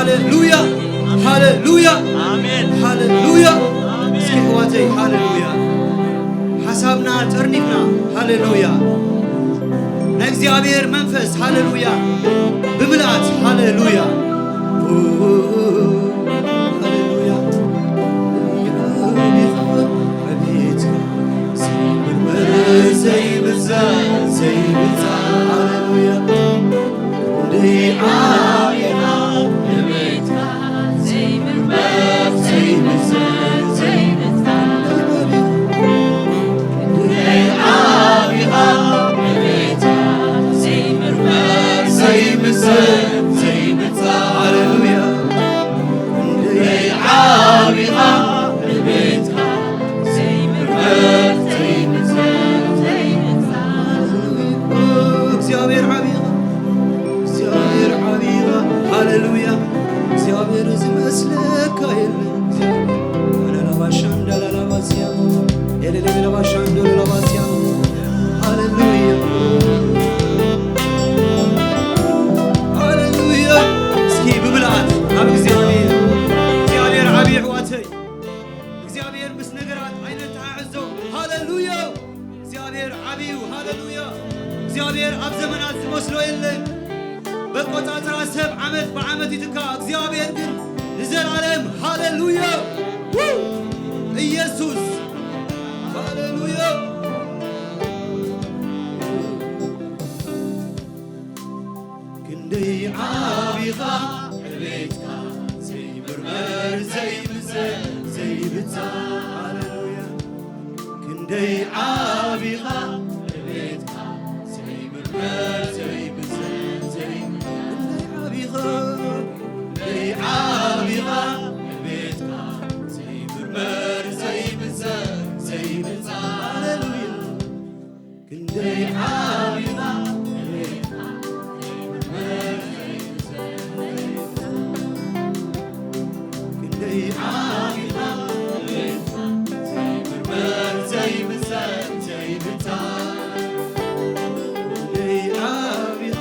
ሃሌሉያ፣ ሃሌሉያ፣ ኣሜን። ሃሌሉያ። እስኪ ኣሕዋተይ፣ ሃሌሉያ። ሓሳብና ጠርኒፍና፣ ሃሌሉያ። ናይ እግዚኣብሔር መንፈስ፣ ሃሌሉያ። ብምልኣት፣ ሃሌሉያ። ሃሌሉያ። ዘይምርመር፣ ዘይምዘን፣ ዘይምጻእ፣ ሃሌሉያ። ክንደይ ዓቢኻ ንቤትካ ዘይምርመር ዘይምዘን ዘይምጻእ። ክንደይ ዓቢኻ ንቤትካ ዘይምርመር ዘይምዘን ዘይምጻእ። ሃሌሉያ። ክንደይ ዓቢኻ ንቤትካ ዘይምርመር ዘይምዘን ዘይምጻእ። እግዚኣብሔር ዓቢኻ፣ እግዚኣብሔር ዓቢኻ። ሃሌሉያ። እግዚኣብሔር ዝመስለካ የለን። ላላባሻ እንዳላላባስያ፣ ኤሌሌሌባሻ እንደላባስያ። ሃሌሉያ፣ ሃሌሉያ። እስኪ ብምልኣት ናብ እግዚኣብሔር፣ እግዚኣብሔር ዓቢ ኣሕዋተይ። እግዚኣብሔር ምስ ነገራት ኣይነተሓሕዞ። ሃሌሉያ። እግዚኣብሔር ዓቢ እዩ። ሃሌሉያ። እግዚኣብሔር ኣብ ዘመናት ዝመስሎ የለን። በቆጻጽራ ሰብ ዓመት ብዓመት ይትካ። እግዚኣብሔር ግን ንዘለዓለም። ሃሌሉያ። ው! ኢየሱስ። ሃሌሉያ። ክንደይ ዓቢኻ ዕቤትካ ዘይምርመር ዘይምዘን ዘይብጻ። ሃሌሉያ። ክንደይ ዓቢኻ ዕቤትካ ዘይምርመር ዘይምዘን ዘይብጻ። ክንደይ ዓቢኻ፣ ክንደይ ዓቢኻ ዕቤትካ ዘይምርመር ዘይምዘን ዘይብጻ። ሃሌሉያ። ክንደይ ዓቢኻ፣ ክንደይ ዓቢኻ፣ ዘይምርመር፣ ዘይምዘን፣ ዘይምታ። ክንደይ ዓቢኻ፣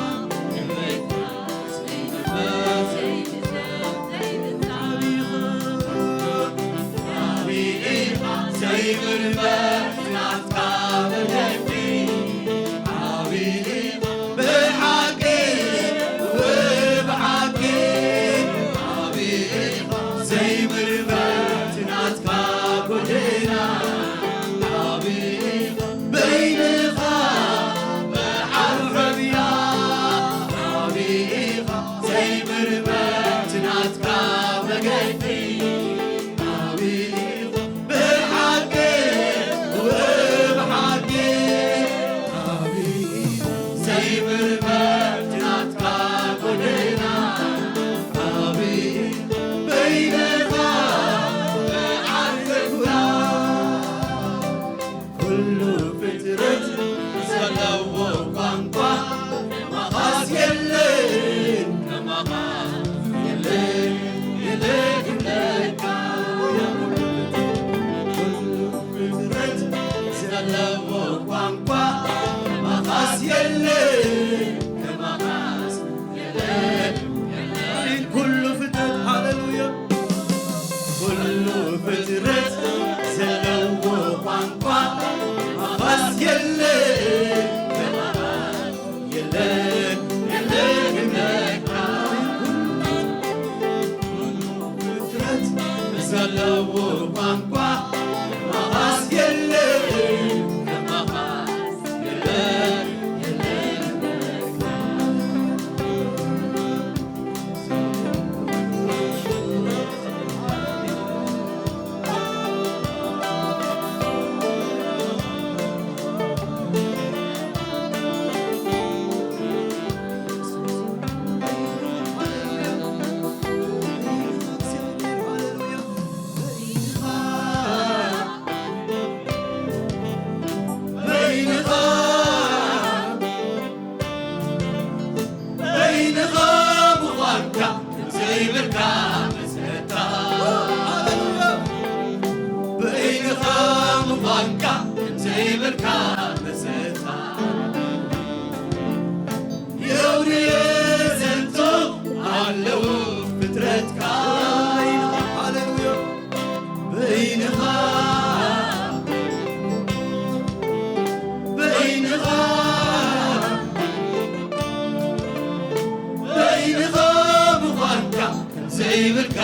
ዘይብልካ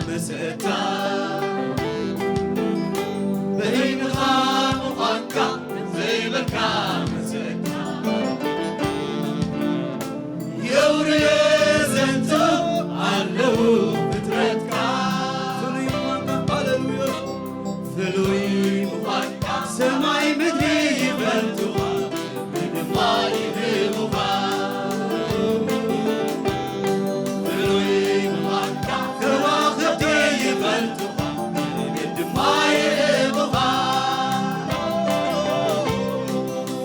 መሰታ በይንኻ ምዃንካ ዘይብልካ መሰታ የውርየ ዘንቶ ኣለዉ ፍጥረትካ ፍሉይ ምዃንካ ሃሌሉያ ፍሉይ ምዃንካ ሰማይ ምድሪ ይፈልጡኻ ድማ ይህቡኻ ፍሉይ ምዃንካ ከዋኽብቲ ይፈልጡኻ ድማ ይህቡኻ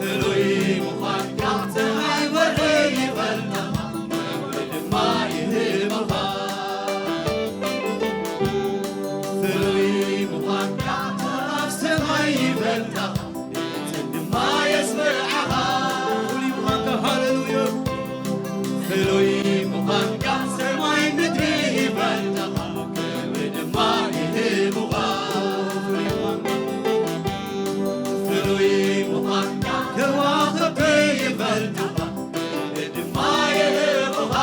ፍሉይ ምዃንካ ሰማይ ወርሒ ይፈልጡኻ ድማ ይህቡኻ ፍሉይ ምዃንካ ኣብ ሰማይ ይፈልጣኻ ድማ የስምዓኻ ፍሉይ ምዃንካ ሃሌሉያ ፍሉይ ምዃንካ ሰማይ ምድሪ ይፈልጣኻ ክብሪ ድማ ይህቡኻ ፍሉይ ምዃንካ ከዋኽብቲ ይፈልጣኻ ክብሪ ድማ ይህቡኻ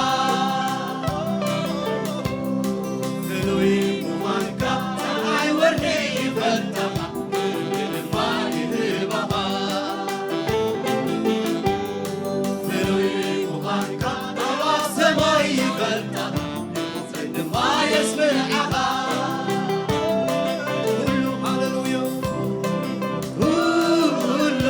ፍሉይ ምዃንካ ፀሓይ ወርሒ ይፈልጣኻ ክብሪ ድማ ይህባኻ ፍሉይ ምዃንካ ኣዕዋፍ ሰማይ ይፈልጣኻ ድምፅይ ድማ የስምዓኻ ኩሉ ሃሌሉያ ኩሉ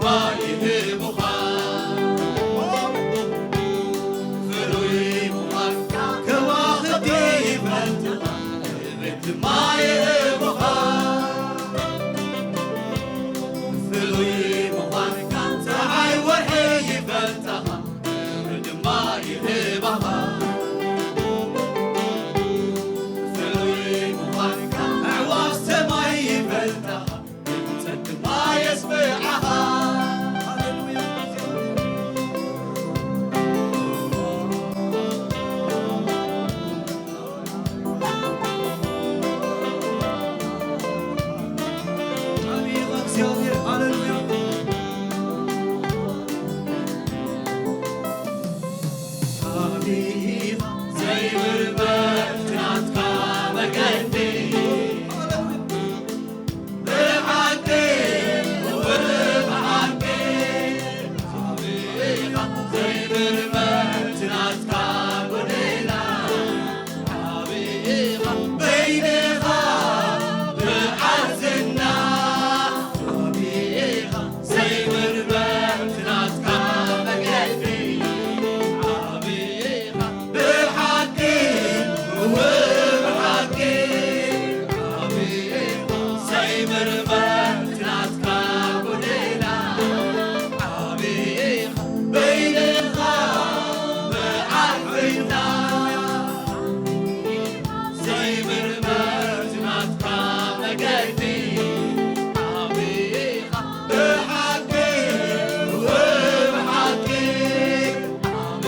ይህቡኻ። ፍሉይ ምዃንካ ከዋኽብቲ ይፈልጡኻ፣ እብት ድማ ይህቡኻ። ፍሉይ ምዃንካ ጸሓይ ወርሒ ይፈልጣኻ፣ ክብሪ ድማ ይህባኻ። ፍሉይ ምዃንካ ኣዕዋፍ ሰማይ ይፈልጣኻ፣ ድምጸት ድማ የስምዓኻ። ሃሌሉያ። ኣሜን፣ እግዚኣብሔር፣ ሃሌሉያ። ኣሜን። ዘይምርመር ናትካ መገዲ። ብሓቂ፣ ብሓቂ፣ ዓቢ ኢኻ ዘይምርመር ናትካ ጎደና። ዓቢ ኢኻ በይንኻ ብዓል ዝና። ዓቢ ኢኻ ዘይምርመር ናትካ መገዲ። ዓቢ ኢኻ ብሓቂ፣ ብሓቂ፣ ዓቢ ኢኻ ዘይምርመር ናትካ ጎደና። ዓቢ ኢኻ በይንኻ ብዓል ዝና። ዘይምርመር ናትካ መገዲ። ዓቢ ኢኻ ብሓቂ፣ ብሓቂ፣ ዓቢ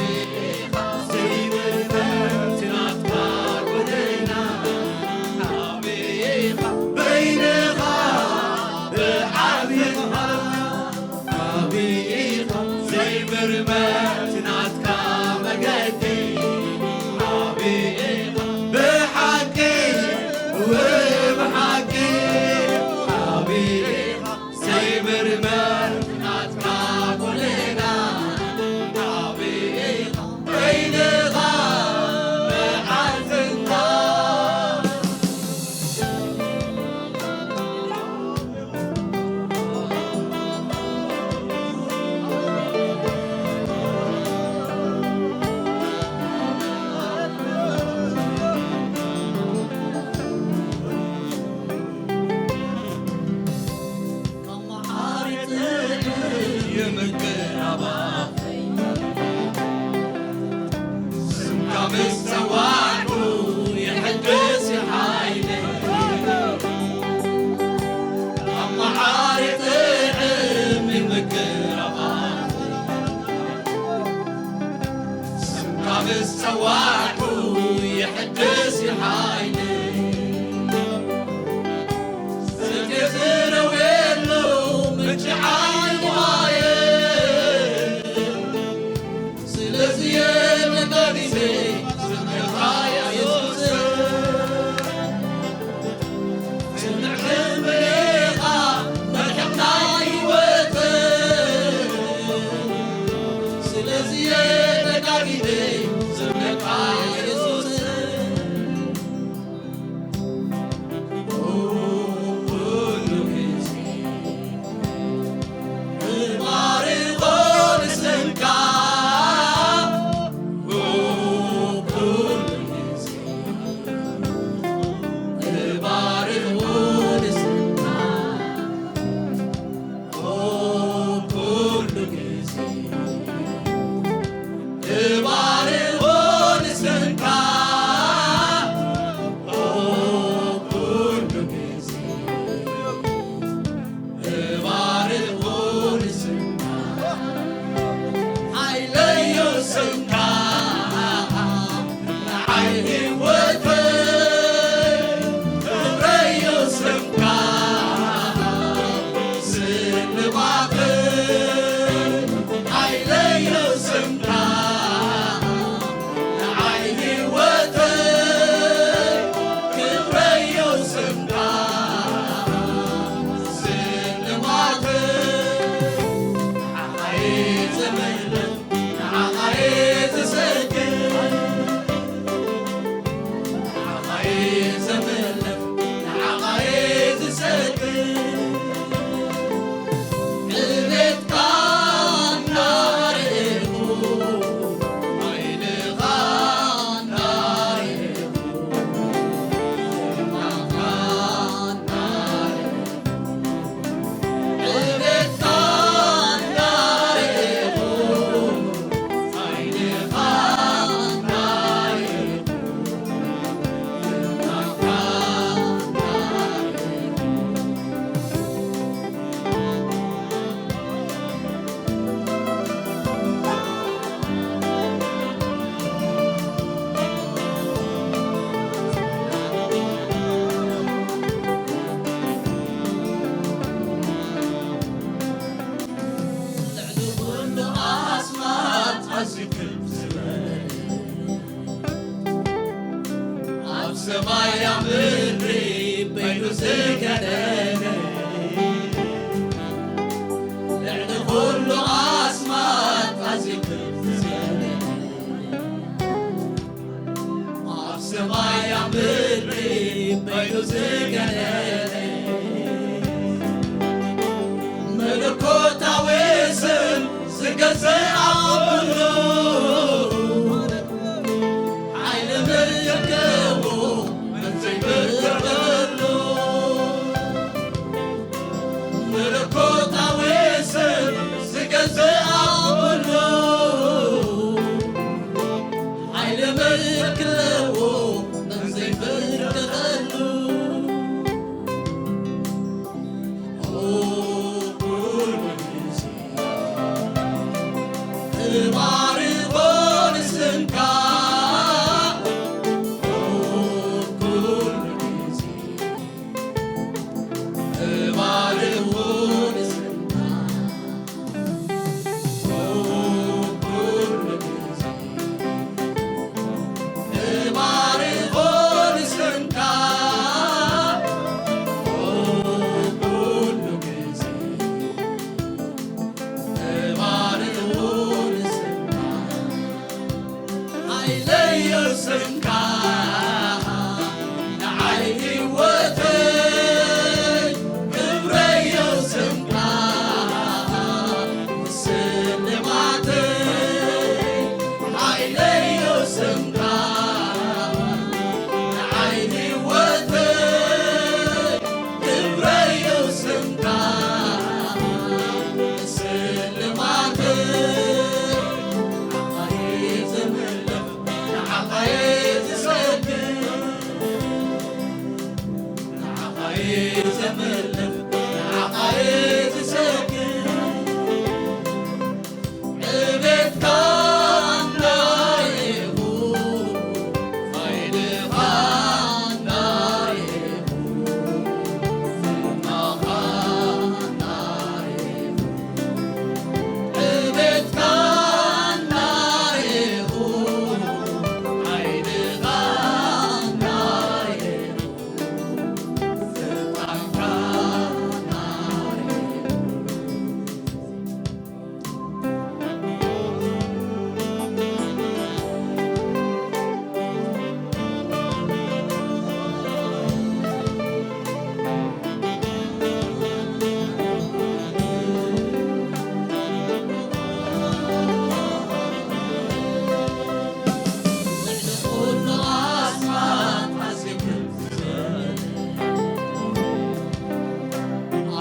ኢኻ ዘይምርመር ናትካ ጎደና። ዓቢ ኢኻ በይንኻ ብዓል ዝና። ዓቢ ኢኻ ዘይምርመር ናትካ መገዲ። ዓቢ ኢኻ ብሓቂ፣ ብሓቂ፣ ዓቢ ኢኻ ዘይምርመር ናትካ ጎደና። ዓቢ ኢኻ በይንኻ ብዓል ዝና። ስምካ ምስ ጸዋዕኩ ይሕደስ ሓይለይ። ኣመዓሪ ጥዕም ምቅራባ። ስምካ ምስ ጸዋዕኩ ይሕደስ ሓይለይ። ጽድቂ ዝረውየሉ ምንጪ ዓቢ ማየ። ስለዚ መጋቢተይ ስምካ የሱስ። ስምዕክን ብሌኻ መድሕና ህይወት። ስለዚ መጋቢተይ ስምካ የሱስ። እባርኾ ንስምካ፣ ኦ፣ ኩሉ ግዜ። እባርኾ ንስምካ፣ ሓይለዮ ስምካ፣ ንዓይ ህይወተይ። ክብረዮ ስምካ፣ ስንባተ፣ ሓይለ ዝኣምኖ ሓይሊ ምልክዎ መን ዘይምልከሉ መለኮታዊ ስም ዝገዝእ ኣምኖ ሓይሊ ምልክዎ መን ዘይምልከሉ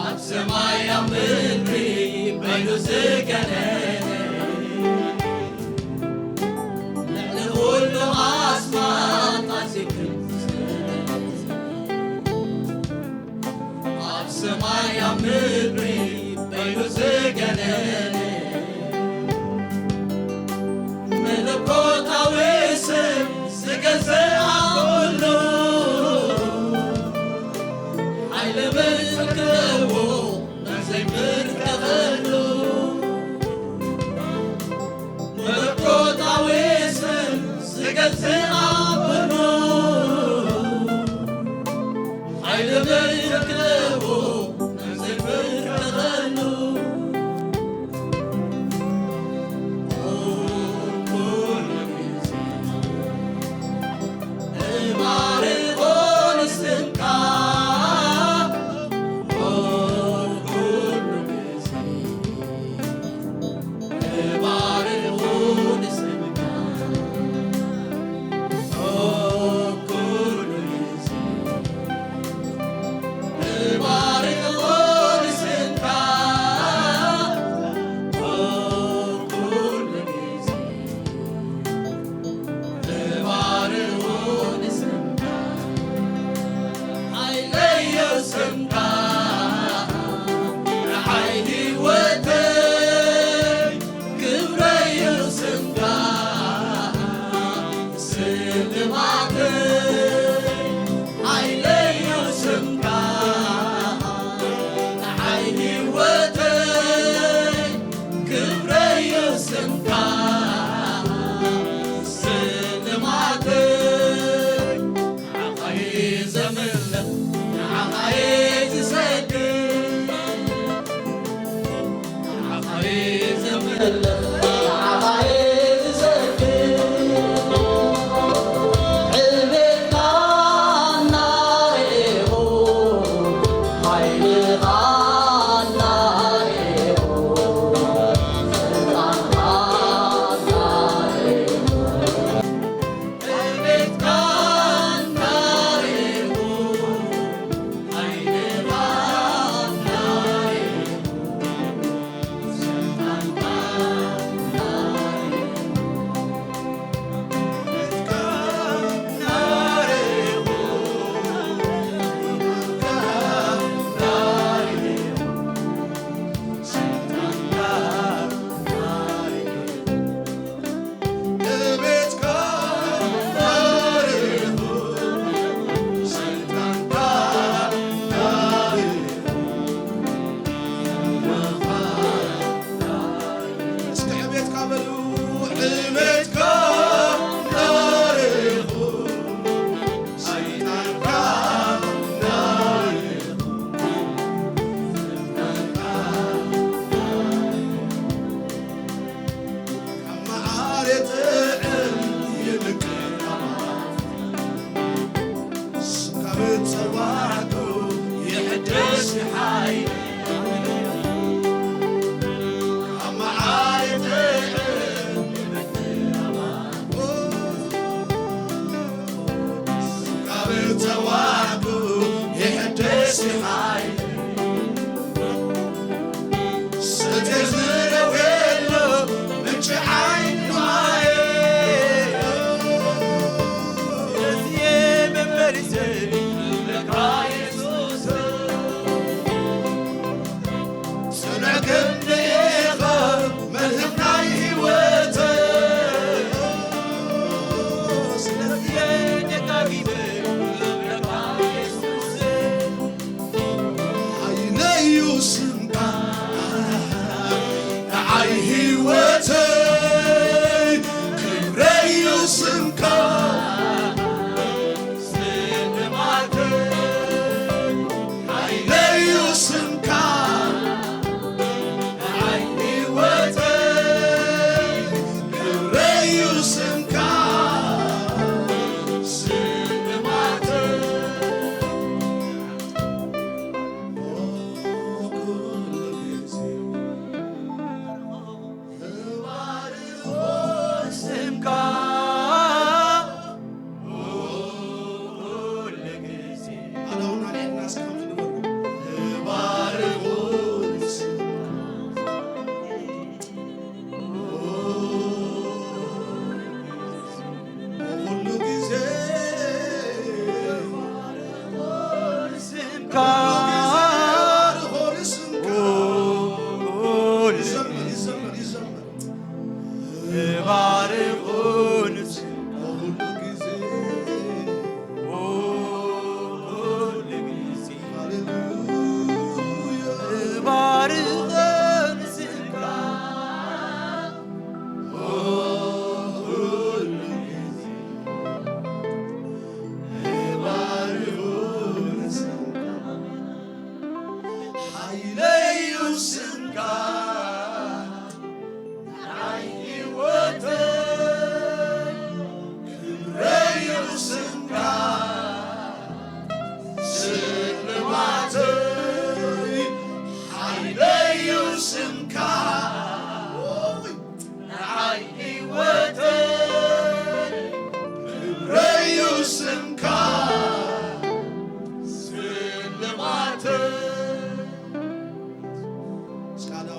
ኣብ ሰማይ ኣብ ምድሪ በይኑ ዝገነነ፣ ልዕሊ ኩሉ ኣስማት ኣዚዙ፣ ኣብ ሰማይ ኣብ ምድሪ በይኑ ዝገነነ፣ መለኮታዊ ስም ዝገዝእ ኩሉ፣ ሓይሊ ምልክዎ ዘይምልከሉ፣ መለኮታዊ ስም ዝገዝእ ኩሉ፣ ሓይሊ ምልክዎ ዘይምልከሉ፣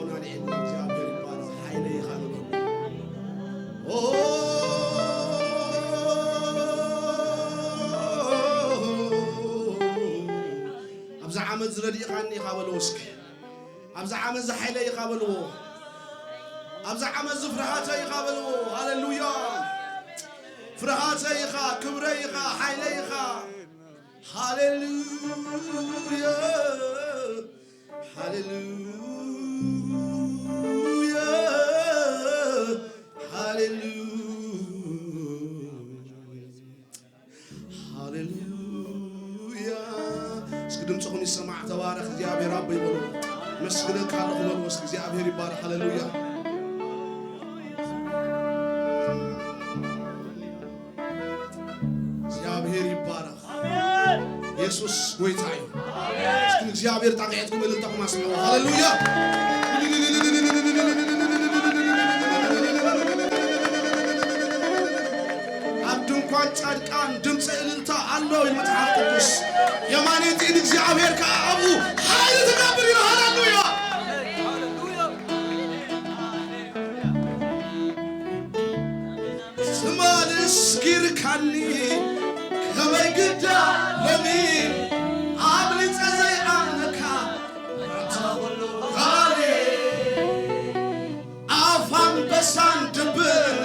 ኣውና ንዕድ እግዚኣብሔር ይባል ሓይለ ኢኻ ንበሉ። ኦ፣ ኣብዚ ዓመት ዝረድእኻኒ ኢኻ በልዎ እስኪ። ኣብዚ ዓመት ዝሓይለ ኢኻ በልዎ። ኣብዚ ዓመት ዝፍርሃተ ኢኻ በልዎ። ሃሌሉያ። ፍርሃተ ኢኻ፣ ክብረ ኢኻ፣ ሓይለ ኢኻ። ሃሌሉያ። ሃሌሉያ። ሃሌሉያ። ሃሌሉያ። እስኪ ድምፅኹም ይሰማዕ። ተባረኽ እግዚኣብሔር ኣቦይ በሉ። መስግነካ ኣለኹ በሉ እስኪ። እግዚኣብሔር ይባረኽ። ሃሌሉያ። እግዚኣብሔር ይባረኽ። የሱስ ጎይታ እዩ። እስኪ እግዚኣብሔር ጣቕዒትኩም እልልታኹም ኣስምዑ። ሃሌሉያ። ኣብ ድንኳን ጻድቃን ድምፂ እልልታ ኣሎ ይብል መጽሓፍ ቅዱስ። የማነይቲ ንእግዚኣብሔር ከኣ ኣብኡ ሓይሊ ትገብር ኢሉ። ሃሌሉያ። ትማል እስኪርካኒ ከመይ ግዳ ሎሚ ኣብሊጸ ዘይኣምነካ ኣታ ኩሉ ቃሌ ኣፍ ኣንበሳን ድብን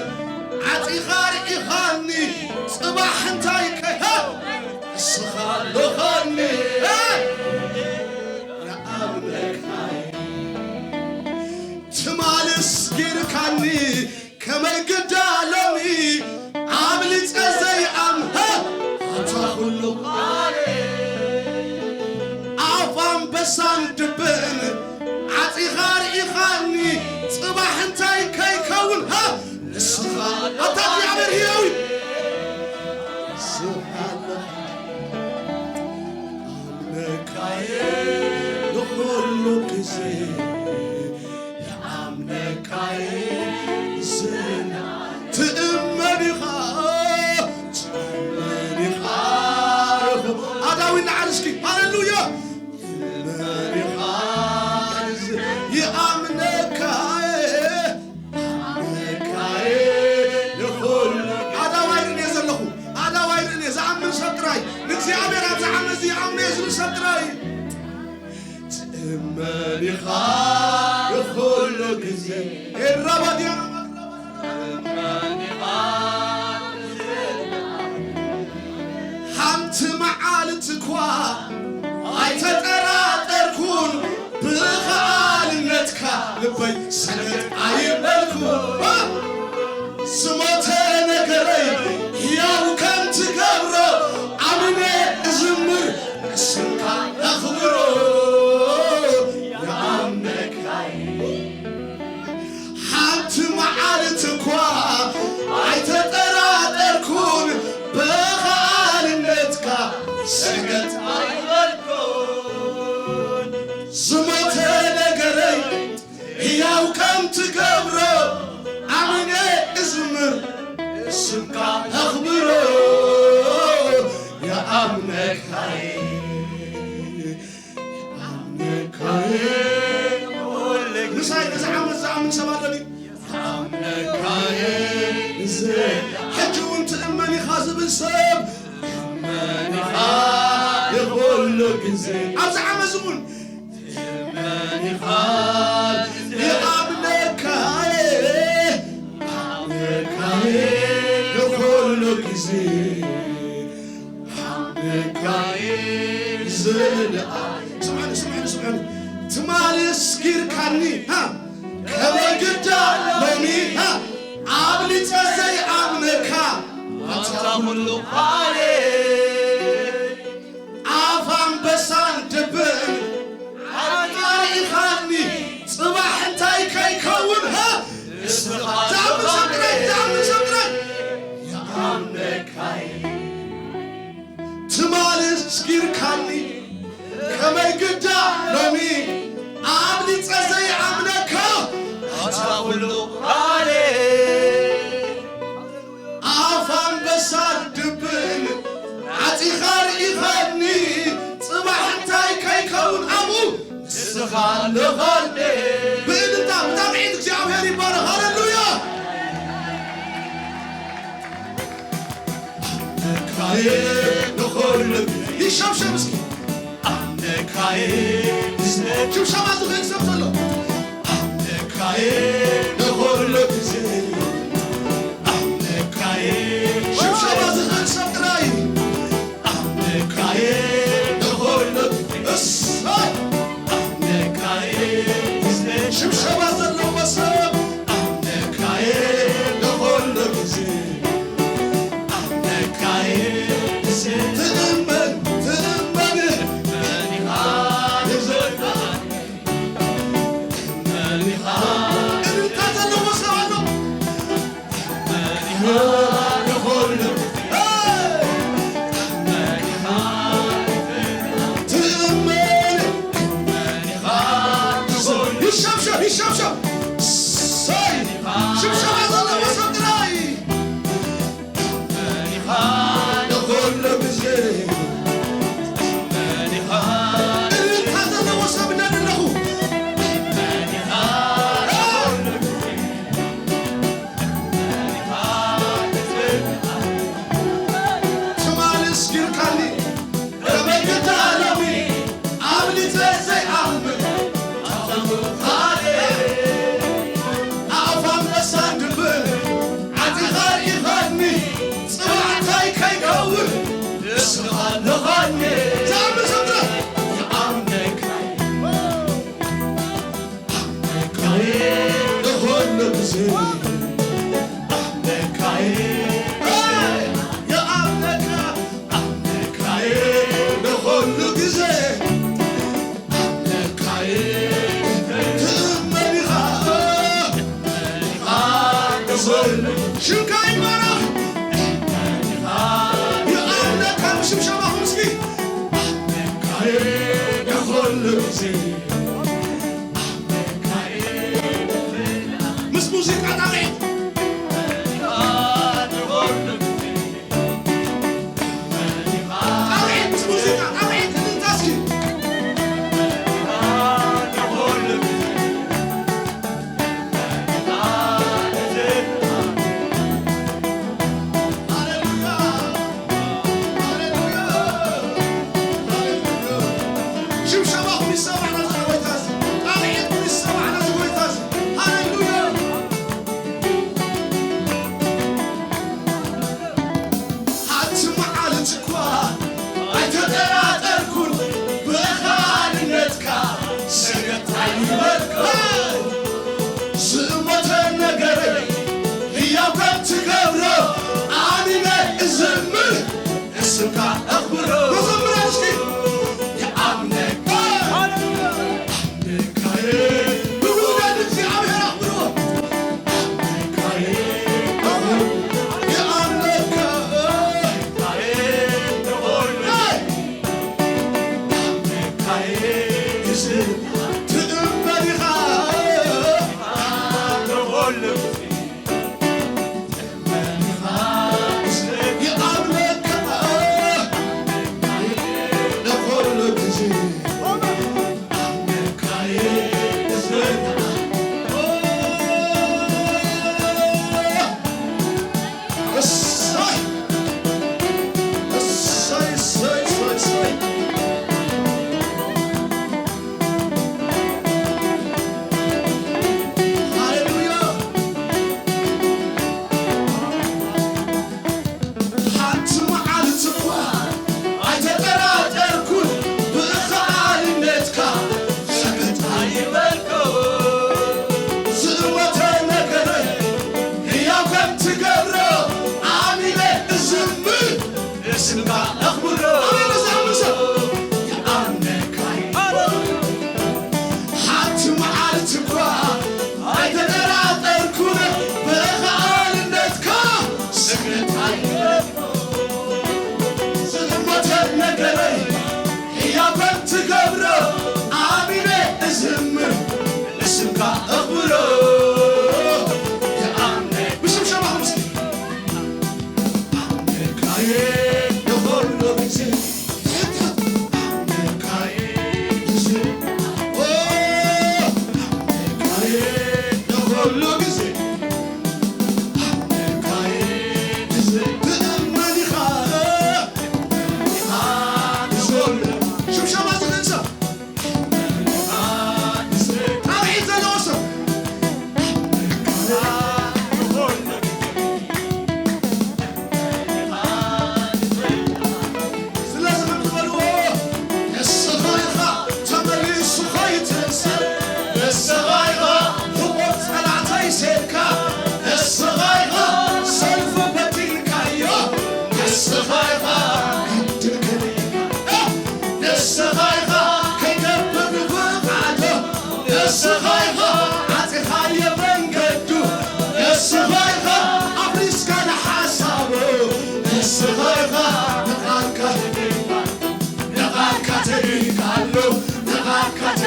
ዓጺኻ ርኢኻኒ ጽባሕ እንታይ ከይሃ እስኻ ኣለኻኒ ንኣምነካይ ትማል እስኪርካኒ ከመይ ግዳ ሎሚ ኣብሊጸ ዘይኣምሀ ኣታ ኩሉ ኣፍ ኣንበሳን ድብን ዓጺኻ ርኢኻኒ ጽባሕ እንታይ ከይከውን ሃ ንስኻ ኣታ እግዚኣብሔር ህያው እዩ። ስብሓት ኣምነካየ ንኹሉ ግዜ ኣምነካየ ዝና ትእመን ኢኻ ትእመን ኢኻ ኣዳዊ ንዓል እስኪ ሃሌሉያ ትእመን ኢኻ ይኣምነካየ ኣምነካየ ንኹሉ ኣዳዋይ ርእየ ዘለኹ ኣዳዋይ ርእየ ዝኣምን ሰብ ጥራይ ንእግዚኣብሔር ኣብ ዝዓመት ዝኣምነ ዝብል ሰብ ጥራይ ትእመን ኢኻ ብኹሉ ግዜ ኤራባድያ ሓንቲ መዓልቲ እኳ ኣይተጠራጠርኩን ብኸኣልነትካ ልበይ ሰገጥ ኣይበልኩን ዝሞተ ነገረይ ሕያው ከም ትገብሮ ኣምነ እዝምር እስምካ ኣኽብሮ ይኣምነካይ ሓንቲ መዓልቲ እኳ ኣይተጠራጠርኩን ብኸኣልነትካ ሰገጥ ኣይበልኩን ዝሞተ ነገረይ ሕያው ከም ትገብሮ ኣምነ እዝምር ስምካ ኣኽብሮ ይኣምነካይ ይኣምነካይ ምሳይ ነዚ ዓመት ዝኣምን ሰብ ኣሎ ድዩ? ይኣምነካይ ሕጂ እውን ትእመን ኢኻ ዝብል ሰብ ትእመን ኢኻ ይኹሉ ግዜ ኣብዚ ዓመት እውን ትማሊ ስኪርካኒ ከመይ ግዳ ሎሚ ኣብሊፀ ዘይኣምነካ ኣታ ኩሉ ቃሌ ኣፍ ኣንበሳን ድብን ሓንቲ ርኢኻኒ ጽባሕ እንታይ ከይከውን ሃ ንስኻ ዝኣምን ሰብ ጥራይ ዝኣምን ሰብ ጥራይ ይኣምነካይ ትማሊ ስኪርካኒ ከመይ ግዳ ሎሚ ኣብሊፀ ዘይኣምነካ ኣታ ኩሉ ቃሌ ኣፍ ኣንበሳ ድብን ዓፂኻ ርኢኻኒ ጽባሕ እንታይ ከይከውን ኣብኡ ንስኻ ኣለኻኒ ብእደ ንኹሉ ይሸብሸብ እስኪ። ኣምነካየ ሽብሸባ ዝኽእል ሰብ ዘሎ ኣምነካየ ንኹሉ ግዜ ኣምነካየ ሽብሸባ ዝኽእል ሰብ ጥራይ ኣምነካየ ንኹሉ እሳይ ኣምነካየ ሽብሸባ ዘለዎ ሰብ ኣምነካየ ንኹሉ ግዜ ኣምነካየ ትእመን ትእመን እልልታ ዘለዎ ሰብ ኣሎ። ትእመን ይሸብሸብ ይሸብሸብ ሰይ ሽብሸባ ዘለዎ ሰብ ጥራይ ንኹሉ ግዜ እልልታ ዘለዎ ሰብ እንዳደለኹ ትማሊ እስኪርካኒ ተመልክታ ሎሚ ኣብሊፀ ዘይኣኽብር ኣኽብኻለ ኣእፋም ለሳን ድብር ዓጢኻ ርኢኻኒ ጽባዕታይ ከይከውን ንስኻ ኣለኻኒ ዝኣምን ሰብ ጥራሕ ይኣምነካ ኣምነካየ ንኹሉ ግዜ ኣምነካየ ይኣምነካ ኣምነካየ ንኹሉ ግዜ ኣምነካየ ትእመን ኢኻ ሽምካ ይባረኽ ይኣምነካ ምሽምሸባኹም እስኪ ኣምነካየ ንኹሉ ግዜ ኣምነካየ ምስ ሙዚቃ ጣቕዒት ጣቕዒት ሙዚቃ ጣቕዒት እልልታ እስኪ ሃሌሉያ ሃሌሉያ ሃሌሉያ ሽብሸባኹም ይሰማዕና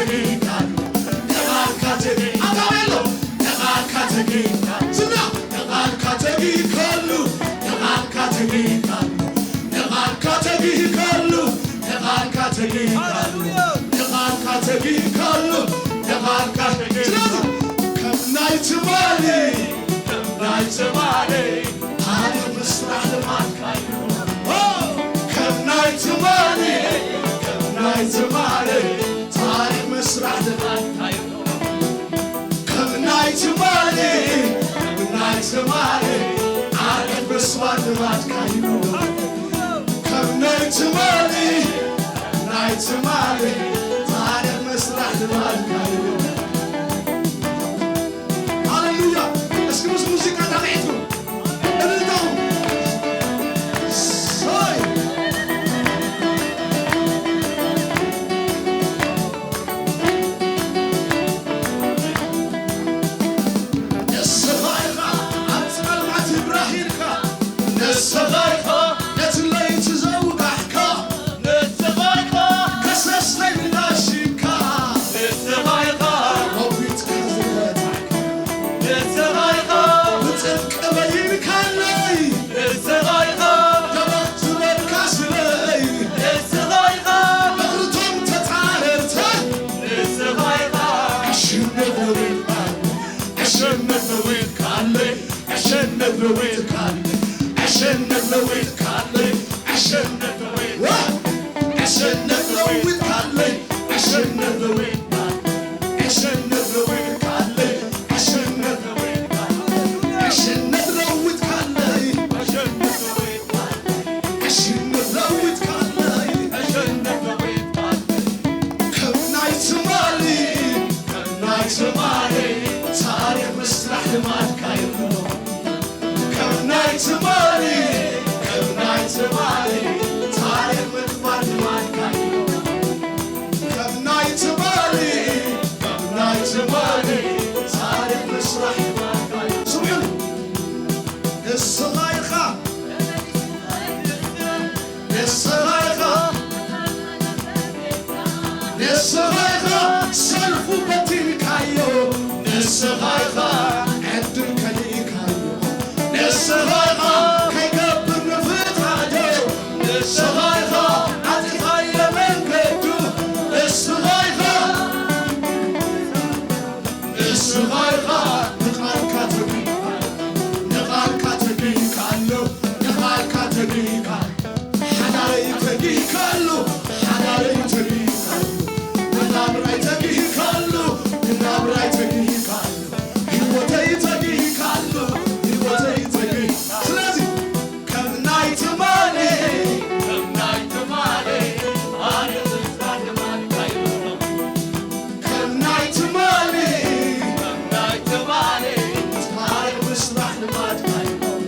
ተጊካሉ፣ ንቓልካ ተጊ-፣ ኣታ በሎ፣ ንቓልካ ተጊካሉ፣ ዝና፣ ንቓልካ ተጊካሉ፣ ንቓልካ ተጊካሉ፣ ንቓልካ ተጊካሉ፣ ንቓልካ ተጊካሉ፣ ሃሌሉያ። ንቓልካ ተጊካሉ፣ ንቓልካ ተጊ-፣ ስለዚ ከም ናይ ትማሊ፣ ከም ናይ ትማሊ፣ ታሪኽ ምስራሕ ልማድካ እዩ። ኦ፣ ከም ናይ ትማሊ፣ ከም ናይ ትማሊ፣ ታሪኽ ምስራሕ ልማድካ እዩ። ከም ናይ ትማሊ፣ ከም ናይ ትማሊ፣ ዓርኪ ምስዋር ልማድካ እዩ። ከም ናይ ትማሊ፣ ከም ናይ ትማሊ፣ ታሪኽ ምስራሕ ልማድካ እዩ። ሃሌሉያ። እስኪ ምስ ሙዚቃ ጣቕዒቱ እልልታው። ሰይ። ንስኻ ኢኻ ኣብ ጸልማት ይብራህ ኢልካ፣ ንስኻ ኢኻ ነቲ ለይቲ ዘውጋሕካ፣ ንስኻ ኢኻ ከሰስተይ ምላሽ ሂብካ፣ ንስኻ ኢኻ ሞጒትካ ዝረታዕካ፣ ንስኻ ኢኻ ብጽድቂ በይንካለይ፣ ንስኻ ኢኻ ደበኽ ዝበልካ ስለይ፣ ንስኻ ኢኻ ምኽርቶም ተጻረርተይ፣ ንስኻ ኢኻ ኣሸነፍ ለዊጥካለይ፣ ኣሸነፍ ለዊጥካለይ፣ ኣሸነፍ ለዊጥካለይ፣ ኣሸነፍ ለዊጥካለይ፣ ኣሸነፍ ለዊጥ-፣ ዋ! ኣሸነፍ ለዊጥካለይ፣ ኣሸነፍ ለዊጥካለይ፣ ኣሸነፍ ለዊጥካለይ፣ ኣሸነፍ ለዊጥካለይ፣ ኣሸነፍ ለዊጥካለይ፣ ኣሸነፍ ለዊጥካለይ፣ ኣሸነፍ ለዊጥካለይ፣ ኣሸነፍ ለዊጥካለይ። ከም ናይ ትማሊ፣ ከም ናይ ትማሊ፣ ታሪኽ ምስራሕ ልማድካ የብሎ። ከም ናይ ትማሊ፣ ከም ናይ ትማሊ፣ ታሪኽ ምግባር ልማድካ እዩ። ከም ናይ ትማሊ፣ ከም ናይ ትማሊ፣ ታሪኽ ምስራሕ ልማድካ እዩ። ስምዑኒ፣ ንስኻ ኢኻ፣ ንስኻ ኢኻ፣ ንስኻ ኢኻ ሰልፉ በቲንካዮ፣ ንስኻ ኢኻ ዕድል ከሊእካዮ፣ ንስኻ ኢኻ ከይገብር ንፍቓዶ፣ ንስኻ ኢኻ ዓጢኻዮ መንገዱ፣ ንስኻ ኢኻ፣ ንስኻ ኢኻ ንቓልካ ተጊህካ፣ ንቓልካ ተጊህካ ኣሎ፣ ንቓልካ ተጊህካ። ሓዳረይ ተጊህካሉ፣ ሓዳረይ ተጊህካሉ፣ ንናብራይ ተጊህካሉ፣ ንናብራይ ተጊህካሉ፣ ህይወተይ ተጊህካሉ፣ ህይወተይ ተጊህ-፣ ስለዚ ከም ናይ ትማሊ፣ ከም ናይ ትማሊ፣ ኣነ ምስራሕ ልማድካ ይብሎ። ከም ናይ ትማሊ፣ ከም ናይ ትማሊ፣ ታሪኽ ምስራሕ ልማድካ ይብሎ።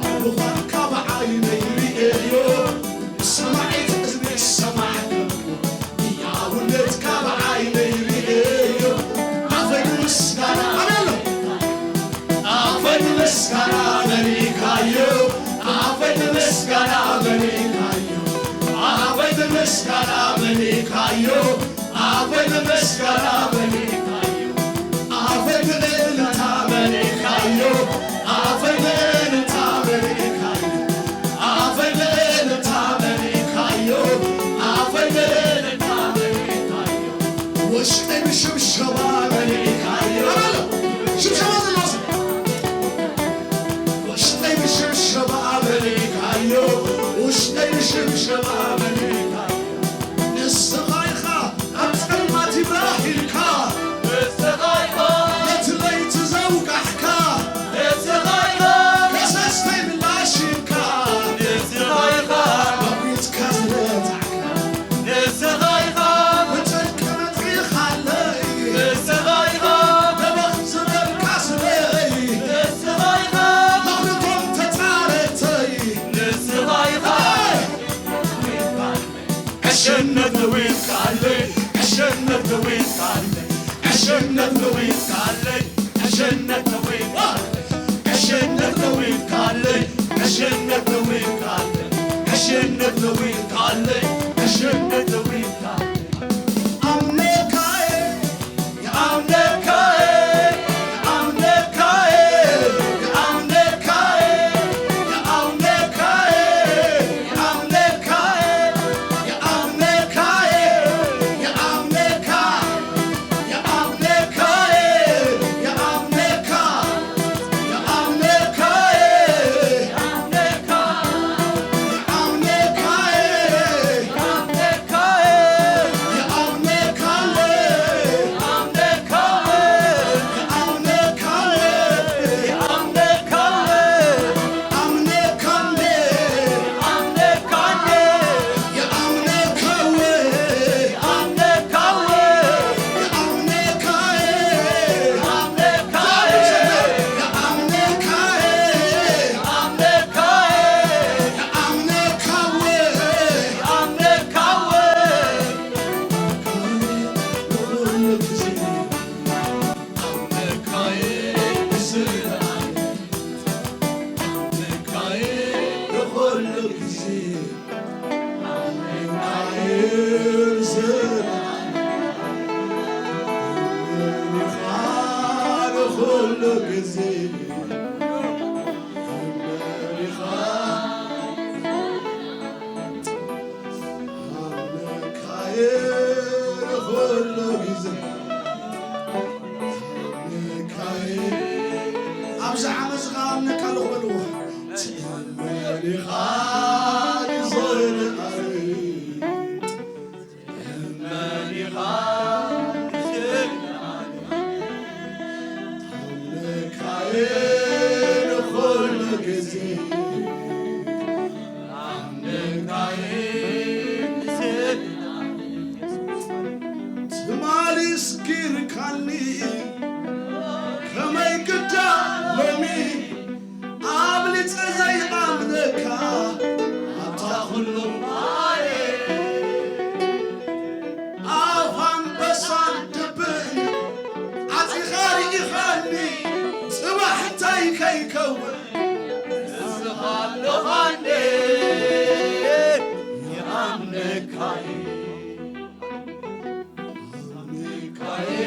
ኣቡኻን ካብ ዓይነይ ርእየዮ፣ ሰማዒት እዝኒ ሰማዕኩ፣ ያውነትካ ብዓይነይ ርእየዮ። ኣፈይ ብምስጋና ኣበሎ፣ ኣፈይ ብምስጋና መሊእካዮ፣ ኣፈይ ብምስጋና መሊእካዮ፣ ኣፈይ ብምስጋና መሊእካዮ። ኣፈይ ብምስጋና መሊእካዮ፣ ኣፈይ ብእልልታ መሊእካዮ፣ ኣፈይ ብእልልታ መሊእካዮ፣ ኣፈይ ብእልልታ መሊእካዮ፣ ኣፈይ ብእልልታ መሊእካዮ። ውሽጠይ ብሽብሸባ መሊእካዮ። ኣበሎ፣ ሽብሸባ ዘለዎ ሰብ። ውሽጠይ ብሽብሸባ መሊእካዮ፣ ውሽጠይ ብሽብሸባ መሊእካዮ። ንስኻ ኢኻ ኣብ ጸልማት ይብራህ ኢልካ፣ ንስኻ ኢኻ ነቲ ለይቲ ዘውጋሕካ፣ ንስኻ ኢኻ ከሰስተይ ምላሽ ሂብካ፣ ንስኻ ኢኻ መጒትካ ዝረታዕካ፣ ንስኻ ኢኻ ብጽድቂ መጺኻለይ፣ ንስኻ ኢኻ ደበኽ ዝበልካ ስለይ፣ ንስኻ ኢኻ ምኽንያቶም ተጻረተይ፣ ንስኻ ኢኻ ኣሸነፍ ለዊጥካለይ፣ ኣሸነፍ ለዊጥካለይ፣ ኣሸነፍ ለዊጥካለይ፣ ኣሸነፍ ለዊጥካለይ፣ ኣሸነፍ ለዊጥካለይ፣ ኣሸነፍ ለዊጥካለይ፣ ኣሸነፍ ለዊጥካለይ፣ ኣሸነፍ ለዊጥካለይ። ኣምነ ኩሉ ግዜ እምበሪኻ ኣምልካየ ኩሉ ግዜ ኣምልካየ። ኣብዚ ዓመት እዚ ኸኣ ኣምነካ ኣለኹ በልዎ። ትእመን ኢኻ ንዘለኣለም። እመን ኢኻ ንዘለኣለም። ኣምልካየ ንኹሉ ግዜ። ኣምልካየ ንዘለኣለም። ትማሊ ስኪርካኒ ከመይ ግዳ ሎሚ ኣብሊጸ ዘይኣምነካ ኣታ ኩሉ እምባየ። ኣፍ ኣንበሳን ድብን ዓጺኻ ርኢኻኒ፣ ጽባሕ እንታይ ከይከውን ንስኻ ኣለኻኒ፣ ይኣምነካ እየ። ኣምልካየ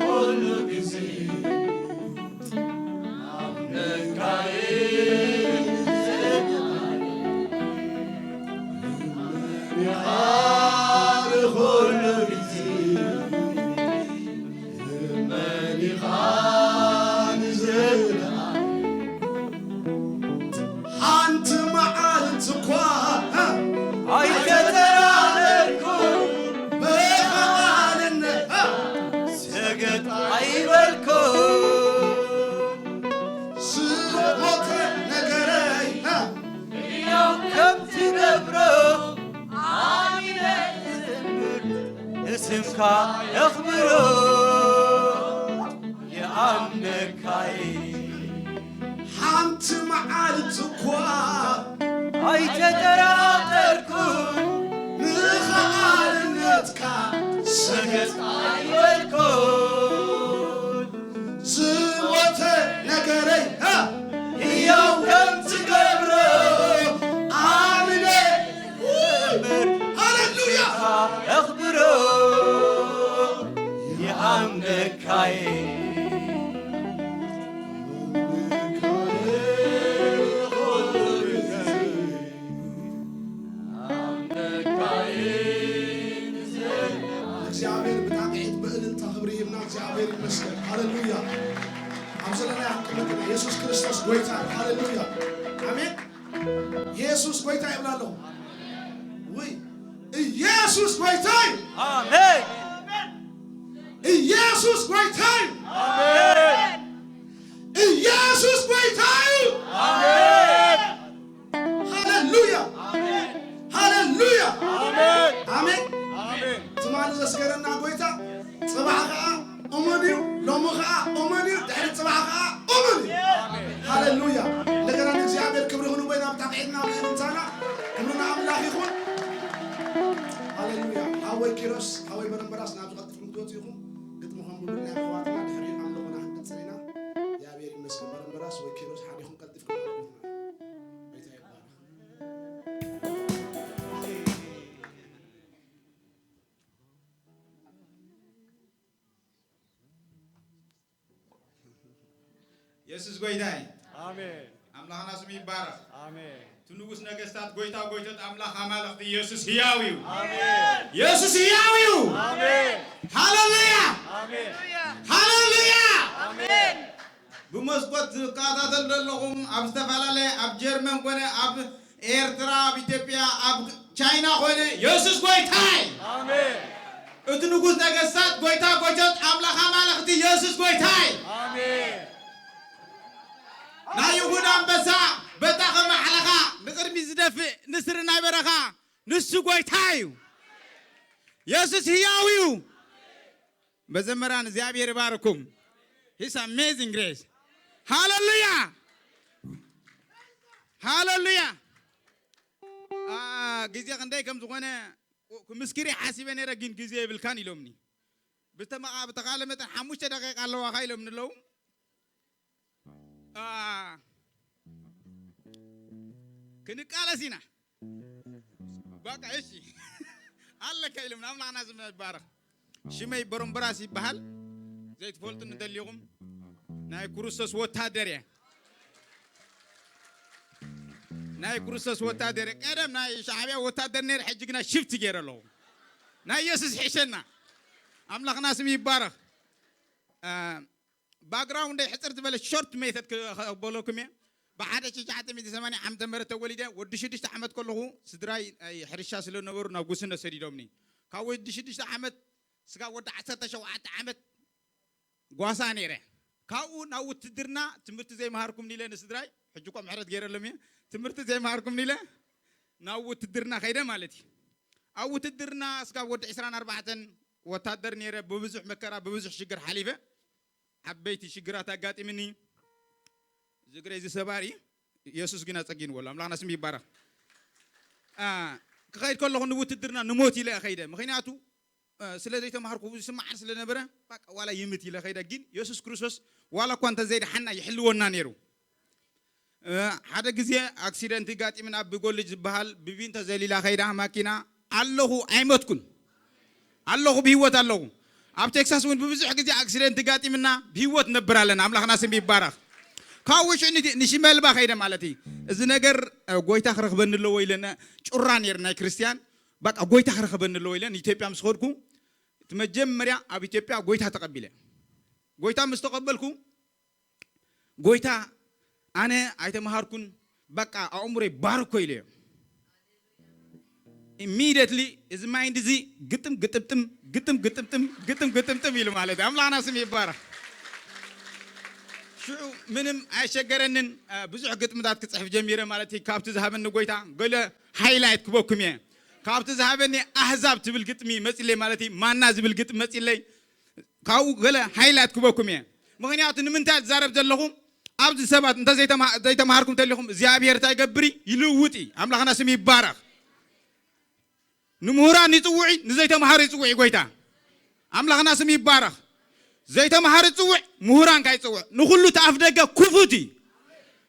ኩሉ ግዜ፣ ኣምልካየ ንዘለኣለም። እመን ኢኻ ንኹሉ ግዜ፣ እመን ኢኻ ንዘለኣለም። ሓንቲ መዓልቲ እኳ ኣይተጠራጠርኩ፣ ብቓልነ ሰገጥ ኣይበልኩ። ዝሞተ ነገረይ ሕያው ከም ትገብሮ ኣሚነ እዝምር፣ ንስምካ የኽብሮ። ይኣምነካይ ሓንቲ መዓልቲ እኳ ኣይተጠራጠርኩን፣ ንኸኣልነትካ ሰገጥ ኣይበልኩን። ዝሞተ ነገረይ፣ እ፣ ሕያው ከም ትገብሮ ኣምነ። ሃሌሉያ። ኣኽብሮ ይኣምነካይ። እግዚኣብሔር ብጣቕዒት ብእልልታ ክብሪ ይህብና። እግዚኣብሔር ይመስገን። ሃሌሉያ። ኣብ ዘለና ክንቅመጥ ኢና። የሱስ ክርስቶስ ጎይታ። ሃሌሉያ። ኣሜን። የሱስ ጎይታ ይብላ ኣለኹ። ውይ፣ ኢየሱስ ጎይታ እዩ። ኣሜን። ኢየሱስ ጎይታ እዩ። ኣሜን። ኢየሱስ ጎይታ እዩ። ኣሜን። ሃሌሉያ። ኣሜን። ሃሌሉያ። ኣሜን። ኣሜን። ኣሜን። ትማሊ ዘስገረና ጎይታ ጽባሕ ከኣ እሙን እዩ፣ ሎሚ ከኣ እሙን እዩ፣ ድሕሪ ጽባሕ ከኣ እሙን እዩ። ኣሜን። ሃሌሉያ። እንደገና ንእግዚኣብሔር ክብሪ ክንቦ ኢና ብጣቕዒትና ምእንታና ክብሪ ንኣምላኽ ይኹን። ሃሌሉያ። ሃወይ ኪሮስ፣ ሃወይ በረምበራስ ናብዚ ቀልጢፍኩም ትወጹ ኢኹም። ግጥሚ ከምብቡልና ኣሕዋትና ድሕሪ ኣምልኾና ክንቅጽል ኢና። እግዚኣብሔር ይመስገን። በረምበራስ ወይ ኪሮስ ሓዲኹም ቀልጢፍኩም ኣምልኹና። ጎይታ ይባረክ። የሱስ ጎይታ እዩ። ኣሜን። ኣምላኽና ስሙ ይባረኽ። ኣሜን። እቲ ንጉስ ነገስታት፣ ጎይታ ጎይቶት፣ ኣምላኽ ኣማልኽቲ የሱስ ህያው እዩ። ኣሜን። የሱስ ህያው እዩ። ኣሜን። ሃሌሉያ። ኣሜን። ሃሌሉያ። ኣሜን። ብመስኮት ዝከታተል ዘለኹም ኣብ ዝተፈላለየ፣ ኣብ ጀርመን ኮነ ኣብ ኤርትራ፣ ኣብ ኢትዮጵያ፣ ኣብ ቻይና ኮነ የሱስ ጎይታ እዩ። ኣሜን። እቲ ንጉስ ነገስታት፣ ጎይታ ጎይቶት፣ ኣምላኽ ኣማልኽቲ የሱስ ጎይታ እዩ። ኣሜን። ናይ ይሁዳ ኣንበሳ በታ ከማዕለኻ ንቕድሚት ዝደፍእ ንስሪ ናይ በረኻ ንሱ ጎይታ እዩ። የሱስ ህያው እዩ። መዘምራን እግዚኣብሔር ይባርኩም። His amazing grace. ሃሌሉያ። ሃሌሉያ። አ፣ ግዜ ክንደይ ከም ዝኾነ ክምስክር ሓሲበ ነይረ፣ ግን ግዜ የብልካን ኢሎምኒ። ብተመቓ-፣ ብተኻለ መጠን ሓሙሽተ ደቂቃ ኣለዋኻ ኢሎምኒ ኣለዉ። አ፣ ክንቃለስ ኢና። በቃ እሺ። ኣለካ ኢሎም ኣምላኽና ስም ይባረኽ። ሽመይ በሮምበራስ ይበሃል። ዘይትፈልጡኒ እንተሊኹም ናይ ክርስቶስ ወታደር እየ። ናይ ክርስቶስ ወታደር እየ። ቀደም ናይ ሻዕብያ ወታደር ነይረ፣ ሕጂ ግና ሽፍት ገይረ ኣለኹ። ናይ ኢየሱስ ይሕሸና። ኣምላኽና ስም ይባረኽ። እ፣ ባክግራውንደይ ሕፅር ዝበለ ሾርት ሜተድ ክበለኩም እየ። ብሓደ ሽሽዓተ ሚእቲ ሰማንያ ዓመተ ምህረት ተወሊደ። ወዲ ሽዱሽተ ዓመት ከለኹ ስድራይ ናይ ሕርሻ ስለ ነበሩ ናብ ጉስነት ሰዲዶምኒ። ካብ ወዲ ሽዱሽተ ዓመት ስጋብ ወዲ ዓሰርተ ሸውዓተ ዓመት ጓሳ ነይረ። ካብኡ ናብ ውትድርና ትምህርቲ ዘይመሃርኩም ኢለ ንስድራይ፣ ሕጂ እኮ ምሕረት ገይረሎም እየ፣ ትምህርቲ ዘይመሃርኩም ኢለ ናብ ውትድርና ከይደ ማለት እዩ። ኣብ ውትድርና እስካብ ወዲ ዕስራን ኣርባዕተን ወታደር ነይረ። ብብዙሕ መከራ ብብዙሕ ሽግር ሓሊፈ። ዓበይቲ ሽግራት ኣጋጢምኒ። ዝግረይ ዝሰባሪ ኢየሱስ ግን ኣጸጊንዎ ኣሎ። ኣምላኽና ስም ይባረኽ። አ፣ ክኸይድ ከለኹ ንውትድርና ንሞት ኢለ እየ ኸይደ። ምኽንያቱ፣ አ፣ ስለ ዘይተማሃርኩ ዝስማዓን ስለ ነበረ፣ በቃ ዋላ ይምት ኢለ ኸይደ። ግን ኢየሱስ ክርስቶስ ዋላ እኳ እንተ ዘይደሓና ይሕልወና ነይሩ። እ፣ ሓደ ግዜ ኣክሲደንት ጋጢምና፣ ኣብ ጎልጅ ዝበሃል ብቢንቶ ዘሊላ ኸይዳ ማኪና፣ ኣለኹ ኣይሞትኩን። ኣለኹ፣ ብህይወት ኣለኹ። ኣብ ቴክሳስ እውን ብብዙሕ ግዜ ኣክሲደንት ጋጢምና ብህይወት ነብር ኣለና። ኣምላኽና ስም ይባረኽ። ካብ ውሽዕ ንቲ-፣ ንሽመልባ ኸይደ ማለት እዩ። እዚ ነገር፣ እ፣ ጎይታ ክረኽበኒ ኣለዎ ኢለና ጩራ ነይር ናይ ክርስቲያን። በቃ ጎይታ ክረኽበኒ ኣለዎ ኢለን ኢትዮጵያ ምስ ኸድኩ፣ እቲ መጀመርያ ኣብ ኢትዮጵያ ጎይታ ተቐቢለ። ጎይታ ምስ ተቐበልኩ፣ ጎይታ ኣነ ኣይተምሃርኩን፣ በቃ ኣእምሮይ ባርኮ ኢለዮ። ኢሚድየትሊ እዚ ማይንድ እዚ ግጥም ግጥምጥም፣ ግጥም ግጥምጥም፣ ግጥም ግጥምጥም ኢሉ ማለት እዩ። ኣምላኽና ስም ይባረኽ። ሽዑ ምንም ኣይሸገረንን። አ፣ ብዙሕ ግጥምታት ክጽሕፍ ጀሚረ ማለት እዩ። ካብቲ ዝሃበኒ ጎይታ ገለ ሃይላይት ክበኩም እየ። ካብቲ ዝሃበኒ ኣህዛብ ትብል ግጥሚ መጺለይ ማለት እዩ። ማና ዝብል ግጥሚ መጺለይ። ካብኡ ገለ ሃይላይት ክበኩም እየ። ምኽንያቱ ንምንታይ ዝዛረብ ዘለኹ፣ ኣብዚ ሰባት እንተ ዘይተማ-፣ ዘይተማሃርኩም እንተሊኹም እግዚኣብሔር እንታይ ይገብር እዩ? ይልውጥ እዩ። ኣምላኽና ስም ይባረኽ። ንምሁራን ይጽውዕ እዩ፣ ንዘይተማሃሩ ይጽውዕ እዩ ጎይታ። ኣምላኽና ስም ይባረኽ። ዘይተማሃሩ ይጽውዕ፣ ምሁራን ካይጽውዕ። ንኹሉ እቲ ኣፍ ደገ ክፉት እዩ።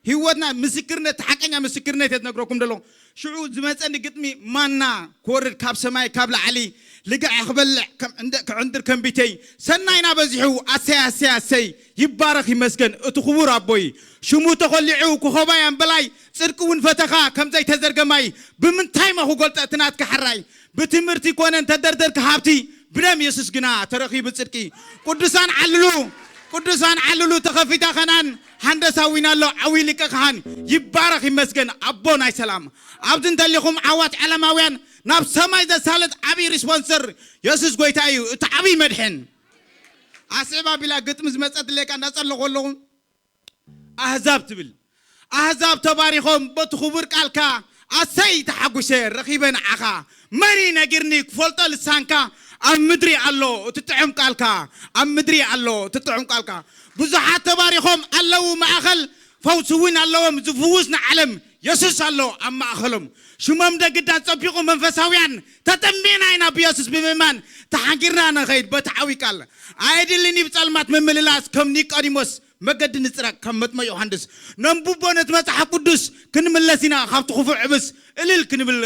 ህይወትና ምስክርነት፣ ሓቀኛ ምስክርነት እየ ዝነግረኩም ዘለኹ። ሽዑ ዝመጸኒ ግጥሚ ማና ክወርድ ካብ ሰማይ ካብ ላዕሊ ልግዐ ክበልዕ ከም እንደ-፣ ክዕንድር ከም ቢተይ ሰናይና በዚሑ ኣሰይ ኣሰይ ኣሰይ ይባረኽ ይመስገን እቲ ክቡር ኣቦይ ሽሙ ተኾሊዑ ክኸባይ ኣምበላይ ጽድቂ እውን ፈተኻ ከም ዘይተዘርገማይ ብምንታይ መ ክገልጸ እቲ ናትካ ሕራይ ብትምህርቲ ኮነ እንተደርደርካ ሃብቲ ብደም የሱስ ግና ተረኺቡ ጽድቂ። ቅዱሳን ዓልሉ፣ ቅዱሳን ዓልሉ ተኸፊታ ኸናን ሃንደሳ ዊና ኣሎ ዓዊ ሊቀ ካህን ይባረኽ ይመስገን ኣቦ ናይ ሰላም። ኣብዚ እንተሊኹም ዓዋት ዓለማውያን ናብ ሰማይ ዘሳልጥ ዓብዪ ሪስፖንሰር የሱስ ጎይታ እዩ እቲ ዓብዪ መድሕን። ኣስዕብ ኣቢላ ግጥሚ ዝመጸት ሌቃ እንዳጸለኹ ኣለኹ። ኣህዛብ ትብል ኣህዛብ ተባሪኾም በቲ ክቡር ቃልካ ኣሰይ ተሓጉሰ ረኺበ ንዓኻ መን እዩ ነጊርኒ ክፈልጦ ልሳንካ ኣብ ምድሪ ኣሎ እቲ ጥዑም ቃልካ ኣብ ምድሪ ኣሎ እቲ ጥዑም ቃልካ ብዙሓት ተባሪኾም ኣለዉ ማእኸል ፈውሲ እውን ኣለዎም ዝፍውስ ንዓለም የሱስ ኣሎ ኣብ ማእኸሎም ሽሞም ደግዳ ጸቢቑ መንፈሳውያን ተጠሚና ኢና ብየሱስ ብምእማን ተሓንጊርና ንኸይድ በቲ ዓብዪ ቃል ኣየድልን እዩ ብጸልማት ምምልላስ ከም ኒቆዲሞስ መገዲ ንፅረግ ከም መጥመ ዮሃንስ ነንብቦ ነቲ መፅሓፍ ቅዱስ ክንምለስ ኢና ካብቲ ክፉእ ዕብስ እልል ክንብል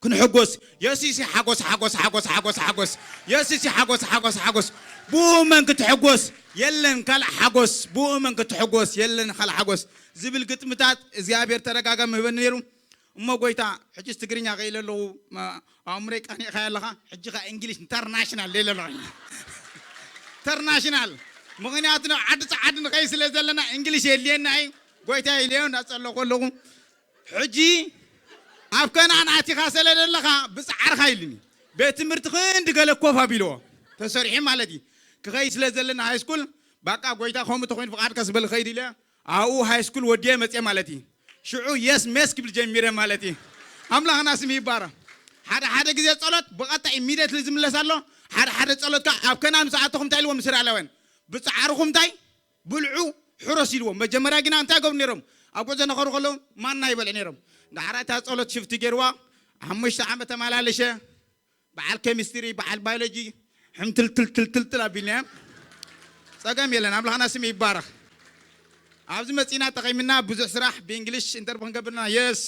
ክንሕጎስ የሱስ ሓጎስ ሓጎስ ሓጎስ ሓጎስ ሓጎስ የሱስ ሓጎስ ሓጎስ ሓጎስ ብኡ መን ክትሕጎስ የለን ካልእ ሓጎስ ብኡ መን ክትሕጎስ የለን ካልእ ሓጎስ ዝብል ግጥምታት እግዚኣብሔር ተደጋጋሚ ህበኒ ነይሩ። እሞ ጎይታ ሕጅስ ትግርኛ ከይለ ኣለኹ ኣእምሮይ ቀኒእካ ኣለኻ ሕጂ ኸ እንግሊሽ ኢንተርናሽናል ሌለ ኣለኹ ኢንተርናሽናል ምኽንያቱ ናብ ዓዲ ፀዓዲ ንኸይ ስለ ዘለና እንግሊሽ የድልየና እዩ ጎይታ ኢለዮ እንዳፀለኹ ኣለኹ ሕጂ ኣብ ከነኣን ኣቲኻ ስለ ዘለኻ ብፃዕርኻ ኢሉኒ ቤት ትምህርቲ ክንዲ ገለ ኮፍ ኣቢልዎ ተሰሪሑ ማለት እዩ ክኸይ ስለ ዘለና ሃይስኩል ባቃ ጎይታ ከምኡ ተኮይኑ ፍቓድካ ዝበል ኸይድ ኢለ ኣብኡ ሃይስኩል ወዲየ መፅየ ማለት እዩ ሽዑ የስ ሜስ ክብል ጀሚረ ማለት እዩ ኣምላኽና ስም ይባረ ሓደ ሓደ ግዜ ጸሎት ብቐጣ ኢሚድየትሊ ዝምለስ ኣሎ ሓደ ሓደ ጸሎትካ ኣብ ከናን ምስ ኣተኹም እንታይ ኢልዎም እስራኤላውያን ብጻዕርኹም እንታይ ብልዑ ሕረስ ኢልዎም መጀመርያ ግና እንታይ ገብሩ ነይሮም ኣብ ጉዕዞ ነኸሩ ከለዉ ማና ይበልዑ ነይሮም ዳሕራ እታ ጸሎት ሽፍቲ ገይርዋ ሓሙሽተ ዓመት ተመላለሸ በዓል ኬሚስትሪ በዓል ባዮሎጂ ሕምትልትልትልትልትል ኣቢልናዮም ፀገም የለን ኣምላኽና ስም ይባረኽ ኣብዚ መፂና ጠቒምና ብዙሕ ስራሕ ብእንግሊሽ ኢንተርቪ ክንገብርና የስ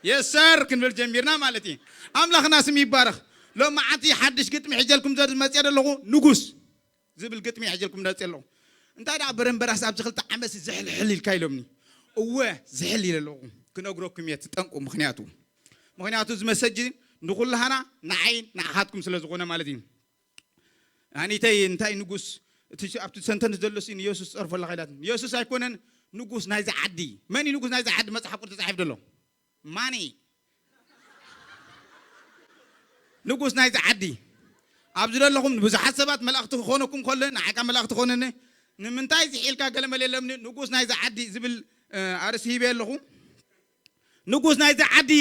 የስ ሰር ክንብል ጀሚርና ማለት እዩ ኣምላኽና ስም ይባረኽ ሎም መዓንቲ ሓድሽ ግጥሚ ሕጀልኩም ዘር ዝመፅአ ዘለኹ ንጉስ ዝብል ግጥሚ ሕጀልኩም መፅአ ኣለኹ እንታይ ደኣ በረንበራስ ኣብዚ ክልተ ዓመት ዝሕልሕል ኢልካ ኢሎምኒ። እወ ዝሕል ኢለ ኣለኹ። ክነግረኩም እየ እቲ ጠንቁ ምኽንያቱ። ምኽንያቱ እዚ መሰጂ ንኹላህና ንዓይ ንዓኻትኩም ስለ ዝኾነ ማለት እዩ። ኣኒተይ እንታይ ንጉስ እቲ ኣብቲ ሰንተንስ ዘሎ ሲ ንየሱስ ጸርፎ ኣለኻ ኢላት። የሱስ ኣይኮነን ንጉስ ናይዚ ዓዲ። መን እዩ ንጉስ ናይዚ ዓዲ? መጽሓፍ ቅዱስ ተጻሒፉ ዘሎ ማኒ ንጉስ ናይዚ ዓዲ ኣብዚ ዘለኹም ብዙሓት ሰባት መላእኽቲ ክኾነኩም ከሎ ንዓይ ከዓ መላእኽቲ ኮነኒ። ንምንታይ ዝሒልካ ገለመል የለምኒ ንጉስ ናይዚ ዓዲ ዝብል ኣርእስቲ ሂበ ኣለኹ። ንጉስ ናይዚ ዓዲ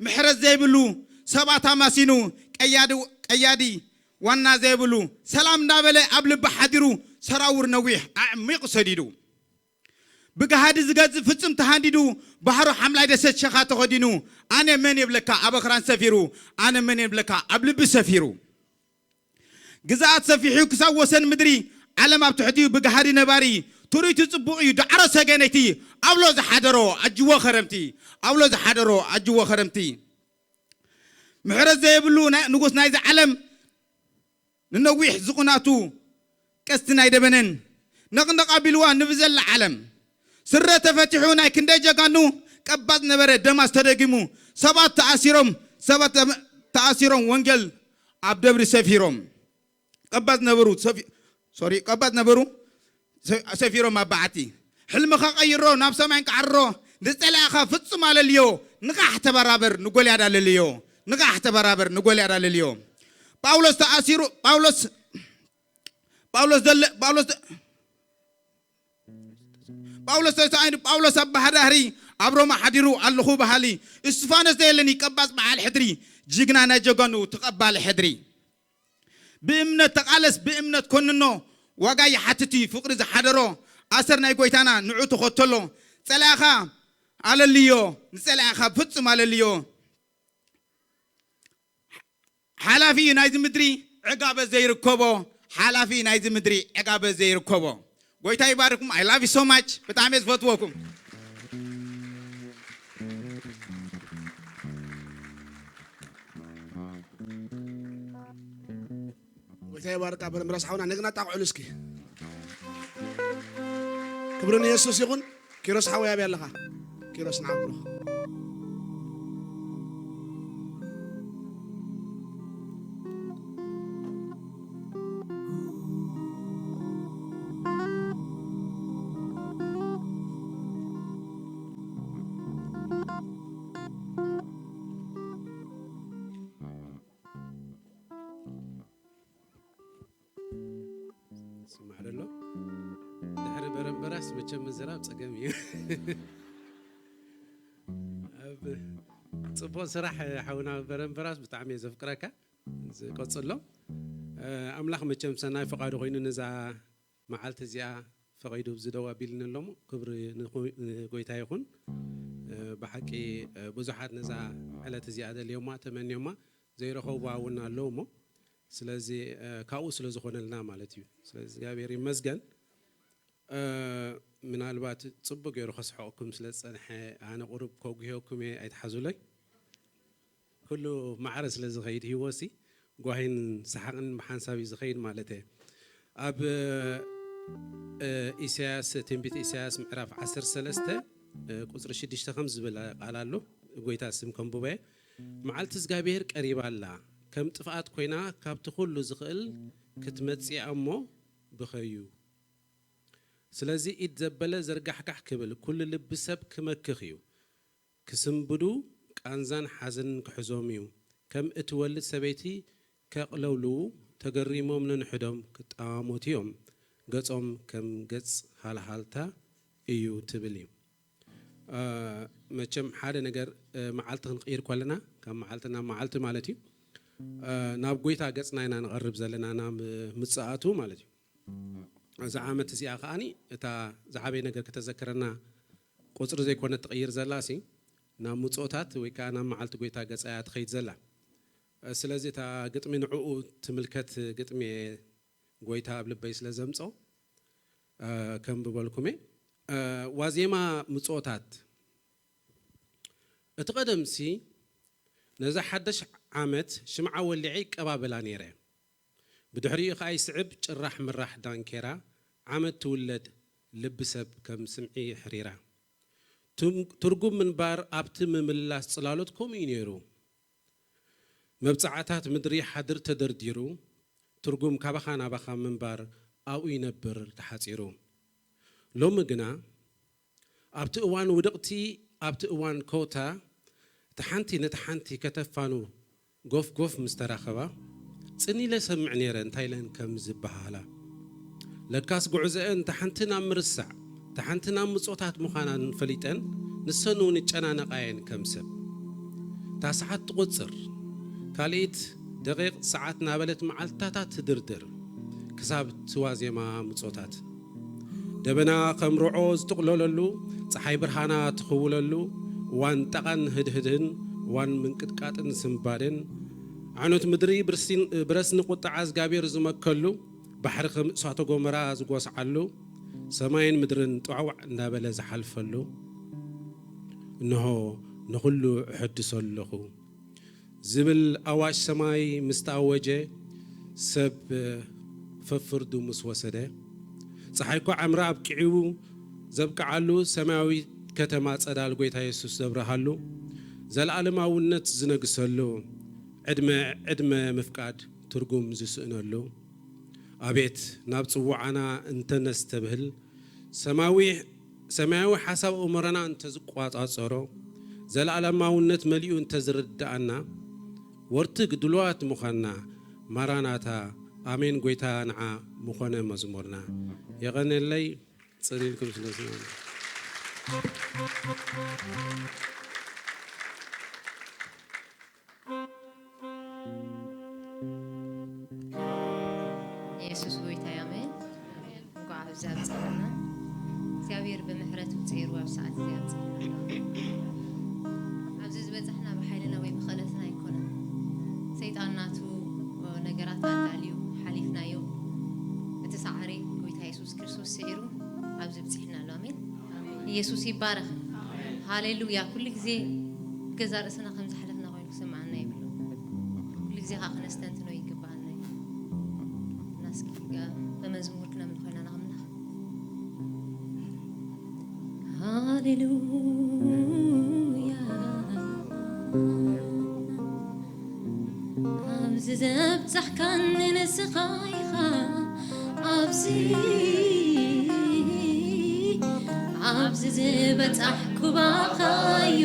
ምሕረት ዘይብሉ ሰባት ኣማሲኑ ቀያዲ ቀያዲ ዋና ዘይብሉ ሰላም እንዳበለ ኣብ ልቢ ሓዲሩ ሰራውር ነዊሕ ኣዕሚቑ ሰዲዱ ብጋህዲ ዝገዝእ ፍጹም ተሃንዲዱ ባሕሩ ሓምላይ ደሰት ሸኻ ተኸዲኑ ኣነ መን የብለካ ኣብ ኣኽራን ሰፊሩ ኣነ መን የብለካ ኣብ ልቢ ሰፊሩ ግዝኣት ሰፊሑ ክሳብ ወሰን ምድሪ ዓለም ኣብ ትሕቲኡ ብጋህዲ ነባሪ ትርኢቱ ጽቡቕ እዩ ዳዕሮ ሰገነይቲ ኣብሎ ዝሓደሮ ኣጅዎ ኸረምቲ ኣብሎ ዝሓደሮ ኣጅዎ ኸረምቲ ምሕረት ዘይብሉ ናይ- ንጉስ ናይዚ ዓለም ንነዊሕ ዝቑናቱ ቀስቲ ናይ ደበነን ነቕነቕ ኣቢልዋ ንብዘላ ዓለም ስረ ተፈቲሑ ናይ ክንደይ ጀጋኑ ቀባጽ ነበረ ደማስ ተደጊሙ ሰባት ተኣሲሮም ሰባት ተኣሲሮም ወንጌል ኣብ ደብሪ ሰፊሮም ቀባጽ ነበሩ ሰፊ- ሶሪ ቀባጽ ነበሩ ሰ- ሰፊሮም ኣብ በዓቲ ሕልምኻ ቀይሮ ናብ ሰማይ እንቃዕሮ ንጸላእኻ ፍጹም ኣለልዮ ንቓሕ ተበራበር ንጎልያድ ኣለልዮ ንቓሕ ተበራበር ንጎልያድ ኣለልዮ ጳውሎስ ተኣሲሩ ጳውሎስ ጳውሎስ ደለ ጳውሎስ ደ- ጳውሎስ ተሳኢኑ ጳውሎስ ኣብ ባህዳህሪ ኣብ ሮማ ሓዲሩ ኣለኹ በሃሊ እስፋኖስ ደየለኒ ቀባጽ በዓል ሕድሪ ጅግና ናይ ጀጋኑ ተቐባሊ ሕድሪ ብእምነት ተቓለስ ብእምነት ኮንኖ ዋጋ ይሓትት እዩ ፍቕሪ ዝሓደሮ ኣሰር ናይ ጎይታና ንዑ ተኸተሎ ጸላእኻ ኣለልዮ ንጸላእኻ ፍጹም ኣለልዮ ሓላፊ እዩ ናይዚ ምድሪ ዕጋበ ዘይርከቦ ሓላፊ እዩ ናይዚ ምድሪ ዕጋበ ዘይርከቦ ጎይታ ይባርኩም I love you so much ብጣዕሚ እየ ዝፈትወኩም ጎይታ ይባርካ በረምረስ ሓውና ነግና ጣቕዕሉ እስኪ ክብሪ ንየሱስ ይኹን ኪሮስ ሓወይ ኣበይ ኣለኻ ኪሮስ ንዓብሮ ስማዕ ደሎ ድሕሪ በረምበራስ መቸም ምዝራብ ፀገም እዩ ኣብ ፅቡቅ ስራሕ ሓውና በረምበራስ ብጣዕሚ እየ ዘፍቅረካ ዝቀፅሎ ኣምላኽ መቸም ሰናይ ፈቃዱ ኮይኑ ነዛ መዓልቲ እዚኣ ፈቒዱ ኣብዚ ደው ኣቢልኒ ኣሎ እሞ ክብሪ ንጎይታ ይኹን። ብሓቂ ብዙሓት ነዛ ዕለት እዚኣ ደልዮማ ተመንዮማ ዘይረኸብዋ እውን ኣለዉ እሞ ስለዚ ካብኡ ስለ ዝኾነልና ማለት እዩ። ስለዚ እግዚኣብሔር ይመስገን። ምናልባት ጽቡቅ ገይሩ ከስሕቐኩም ስለ ዝጸንሐ ኣነ ቁሩብ ከጉህየኩም እየ ኣይትሓዙለይ። ኩሉ ማዕረ ስለ ዝኸይድ ህይወትሲ ጓሂን ሰሓቕን ብሓንሳብ እዩ ዝኸይድ ማለት እየ። ኣብ ኢሳያስ ትንቢት ኢሳያስ ምዕራፍ ዓሰርተ ሰለስተ ቁፅሪ ሽዱሽተ ከም ዝብል ቃል ኣሎ። ጎይታ ስም ከንብቦ እየ። መዓልቲ እግዚኣብሔር ቀሪባ ኣላ፣ ከም ጥፍኣት ኮይና ካብቲ ኩሉ ዝኽእል ክትመጽእ እያ እሞ ብኸዩ። ስለዚ ኢድ ዘበለ ዘርጋሕጋሕ ክብል፣ ኩሉ ልቢ ሰብ ክመክኽ እዩ። ክስንብዱ ቃንዛን ሓዘንን ክሕዞም እዩ። ከም እትወልድ ሰበይቲ ከቕለብልዉ ተገሪሞም ነንሕዶም ክጠማመቱ እዮም። ገጾም ከም ገጽ ሃልሃልታ እዩ ትብል እዩ። መቸም ሓደ ነገር መዓልቲ ክንቅይር ከለና ካብ መዓልቲ ናብ መዓልቲ ማለት እዩ ናብ ጎይታ ገጽና ኢና ንቐርብ ዘለና ናብ ምጽኣቱ ማለት እዩ። እዚ ዓመት እዚኣ ከዓኒ እታ ዝዓበየ ነገር ከተዘክረና ቁፅሪ ዘይኮነት ትቕይር ዘላ ሲ ናብ ምፅኦታት ወይ ከዓ ናብ መዓልቲ ጎይታ ገፃ እያ ትኸይድ ዘላ። ስለዚ እታ ግጥሚ ንዕኡ ትምልከት ግጥሚ እየ ጎይታ ኣብ ልበይ ስለ ዘምፆ ከንብበልኩም እየ። ዋዜማ ምፅኦታት እቲ ቀደምሲ ነዛ ሓደሽ ዓመት ሽምዓ ወሊዐ ይቀባበላ ነይረ። ብድሕሪኡ ኸኣ ይስዕብ ጭራሕ ምራሕ ዳንኬራ ዓመት ትውለድ ልቢ ሰብ ከም ስምዒ የሕሪራ። ትም-፣ ትርጉም ምንባር ኣብቲ ምምልላስ ጽላሎት ከምኡ እዩ ነይሩ። መብጽዓታት ምድሪ ሓድር ተደርዲሩ፣ ትርጉም ካባኻ ናባኻ ምንባር ኣብኡ ይነብር ተሓጺሩ። ሎሚ ግና ኣብቲ እዋን ውድቕቲ፣ ኣብቲ እዋን ኮታ፣ እቲ ሓንቲ ነቲ ሓንቲ ከተፋኑ ጎፍ ጎፍ ምስ ተራኸባ፣ ጽን ኢለ ሰምዕ ነይረ እንታይ ኢለን ከም ዝበሃሃላ። ለካስ ጉዕዘአን ተሓንቲ ናብ ምርሳዕ፣ ተሓንቲ ናብ ምጾታት ምዃናን ፈሊጠን፣ ንሰን እውን ይጨናነቓየን ከም ሰብ። እታ ሰዓት ትቑጽር፣ ካልኢት ደቂቕ ሰዓት እናበለት መዓልታታት ትድርድር፣ ክሳብ እቲ ዋዜማ ምጾታት። ደበና ከም ርዖ ዝጥቕለለሉ፣ ጸሓይ ብርሃና ትኽውለሉ፣ እዋን ጠቓን ህድህድን፣ እዋን ምንቅጥቃጥን ስንባደን፣ ዓኖት ምድሪ ብርሲን-፣ ብረስኒ ቁጥዓ እግዚኣብሔር ዝመከሉ፣ ባሕሪ ከም እሳተ ጎመራ ዝጎስዓሉ፣ ሰማይን ምድርን ጧዕዋዕ እንዳበለ ዝሓልፈሉ፣ እንሆ ንኹሉ እሐድሶ ኣለኹ ዝብል ኣዋጅ ሰማይ ምስ ተኣወጀ፣ ሰብ ፈፍርዱ ምስ ወሰደ፣ ጸሓይ እኳ ዕምራ ኣብቂዑ ዘብቅዓሉ ሰማያዊት ከተማ ጸዳል ጎይታ የሱስ ዘብርሃሉ፣ ዘለኣለማውነት ዝነግሰሉ፣ ዕድመ ዕድመ ምፍቃድ ትርጉም ዝስእነሉ፣ ኣቤት ናብ ጽውዓና እንተነስተብህል፣ ሰማዊ-፣ ሰማያዊ ሓሳብ ኣእምሮና እንተዝቋጻጸሮ፣ ዘለኣለማውነት መሊኡ እንተዝርድኣና፣ ወርትግ ድሉዋት ምዃንና፣ ማራናታ፣ ኣሜን ጎይታ ንዓ ምኾነ መዝሙርና። የቐንየለይ፣ ጽን ኢልኩም ስለ ዝሰማዕኩም። የሱስ ጎይታ እዩ። ኣሜን። እንኳዕ ኣብዚ ኣብፀሐና። እግዚኣብሔር ብምሕረቱ ፀይሩ ኣብ ሰዓት እዚ ኣብፀሐና። ኣብዚ ዝበፃሕና ብሓይልና ወይ ብኽእለትና ኣይኮነን። ሰይጣን ናቱ ነገራት ኣዳልዩ ሓሊፍናዮ። እቲ ሰዓሪ ጎይታ የሱስ ክርስቶስ ስዒሩ ኣብዚ ብፂሕና ኣሎ። ኣሜን። ኢየሱስ ይባረኽ። ሃሌሉያ። ኩሉ ግዜ ገዛ ርእስና ከም ዝሓለፍና ኮይኑ ክስምዓና የብሉን። ኩሉ ግዜ ከዓ ክነስተንትኖ ይግባኣና እዩ። እና እስኪ ብመዝሙር ክነምልኾ ኢና ንኣምላኽ። ሃሌሉያ። ኣብዚ ዘብጻሕካኒ ንስኻ ኢኻ፣ ኣብዚ፣ ኣብዚ ዝበጻሕኩ ባኻ'ዩ፣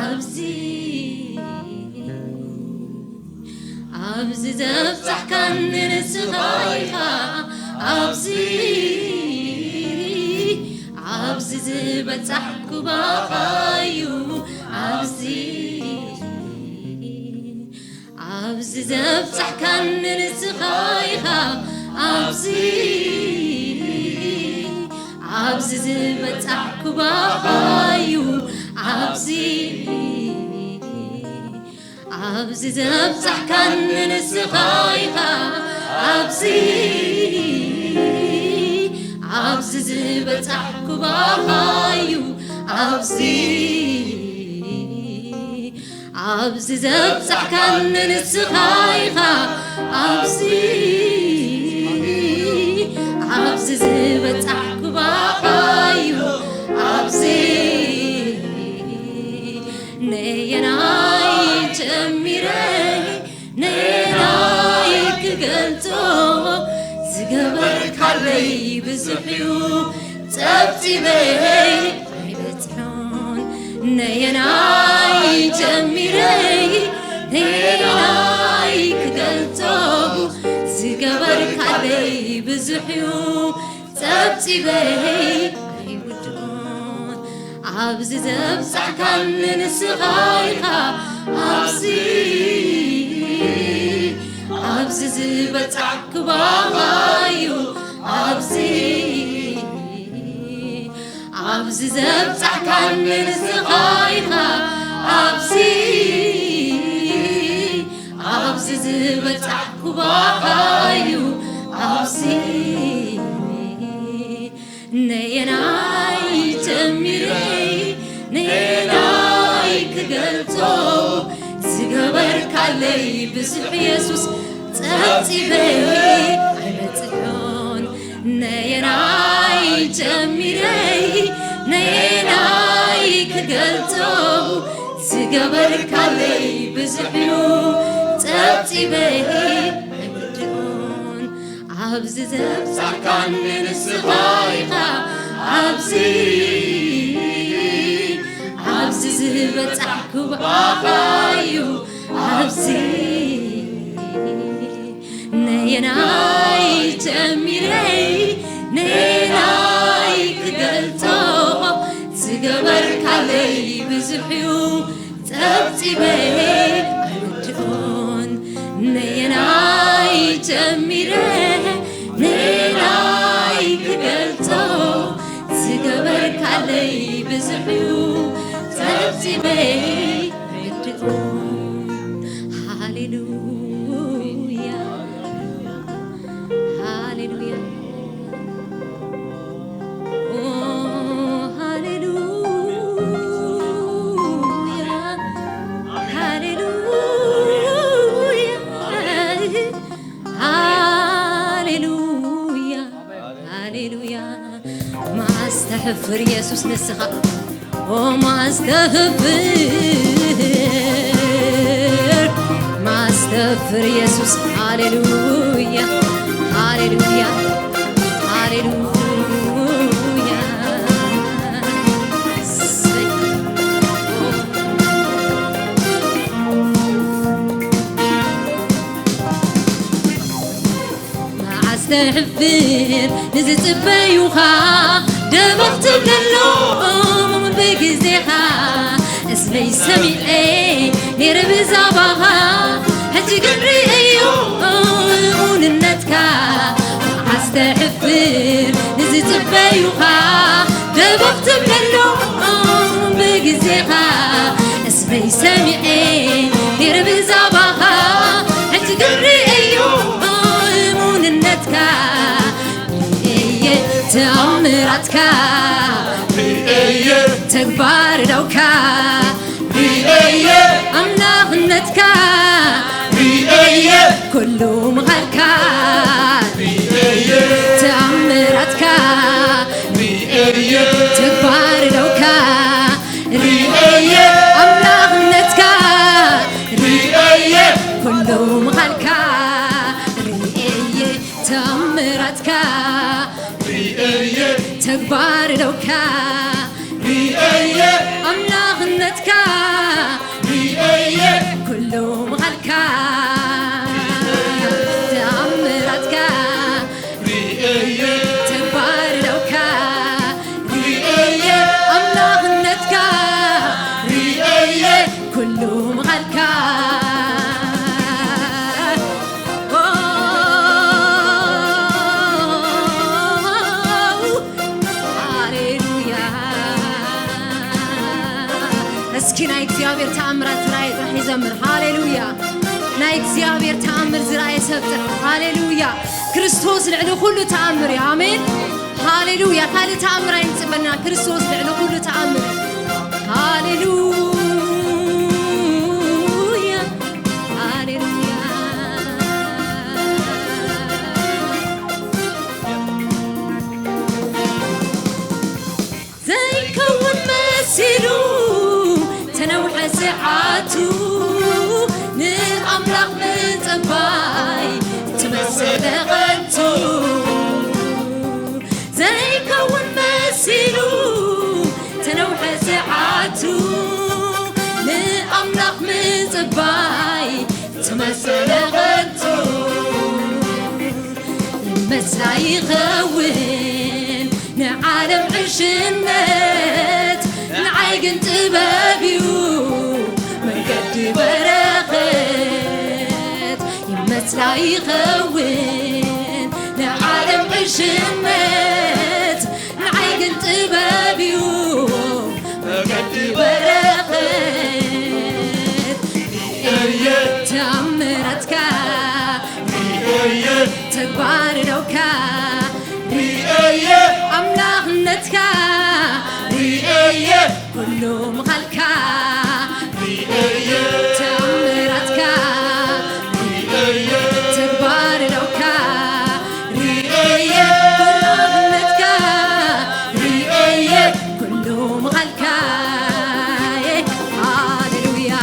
ኣብዚ፣ ኣብዚ ዘብጻሕካኒ ንስኻ ኢኻ፣ ኣብዚ፣ ኣብዚ ዝበጻሕኩ ባኻ'ዩ፣ ኣብዚ፣ ኣብዚ ዘብጻሕካኒ ንስኻ ኢኻ፣ ኣብዚ፣ ኣብዚ ዝበጻሕኩ ባኻ'ዩ፣ ኣብዚ፣ ኣብዚ ዘብጻሕካኒ ንስኻ ኢኻ፣ ኣብዚ፣ ኣብዚ ዝበጻሕኩ ባኻ'ዩ፣ ኣብዚ፣ ኣብዚ ዘብጻሕካኒ ንስኻ ኢኻ፣ ኣብዚ፣ ኣብዚ ዝበጻሕኩ ባኻ'ዩ፣ ኣብዚ፣ ነየናይ ጀሚረ ነየናይ ክገልጾ፣ ዝገበርካለይ ብዙሕ'ዩ፣ ጸብጺበይ ኣይበጽሖን። ነየናይ ጀሚረ ነየናይ ክገልጾ፣ ዝገበርካለይ ብዙሕ'ዩ፣ ጸብጺበይ ኣይውድኦን። ኣብዚ ዘብጻሕካኒ ንስኻ ኢኻ፣ ኣብዚ፣ ኣብዚ ዝበጻሕኩ ባኻ'ዩ፣ ኣብዚ፣ ኣብዚ ዘብጻሕካኒ ንስኻ ኢኻ፣ ኣብዚ፣ ኣብዚ ዝበጻሕኩ ባኻ'ዩ፣ ኣብዚ፣ ነየናይ ጀሚረ ነየናይ ክገልጾ፣ ዝገበርካለይ ብዙሕ የሱስ፣ ጸብጺበይ ኣይበጽሖን። ነየናይ ገበርካለይ ብዙሕ እዩ ጸብጺበይ ኣይወድኦን። ኣብዚ ዘብጻሕካኒ ንስኻ ኢኻ፣ ኣብዚ ኣብዚ ዝበጻሕኩ ብኣኻ እዩ። ኣብዚ ነየናይ ጀሚረይ ነየናይ ክገልጾ፣ ዝገበርካለይ ብዙሕ እዩ ጸብጺበይ ኣይወድኦን። ነየናይ ጀሚረ ነየናይ ክገልጾ፣ ዝገበርካለይ ብዙሕ እዩ ጸብጺበይ ኣይወድኦን። ሃሌሉያ፣ ሃሌሉያ፣ ኦ፣ ሃሌሉያ፣ ሃሌሉያ፣ ሃሌሉያ፣ ሃሌሉያ። ማስተሕፍር ኢየሱስ ንስኻ፣ ኦ ማስተፍር፣ ማስተፍር ኢየሱስ። ሃሌሉያ፣ ሃሌሉያ፣ ሃሌሉያ። መዓስ ተሕፍር ንዝጽበዩኻ፣ ደበኽ ትብለሎም ብግዜኻ። እስመይ ሰሚዐ ነይረ ብዛባኻ፣ ሕጂ ግን ርእየዮ እሙንነትካ። መዓስ ተሕፍር ንዝጽበዩኻ፣ ደበኽ ትብለሎም ብግዜኻ። እስመይ ሰሚዐ ነይረ ብዛባኻ፣ ሕጂ ግን ርእየዮ እሙንነትካ። ርእየየ ተኣምራትካ፣ ርእየየ ተግባር እደውካ፣ ርእየየ ኣምላኽነትካ፣ ርእየየ ኩሉ ምኻልካ፣ ርእየየ ተኣምራትካ፣ ርእየየ ተግባር እደውካ፣ ርእየየ ኣምላኽነትካ፣ ርእየየ ኩሉ ምኻልካ፣ ርእየየ ተኣምራትካ፣ ርእየየ ተግባር እደውካ፣ ርእየየ ኣምላኽነትካ፣ ርእየየ ኩሉ ምኻልካ፣ ተኣምራትካ፣ ርእየየ ተግባር እደውካ፣ ርእየየ ኣምላኽነትካ፣ ርእየየ ኩሉ ምኻልካ። ኦ፣ ሃሌሉያ። እስኪ ናይ እግዚኣብሔር ተኣምራት ዝረኣየ ጥራሕ ይዘምር። ሃሌሉያ። ናይ እግዚኣብሔር ተኣምር ዝረኣየ ሰብ ጥራሕ። ሃሌሉያ። ክርስቶስ ልዕሊ ኩሉ ተኣምር እዩ። ኣሜን። ሃሌሉያ። ካልእ ተኣምር ኣይንጽበና። ክርስቶስ ልዕሊ ኩሉ ተኣምር እዩ። ሃሌሉያ። ሃሌሉያ። ዘይከውን መሲሉ ተነውሐ ሰዓቱ፣ ንኣምላኽ ምጽባይ ትመሰለ ቐንቱ። ዘይከውን መሲሉ ተነውሐ ሰዓቱ፣ ንኣምላኽ ምጽባይ ትመሰለ ቐንቱ። ይመስላ ይኸውን ንዓለም ዕሽነት፣ ንዓይ ግን ጥበብ እዩ መንገዲ በረኸት። ይመስላ ይኸውን ንዓለም ዕሽነት፣ ንዓይ ግን ጥበብ እዩ መንገዲ በረኸት። ርእየ ተኣምራትካ፣ ርእየ ተግባር እደውካ፣ ርእየ ኣምላኽነትካ፣ ርእየ ኩሉ ምኻልካ፣ ርእየ ተኣምራትካ፣ ርእየ ተግባር እደውካ፣ ርእየ ኣምላኽነትካ፣ ርእየ ኩሉ ምኻልካ። ሃሌሉያ።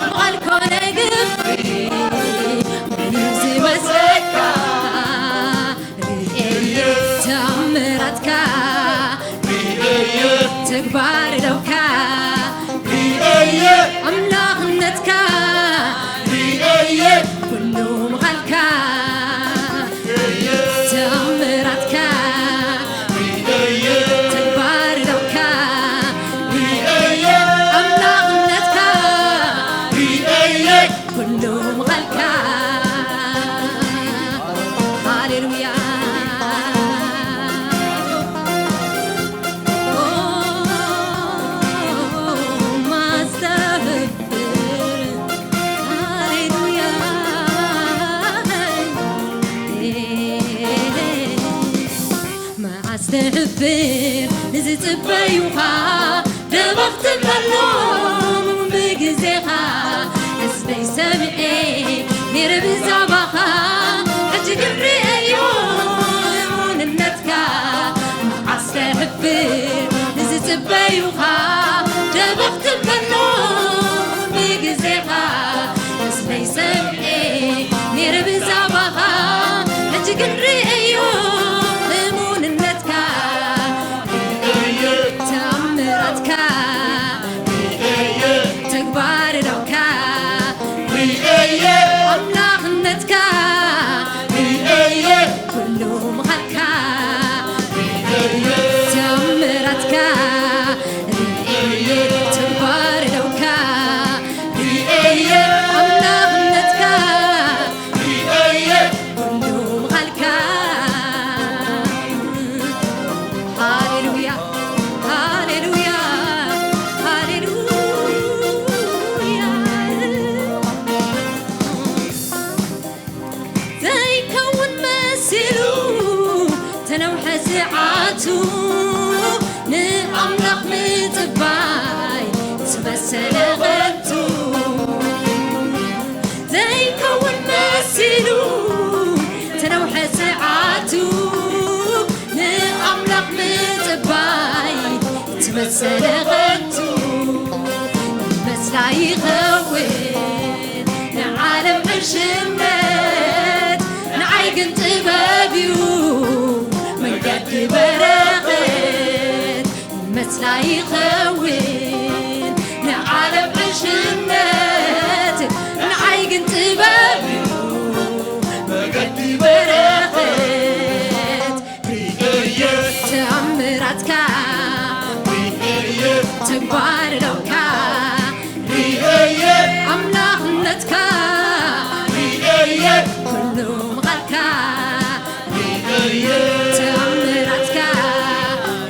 ብቓል ኮነ ግብሪ፣ መን እዩ ዝመስለካ? ርእየ ተኣምራትካ፣ ርእየ ተግባር እደውካ፣ ርእየ ኣምላኽነትካ፣ ርእየ ኩሉ ምዃንካ። ተኣምራትካ፣ ተግባር እደውካ፣ ኣምላኽነትካ፣ ኩሉ ምዃንካ። ሃሌሉያ። ኦ፣ ማስተር ሃሌሉያ። መዓስ ተህፍር ንዝጽበዩኻ ደበኽ ትብለሎም ብግዜኻ። ሕዝበይ ሰምዔ ነይረ ብዛባኻ፣ ሕጂ ግን ርእየዮ እሙንነትካ። መዓስ ተህፍር ንዝጽበዩኻ ደበኽ ትብለሎም ብግዜኻ። ሕዝበይ ሰምዔ ነይረ ብዛባኻ፣ ሕጂ ግን ርእየዮ እሙንነትካ። ርእየ ተኣምራትካ፣ ርእየ ተግባር እደውካ፣ ርእየ ኣምላኽነትካ፣ ርእየ ኩሉ ምዃንካ። ርእየ ተኣምራትካ፣ ርእየ ተግባር እደውካ፣ ርእየ ኣምላኽነትካ፣ ርእየ ኩሉ ምዃንካ። ሃሌሉያ፣ ሃሌሉያ፣ ሃሌሉያ። ዘይከውን መሲሉ ተነውሐ ሰዓቱ፣ ንኣምላኽ ምጽባይ ዝመሰለ ቐንቱ። ዘይከውን መሲሉ ተነውሐ ሰዓቱ፣ ንኣምላኽ ምጽባይ ዝመሰለ ቐንቱ። መስላ ይኸውን ንዓለም ዕሽነት፣ ንዓይ ግን ጥበብ እዩ መንገዲ በረኸት። መስላ ይኸውን ንዓለም ዕሽነት፣ ንዓይ ግን ጥበብ እዩ መንገዲ በረኸት። ርእየ ተኣምራትካ፣ ርእየ ተግባር እደውካ፣ ርእየ ኣምላኽነትካ፣ ርእየ ኩሉ ምቓልካ፣ ርእየ ተኣምራትካ፣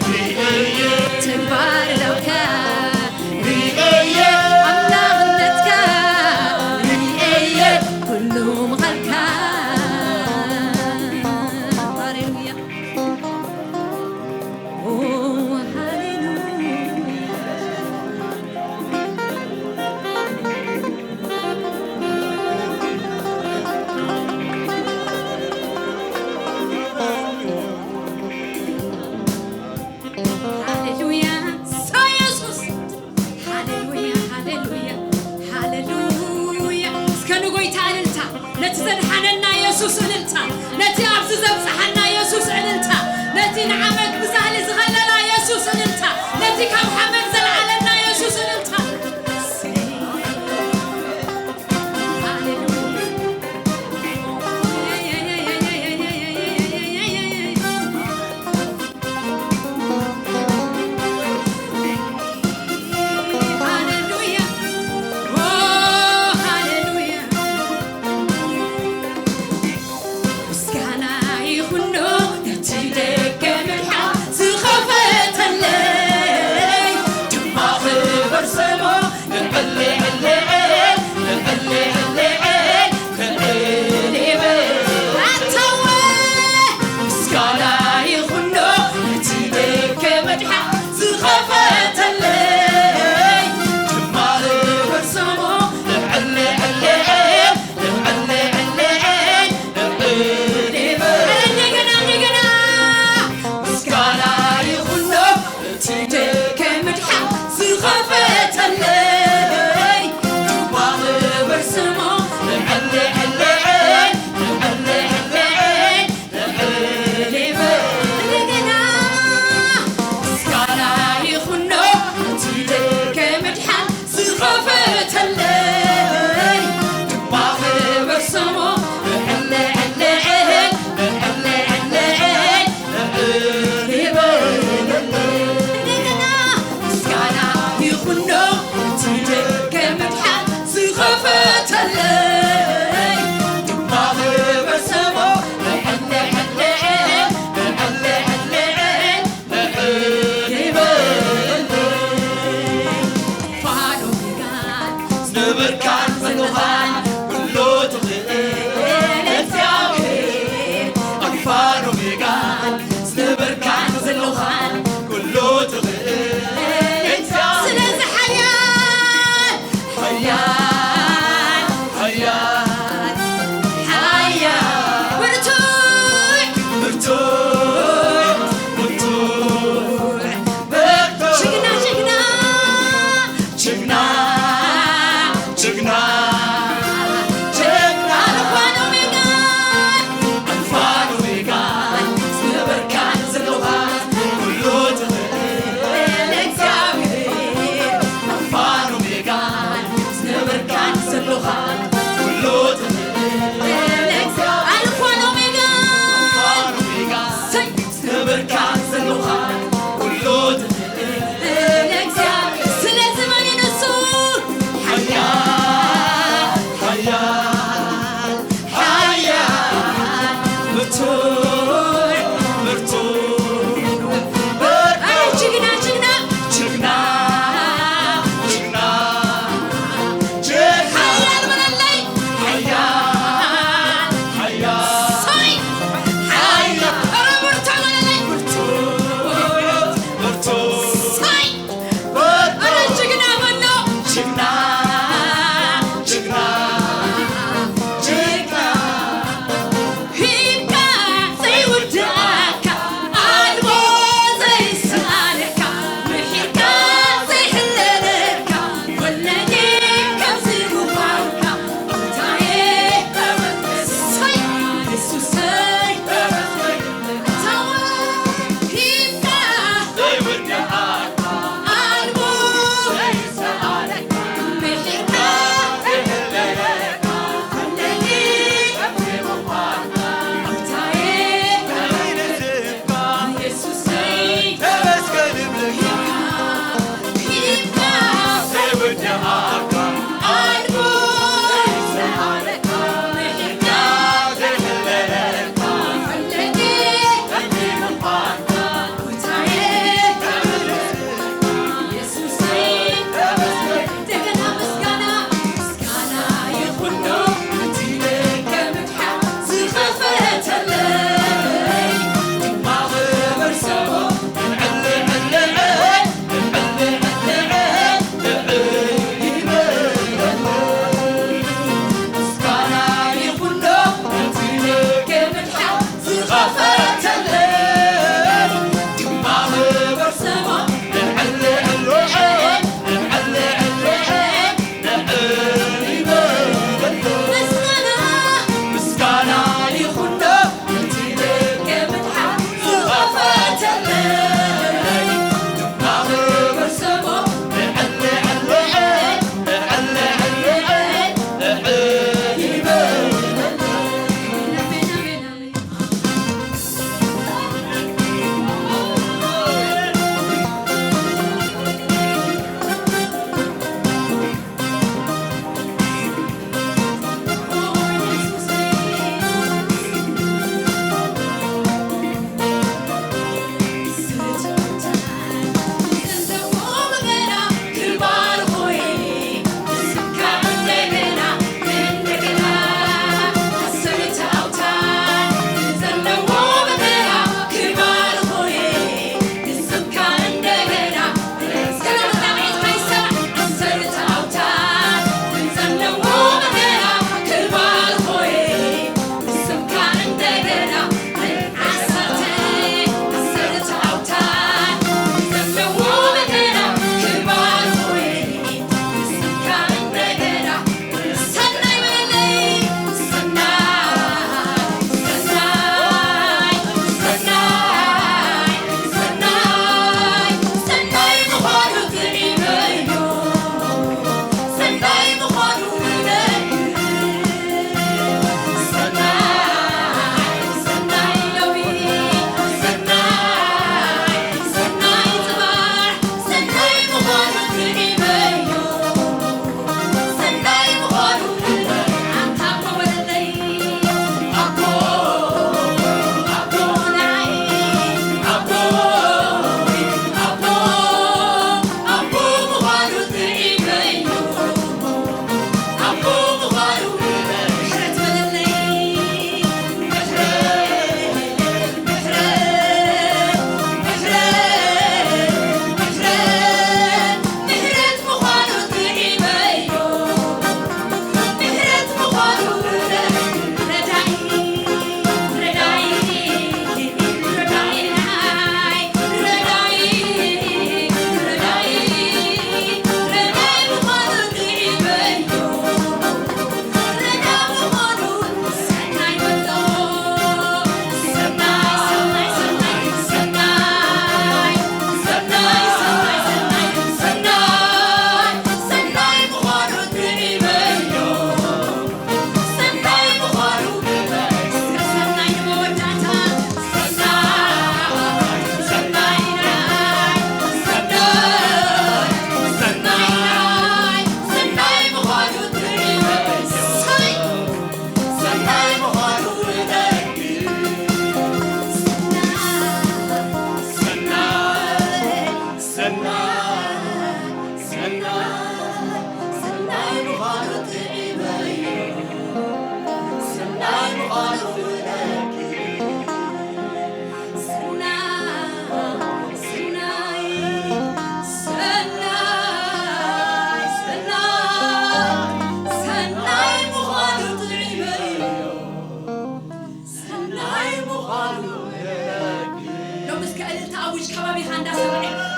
ርእየ ተግባር እደውካ፣ ርእየ ኣምላኽነትካ፣ ርእየ ኩሉ ምቓልካ። ሃሌሉያ። ኦ፣ ሃሌሉያ። ሃሌሉያ። ሰው ኢየሱስ። ሃሌሉያ፣ ሃሌሉያ፣ ሃሌሉያ። እስከ ንጎይታ እልልታ፣ ነቲ ዘድሓነና የሱስ እልልታ፣ ነቲ ኣብዚ ዘብጽሓና የሱስ እልልታ፣ ነቲ ንዓመት ብሳህሊ ዝኸለላ የሱስ እልልታ፣ ነቲ ካብ ሓመድ ዘልዓለና የሱስ እልልታ። ሃሌሉያ። ሃሌሉያ፣ ኦ፣ ሃሌሉያ። ምስጋና ይኹን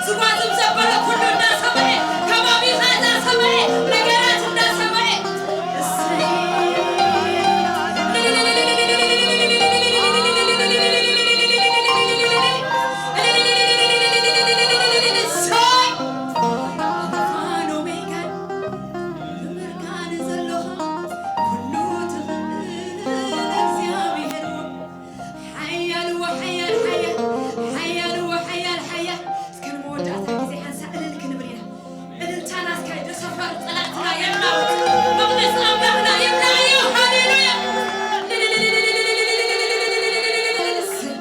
ዝጓዝም ዘበለ ኩሉ እንዳሰምዐ፣ ከባቢኻ እንዳሰምዐ፣ ነገራት እንዳሰምዐ። እሰይ። እሰይ። ኣልፋን ኦሜጋን ብምርካን ዘለኻ ኩሉ ትኽእል እግዚኣብሔር ሓያል ወሓያል ሓያል፣ ሓያል ወሓያል ሓያል። እስከ ንመወዳእታ ግዜ ሓንሳእ እልል ክንብል ኢና። እልልታ ናትካ እዩ፣ ደሰፋር ጸላእትና የናውጥ። መቕደስ ኣምላኽና የናዮ። ሃሌሉያ። እሰይ፣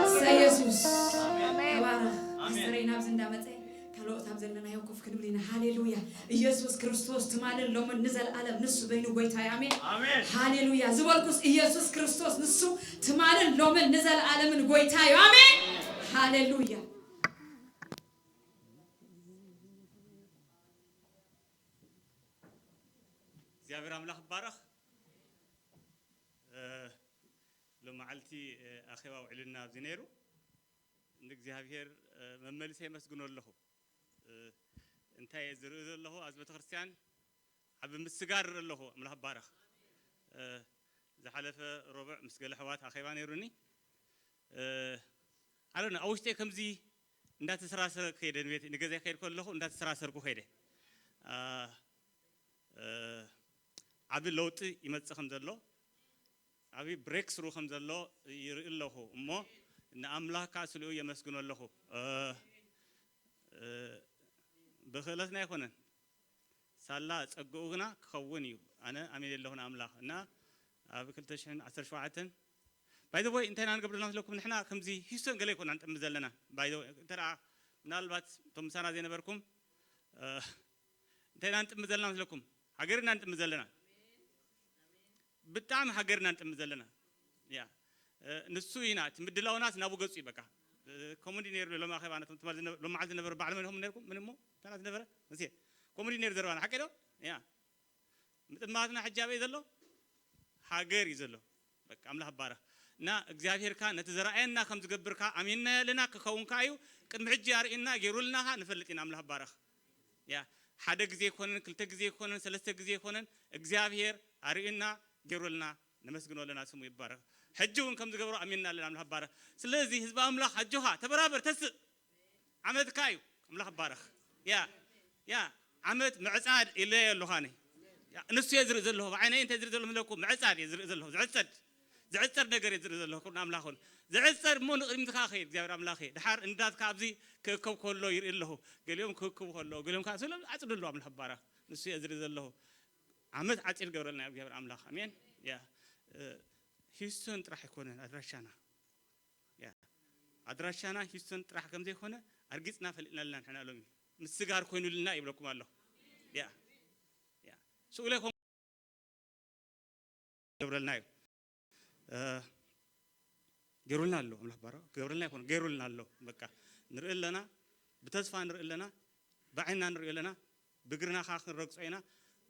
እሰይ፣ የሱስ። ተባረኽ። ኣሜን። ፓስተረይ ናብዚ እንዳመጸ ካልኦት ኣብ ዘለናዮ ኮፍ ክንብል ኢና። ሃሌሉያ። ኢየሱስ ክርስቶስ ትማልን ሎምን ንዘለኣለም ንሱ በይኑ ጎይታ እዩ። ኣሜን። ኣሜን። ሃሌሉያ። ዝበልኩስ ኢየሱስ ክርስቶስ ንሱ ትማልን ሎምን ንዘለኣለምን ጎይታ እዩ። ኣሜን። ሃሌሉያ። እግዚኣብሔር ኣምላኽ ይባረኽ። እ፣ ሎመዓልቲ፣ እ፣ ኣኼባ ውዕልና ኣብዚ ነይሩ። ንእግዚኣብሔር፣ እ፣ መመሊሰ የመስግኖ ኣለኹ። እ፣ እንታይ እየ ዝርኢ ዘለኹ? ኣብዚ ቤተክርስትያን ዓቢ ምስጋር ይርኢ ኣለኹ። ኣምላኽ ይባረኽ። እ፣ ዝሓለፈ ረቡዕ ምስ ገለ ኣሕዋት ኣኼባ ነይሩኒ። እ፣ ኣሎና ኣብ ውሽጠይ ከምዚ እንዳተሰራሰረ ከይደ፣ ንቤት-፣ ንገዛይ ከይድ ከለኹ እንዳተሰራሰርኩ ከይደ። እ፣ እ፣ ዓቢ ለውጢ ይመጽእ ከም ዘሎ፣ ዓቢ ብሬክ ስሩ ከም ዘሎ ይርኢ ኣለኹ። እሞ ንኣምላኽ ከኣ ስሊኡ የመስግኖ ኣለኹ። እ፣ እ፣ ብክእለትና ኣይኮነን፣ ሳላ ጸግኡ ግና ክኸውን እዩ። ኣነ ኣሚነ ኣለኹ ንኣምላኽ። እና ኣብ ክልተ ሽሕን ዓሰርተ ሸውዓተን፣ ባይ ዘ ወይ፣ እንታይ ኢና ንገብር ዘለና መስለኩም? ንሕና ከምዚ ሂስቶን ገለ ኣይኮና ንጥምት ዘለና። ባይ ዘ ወይ፣ እንተ ደኣ ምናልባት እቶም ምሳና ዘይነበርኩም፣ እ፣ እንታይ ኢና ንጥምት ዘለና መስለኩም? ሃገር ኢና ንጥምት ዘለና። ብጣዕሚ ሃገር ኢና ንጥምት ዘለና። ያ፣ እ፣ ንሱ ኢና፣ እቲ ምድላውናስ ናብኡ ገጹ እዩ በቃ። እ፣ ከምኡ እንዲ ነይሩ ሎም ኣኼባ፣ ነቶም ትማል ዝነበ-፣ ሎም መዓልቲ ዝነበረ በዓል መን ኢኹም ነይርኩም? ምን እሞ? እንተና ዝነበረ? መሲየ። ከምኡ እንዲ ነይሩ ዘረባና፣ ሓቂ ዶ? ያ። ምጥማትና ሕጂ ኣበይ ዘሎ? ሃገር እዩ ዘሎ። በቃ ኣምላኽ ይባረኽ። እና እግዚኣብሔር ከኣ ነቲ ዘረኣየና ከም ዝገብር ከኣ ኣሚንና ኣለና፣ ክኸውን ከኣ እዩ። ቅድሚ ሕጂ ኣርእዩና፣ ገይሩልና ከኣ ንፈልጥ ኢና። ኣምላኽ ይባረኽ። ያ፣ ሓደ ግዜ ይኮነን፣ ክልተ ግዜ ይኮነን፣ ሰለስተ ግዜ ይኮነን፣ እግዚኣብሔር ኣርእዩና፣ ገይሩልና፣ ነመስግኖ ኣለና፣ ስሙ ይባረኽ። ሕጂ እውን ከም ዝገብሮ ኣሚንና ኣለና። ኣምላኽ ይባረኽ። ስለዚ ህዝቢ ኣምላኽ ኣጆኻ፣ ተበራበር፣ ተስእ። ዓመትካ እዩ። ኣምላኽ ይባረኽ። ያ፣ ያ፣ ዓመት ምዕጻድ ኢለ ኣለኹ ኣነ። ያ፣ ንሱ እየ ዝርኢ ዘለኹ። ብዓይነይ እንታይ ዝርኢ ዘለኹ መስለኩም? ምዕጻድ እየ ዝርኢ ዘለኹ። ዝዕጸድ፣ ዝዕጸድ ነገር እየ ዝርኢ ዘለኹ። ክብሪ ንኣምላኽ ይኹን። ዝዕጸድ እሞ ንቕድሚትካ ኸይድ፣ እግዚኣብሔር ኣምላኸ። ድሓር እንዳትካ ኣብዚ ክእከብ ከሎ ይርኢ ኣለኹ። ገሊኦም ክእክቡ ከለዉ፣ ገሊኦም ከኣ ስለ ዓጽዱ ኣለዉ። ኣምላኽ ይባረኽ። ንሱ እየ ዝርኢ ዘለኹ። ዓመት ዓጺድ ገብረልና እግዚኣብሔር ኣምላኽ። ኣሜን። ያ፣ እ፣ ሂውስተን ጥራሕ ኣይኮነን ኣድራሻና። ያ፣ ኣድራሻና ሂውስተን ጥራሕ ከም ዘይኮነ ኣርጊጽና ፈሊጥና ኣለና ንሕና ሎሚ። ምስጋር ኮይኑልና ይብለኩም ኣለኹ። ያ፣ ያ። ስኡለይ ኮም-፣ ገብረልና እዩ። እ፣ ገይሩልና ኣሎ ኣምላኽ ባሮ። ገብረልና ይኮነ፣ ገይሩልና ኣሎ። በቃ ንርኢ ኣለና፣ ብተስፋ ንርኢ ኣለና፣ ብዓይንና ንርኢ ኣለና፣ ብእግርና ከኣ ክንረግጾ ኢና።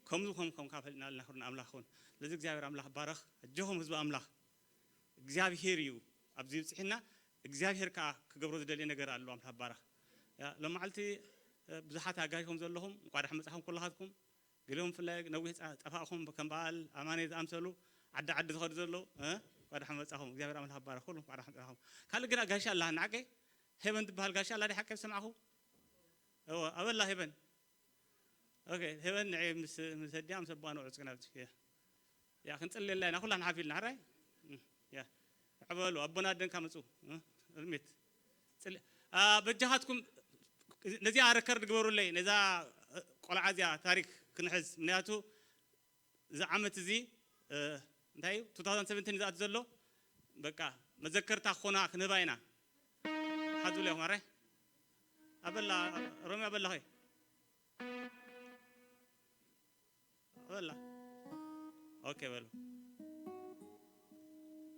ከምዚ ከም፣ ከም ከኣ ፈሊጥና ኣለና። ክብሪ ንኣምላኽ ይኹን። ስለዚ እግዚኣብሔር ኣምላኽ ባረኽ። ኣጆኹም ህዝቢ ኣምላኽ። እግዚኣብሄር እዩ ኣብዚ ይብጽሕና። እግዚኣብሄር ከኣ ክገብሮ ዝደልየ ነገር ኣሎ። ኣምላኽ ባረኽ። ያ፣ ሎማዓልቲ፣ እ፣ ብዙሓት ኣጋይሽ ከም ዘለኹም፣ እንቋዕ ደሓን መጻኹም ኩላኻትኩም። ገሊኦም ብፍላይ ነዊሕ ጸ-፣ ጠፋእኹም፣ ከም በዓል ኣማኔ ዝኣምሰሉ፣ ዓዲ ዓዲ ዝኸዱ ዘለዉ፣ እ፣ እንቋዕ ደሓን መጻኹም። እግዚኣብሔር ኣምላኽ ባረኽ። ኩሉም እንቋዕ ደሓን መጻኹም። ካልእ ግና ጋሻ ኣላ፣ ንዓቀይ ሄቨን ትበሃል ጋሻ ኣላ፣ ድሓቀይ ዝሰማዕኹ? እወ፣ ኣበላ ሄቨን። ኦኬ፣ ሄቨን ንዒ ምስ፣ ምስ ኣዲኣ ምስ ኣቦኣ ንውዕል እስከ ናብቲ። ያ። ያ፣ ክንጽልየላ ኢና፣ ኩላና ሓፍ ኢልና፣ ሕራይ? እም፣ ያ። ሕዕ በሉ፣ ኣቦና ኣደን ከኣ ምጹ። እ፣ እልሚት። ጽል-፣ ኣ፣ በጃኻትኩም ነዚኣ ረከርድ ግበሩለይ፣ ነዛ፣ እ፣ ቆልዓ እዚኣ ታሪክ ክንሕዝ። ምክንያቱ፣ እዚ ዓመት እዚ፣ እ፣ እንታይ እዩ? ቱ ታውዘንድ ሰቨንቲን ዝኣቱ ዘሎ፣ በቃ፣ መዘከርታ ክኾና ክንህባ ኢና። ሓዙለይ ኢኹም፣ ኣረ? ኣበላ፣ ሮሚ ኣበላኸይ? ኣበላ። ኦኬ በሉ።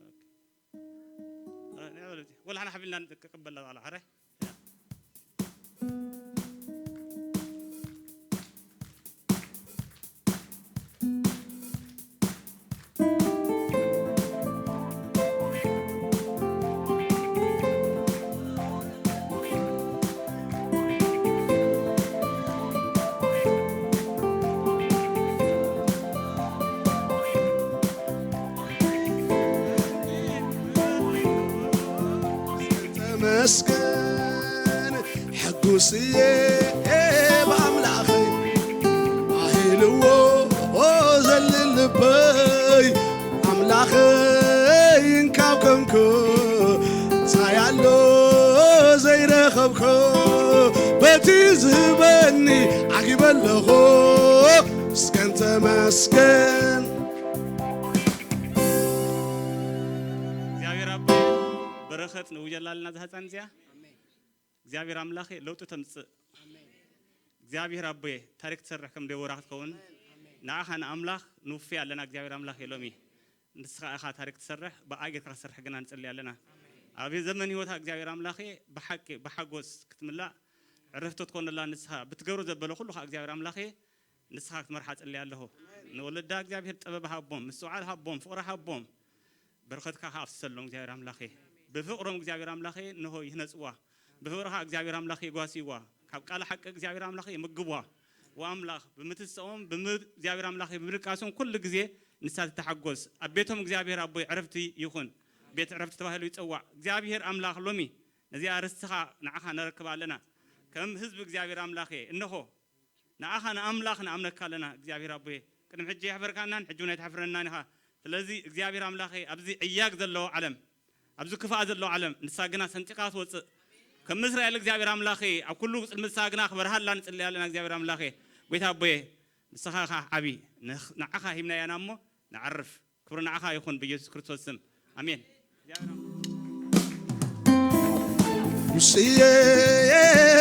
ኦኬ። እ፣ ንዕ በሉ እቲ። ወላ ሓና ሓቢልና ንቀበላ ባላ፣ ኣረ? መስገን ሕጉስየ ብኣምላኸይ ኣሂልዎ ዘልል ልበይ ኣምላኸይ እንካብ ኮንኩ ታይ ኣሎ ዘይረኸብኩ በቲ ዝህበኒ ዓጊበ ኣለኹ እስከን ተመስገን። እግዚኣብሔር ኣቦ በረኸት ንውጀላ ኣለና ዝሃፃን እዚኣ እግዚኣብሔር ኣምላኸ ለውጢ ተምፅእ እግዚኣብሔር ኣቦየ ታሪክ ትሰርሕ ከም ደቦራ ክትከውን ንዓኻ ንኣምላኽ ንውፌ ኣለና እግዚኣብሔር ኣምላኸ ሎሚ ንስኻ ኢኻ ታሪክ ትሰርሕ ብኣ ጌርካ ክትሰርሕ ግና ንፅሊ ኣለና ኣብ ዘመን ህይወታ እግዚኣብሔር ኣምላኸ ብሓቂ ብሓጎስ ክትምላእ ዕረፍቲ ትኮነላ ንስኻ ብትገብሮ ዘበለ ኩሉ ከዓ እግዚኣብሔር ኣምላኸ ንስኻ ክትመርሓ ጽልየ ኣለኹ። ንወለዳ እግዚኣብሔር ጥበብ ሃቦም፣ ምስትውዓል ሃቦም፣ ፍቕሪ ሃቦም። በረኸትካ ከኣ ኣፍስሰሎም እግዚኣብሔር ኣምላኸ። ብፍቕሮም እግዚኣብሔር ኣምላኸ እንሆ ይህነጽዋ። ብፍቕርኻ እግዚኣብሔር ኣምላኸ ይጓስይዋ። ካብ ቃል ሓቂ እግዚኣብሔር ኣምላኸ ይምግብዋ። ወኣምላኽ ብምትስኦም ብም እግዚኣብሔር ኣምላኸ ብምድቃሶም ኩሉ ግዜ ንሳ ትተሓጎስ። ኣብ ቤቶም እግዚኣብሔር ኣቦይ ዕረፍቲ ይኹን። ቤት ዕረፍቲ ተባሂሉ ይጸዋዕ። እግዚኣብሔር ኣምላኽ ሎሚ ነዚኣ ርስትኻ ንዓኻ ነረክባ ኣለና። ከም ህዝቢ እግዚኣብሔር ኣምላኸ እንሆ ንኣኻ ንኣምላኽ ንኣምነካ ኣለና እግዚኣብሔር ኣቦየ ቅድሚ ሕጂ የሕፈርካናን ሕጂ እውን ኣይትሕፍረናን ኢኻ ስለዚ እግዚኣብሔር ኣምላኸ ኣብዚ ዕያግ ዘለዎ ዓለም ኣብዚ ክፋእ ዘለዎ ዓለም ንሳ ግና ሰንጢቓ ትወፅእ ከም እስራኤል እግዚኣብሔር ኣምላኸ ኣብ ኩሉ ፅልምት ንሳ ግና ክበርሃላ ንፅልይ ኣለና እግዚኣብሔር ኣምላኸ ጎይታ ኣቦየ ንስኻ ኢኻ ዓብዪ ንዓኻ ሂብናያና እሞ ንዓርፍ ክብሪ ንዓኻ ይኹን ብኢየሱስ ክርስቶስ ስም ኣሜን። ሙስየ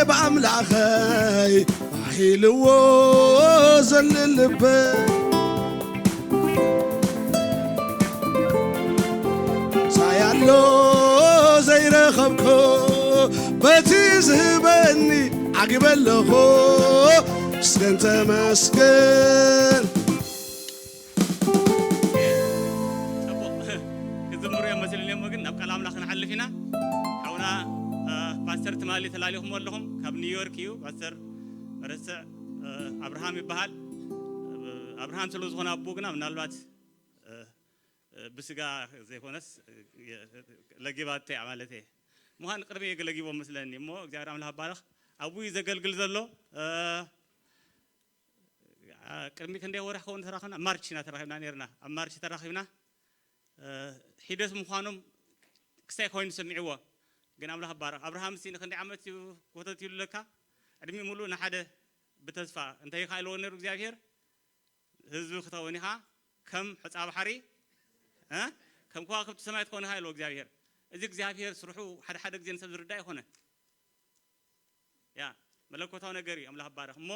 ብኣምላኸይ ኣሂልዎ ዘልልበ ሳያሎ ዘይረኸብኮ በቲ ዝህበኒ ዓጊበ ኣለኹ ስገን ተመስገን ክዝምሩ እዮም መሲሉኒ እሞ ግን ናብ ቃል ኣምላኽ ክንሓልፍ ኢና ሓውና ፓስተር ትማሊ ተላሊኹም ኣለኹም ካብ ኒውዮርክ እዩ ፓስተር መረስዕ ኣብርሃም ይበሃል ኣብርሃም ስለ ዝኾነ ኣቦ ግና ምናልባት ብስጋ ዘይኮነስ ለጊባቶ እያ ማለት እየ ምዃን ቅድሚ እየ ለጊቦ መስለኒ እሞ እግዚኣብሔር ኣምላኽ ባረኽ ኣብኡ እዩ ዘገልግል ዘሎ ቅድሚ ክንደይ ወርሒ ከውን ተራኺብና ማርች ኢና ተራኺብና ነርና ኣብ ማርች ተራኺብና ሒደት ምዃኖም ክሳይ ኮይኑ ሰሚዕዎ ግን ኣምላኽ ባረኽ ኣብርሃም ሲ ንክንደይ ዓመት እዩ ኮተት ይብለካ ዕድሚ ሙሉእ ንሓደ ብተስፋ እንታይ ይካልዎ ነሩ እግዚኣብሔር ህዝቢ ክኸውን ኢኻ ከም ሑፃ ባሕሪ ከም ከዋክብቲ ሰማይ ትኸውን ኢኻ ኢልዎ እግዚኣብሔር እዚ እግዚኣብሔር ስርሑ ሓደ ሓደ ግዜ ንሰብ ዝርዳእ ይኮነ ያ መለኮታዊ ነገር እዩ ኣምላኽ ባረኽ እሞ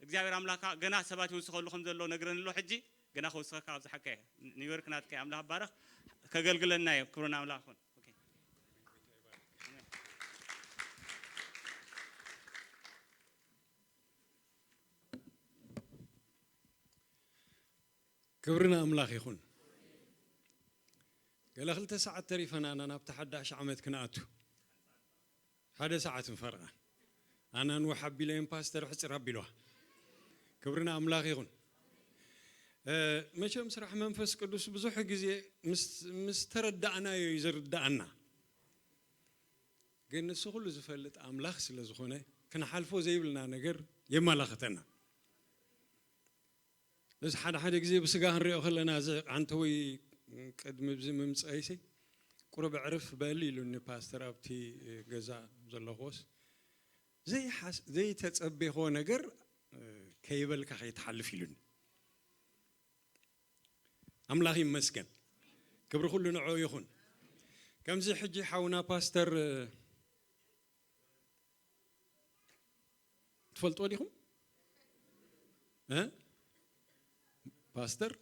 እግዚኣብሔር ኣምላካ ገና ሰባት ይውስኸሉ ከም ዘሎ ነግረኒ ኣሎ ሕጂ ገና ከውስኸካ ኣብ ዝሓቀ ኒውዮርክ ናትካ ኣምላኽ ባረኽ ከገልግለና እዩ ክብርና ኣምላኽ ይኹን ክብሪ ንኣምላኽ ይኹን። ገለ ክልተ ሰዓት ተሪፈናና ናብቲ ሓዳሽ ዓመት ክንኣቱ። ሓደ ሰዓት ንፈርቓ። ኣናን ወሓ ኣቢለየን ፓስተር ሕፅር ኣቢልዋ። ክብሪ ንኣምላኽ ይኹን። መቸም ስራሕ መንፈስ ቅዱስ ብዙሕ ግዜ ምስ ተረዳእናዮ እዩ ዝርዳእና። ግን ንሱ ኩሉ ዝፈልጥ ኣምላኽ ስለ ዝኾነ ክንሓልፎ ዘይብልና ነገር የመላኽተና። እዚ ሓደ ሓደ ግዜ ብስጋ ክንሪኦ ከለና እዚ ኣንተ ወይ ቅድሚ ብዚ ምምፀይሲ ቁሩብ ዕርፍ በል ኢሉኒ ፓስተር ኣብቲ ገዛ ዘለኹዎስ ዘይሓስ- ዘይተፀቤኽዎ ነገር ከይበልካ ከይትሓልፍ ኢሉኒ ኣምላኽ ይመስገን ክብሪ ኩሉ ንዕኡ ይኹን ከምዚ ሕጂ ሓውና ፓስተር ትፈልጥዎ ዲኹም እ ፓስተር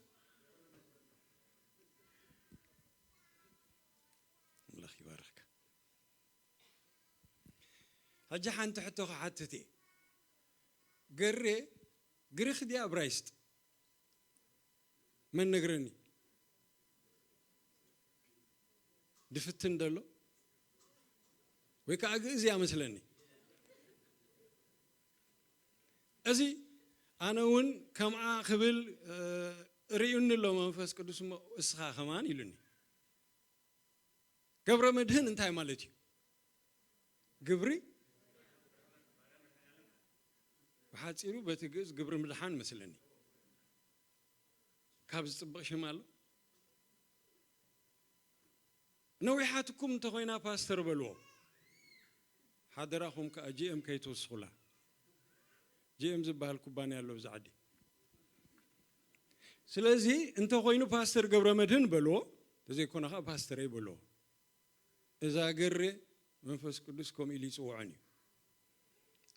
ኣምላኽ ይባርኽካ ሕጂ ሓንቲ ሕቶ ክሓትት እየ ገሬ ግሪኽ ድያ እብራይስጥ መን ነግረኒ ድፍትን ደሎ ወይ ከዓ ግእዝ እያ መስለኒ እዚ ኣነ እውን ከምኣ ክብል ርእዩኒ ኣሎ መንፈስ ቅዱስ እሞ እስኻ ከማን ኢሉኒ ገብረ መድህን እንታይ ማለት እዩ ግብሪ ብሓፂሩ በቲ ግእዝ ግብሪ ምድሓን መስለኒ። ካብ ዝፅብቕ ሽም ኣሎ። ነዊሓትኩም እንተኾይና ፓስተር በልዎ። ሓደራኹም ከዓ ጂኤም ከይትውስኹላ። ጂኤም ዝበሃል ኩባንያ ኣሎ ኣብዚ ዓዲ። ስለዚ እንተኾይኑ ፓስተር ገብረ መድህን በልዎ፣ ተዘይኮነ ከዓ ፓስተረይ በልዎ። እዛ ገሬ መንፈስ ቅዱስ ከምኡ ኢሉ ይፅውዖን እዩ።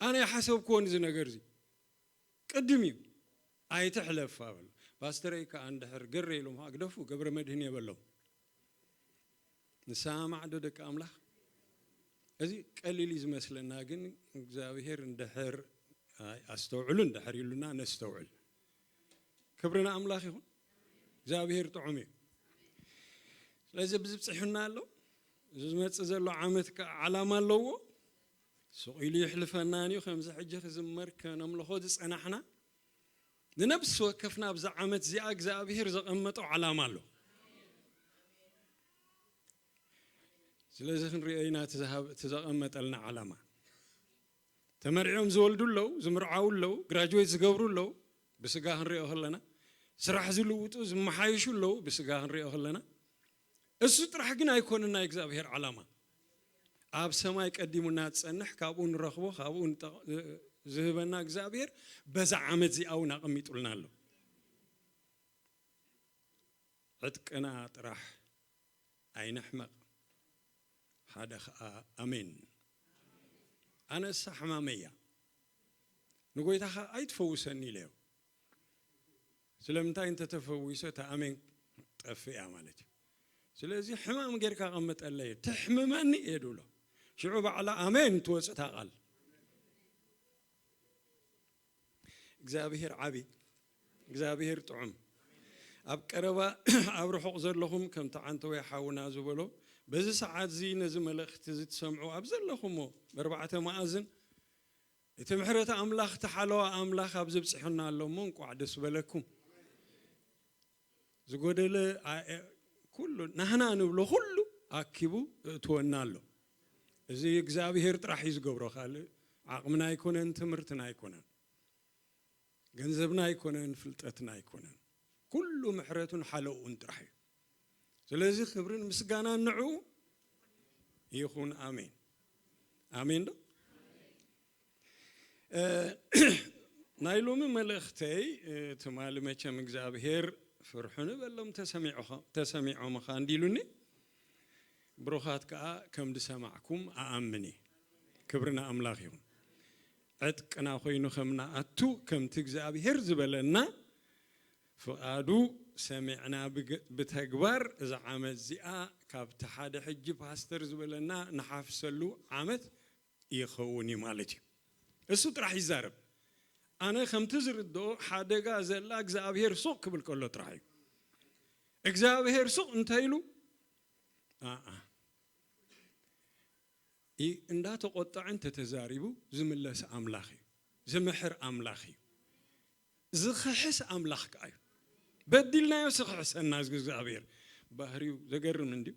ኣነ ይሓሰብክዎን እዚ ነገር እዚ ቅድም እዩ። ኣይትሕለፍ ኣበሎ። ፓስተረይ ከዓ እንድሕር ገሬ ኢሎም ኣግደፉ ገብረ መድህን የበሎም። ንሰማዕ ዶ ደቂ ኣምላኽ? እዚ ቀሊል እዩ ዝመስለና፣ ግን እግዚኣብሔር እንድሕር ኣይ፣ ኣስተውዕሉ እንድሕር ኢሉና ነስተውዕል። ክብሪ ንኣምላኽ ይኹን። እግዚኣብሔር ጥዑም እዩ። ስለዚ ብዝብፅሑና ኣሎ። እዚ ዝመፅእ ዘሎ ዓመት ከዓ ዓላማ ኣለዎ። ስቕ ኢሉ ይሕልፈናን እዩ። ከምዚ ሕጂ ክዝመር ከነምልኾ ዝፀናሕና ንነብሲ ወከፍና ኣብዛ ዓመት እዚኣ እግዚኣብሔር ዘቐመጦ ዓላማ ኣሎ። ስለዚ ክንሪኦ ኢና እቲ ዝሃብ-፣ እቲ ዘቐመጠልና ዓላማ። ተመርዕዮም ዝወልዱ ኣለዉ፣ ዝምርዓዉ ኣለዉ፣ ግራጅዌት ዝገብሩ ኣለዉ፣ ብስጋ ክንሪኦ ከለና። ስራሕ ዝልውጡ፣ ዝመሓየሹ ኣለዉ፣ ብስጋ ክንሪኦ ከለና። እሱ ጥራሕ ግን ኣይኮነን ናይ እግዚኣብሔር ዓላማ። ኣብ ሰማይ ቀዲሙና ዝጸንሕ፣ ካብኡ ንረኽቦ፣ ካብኡ ንጠ-፣ ዝህበና እግዚኣብሔር በዛ ዓመት እዚኣ እውን ኣቐሚጡልና ኣሎ። ዕጥቅና ጥራሕ ኣይንሕመቕ። ሓደ ኸኣ ኣሜን። ኣነሳ ሕማመይ እያ። ንጎይታ ኸኣ ኣይትፈውሰኒ ኢለዮ። ስለምንታይ እንተተፈዊሰ እታ ኣሜን ጠፍእ እያ ማለት እዩ። ስለዚ ሕማም ጌርካ ቀምጠለይ፣ ተሕምመኒ እየ ድብሎ። ሽዑ ባዕላ ኣሜን ትወጽእ እታ ቃል። እግዚኣብሔር ዓቢ፣ እግዚኣብሔር ጥዑም። ኣብ ቀረባ ኣብ ርሑቕ ዘለኹም ከምቲ ዓንተወይ ሓውና ዝበሎ በዚ ሰዓት እዚ ነዚ መልእኽቲ እዚ ትሰምዑ ኣብ ዘለኹሞ በርባዕተ መኣዝን እቲ ምሕረት ኣምላኽ፣ እቲ ሓለዋ ኣምላኽ ኣብዚ ብጺሑና ኣሎ እሞ፣ እንቋዕ ደስ በለኩም። ዝጎደለ፣ ኣ-፣ እ-፣ ኩሉ ናህና ንብሎ ኩሉ ኣኪቡ እእትወና ኣሎ። እዚ እግዚኣብሔር ጥራሕ እዩ ዝገብሮ፣ ካልእ ዓቕምና ኣይኮነን፣ ትምህርትና ኣይኮነን፣ ገንዘብና ኣይኮነን፣ ፍልጠትና ኣይኮነን። ኩሉ ምሕረቱን ሓለውኡን ጥራሕ እዩ። ስለዚ ክብርን ምስጋናን ንዕኡ ይኹን። ኣሜን። ኣሜን ዶ? እ፣ ናይ ሎሚ መልእኽተይ፣ እ፣ ትማሊ መቸም እግዚኣብሔር ፍርሑ ንበሎም ተሰሚዑኻ-፣ ተሰሚዖምኻ እንዲሉኒ፣ ብሩኻት ከኣ ከም ዝሰማዕኩም እኣምን እየ። ክብሪ ንኣምላኽ ይኹን። ዕጥቅና ኮይኑ ከም ንኣቱ፣ ከምቲ እግዚኣብሔር ዝበለና፣ ፍቓዱ ሰሚዕና ብግ-፣ ብተግባር እዛ ዓመት እዚኣ ካብቲ ሓደ ሕጂ ፓስተር ዝበለና ንሓፍሰሉ ዓመት ይኸውን እዩ ማለት እዩ። እሱ ጥራሕ ይዛረብ። ኣነ ከምቲ ዝርድኦ ሓደጋ ዘላ እግዚኣብሔር ሱቕ ክብል ከሎ ጥራሕ እዩ። እግዚኣብሔር ሱቕ እንተ ኢሉ፣ ኣኣ፣ ይ-፣ እንዳተቆጠዐ እንተተዛሪቡ ዝምለስ ኣምላኽ እዩ። ዝምሕር ኣምላኽ እዩ። ዝኽሕስ ኣምላኽ ከኣ እዩ። በዲልናዮ ዝኽሕሰና እዚ እግዚኣብሔር ባህሪው ዘገርም እንድዩ።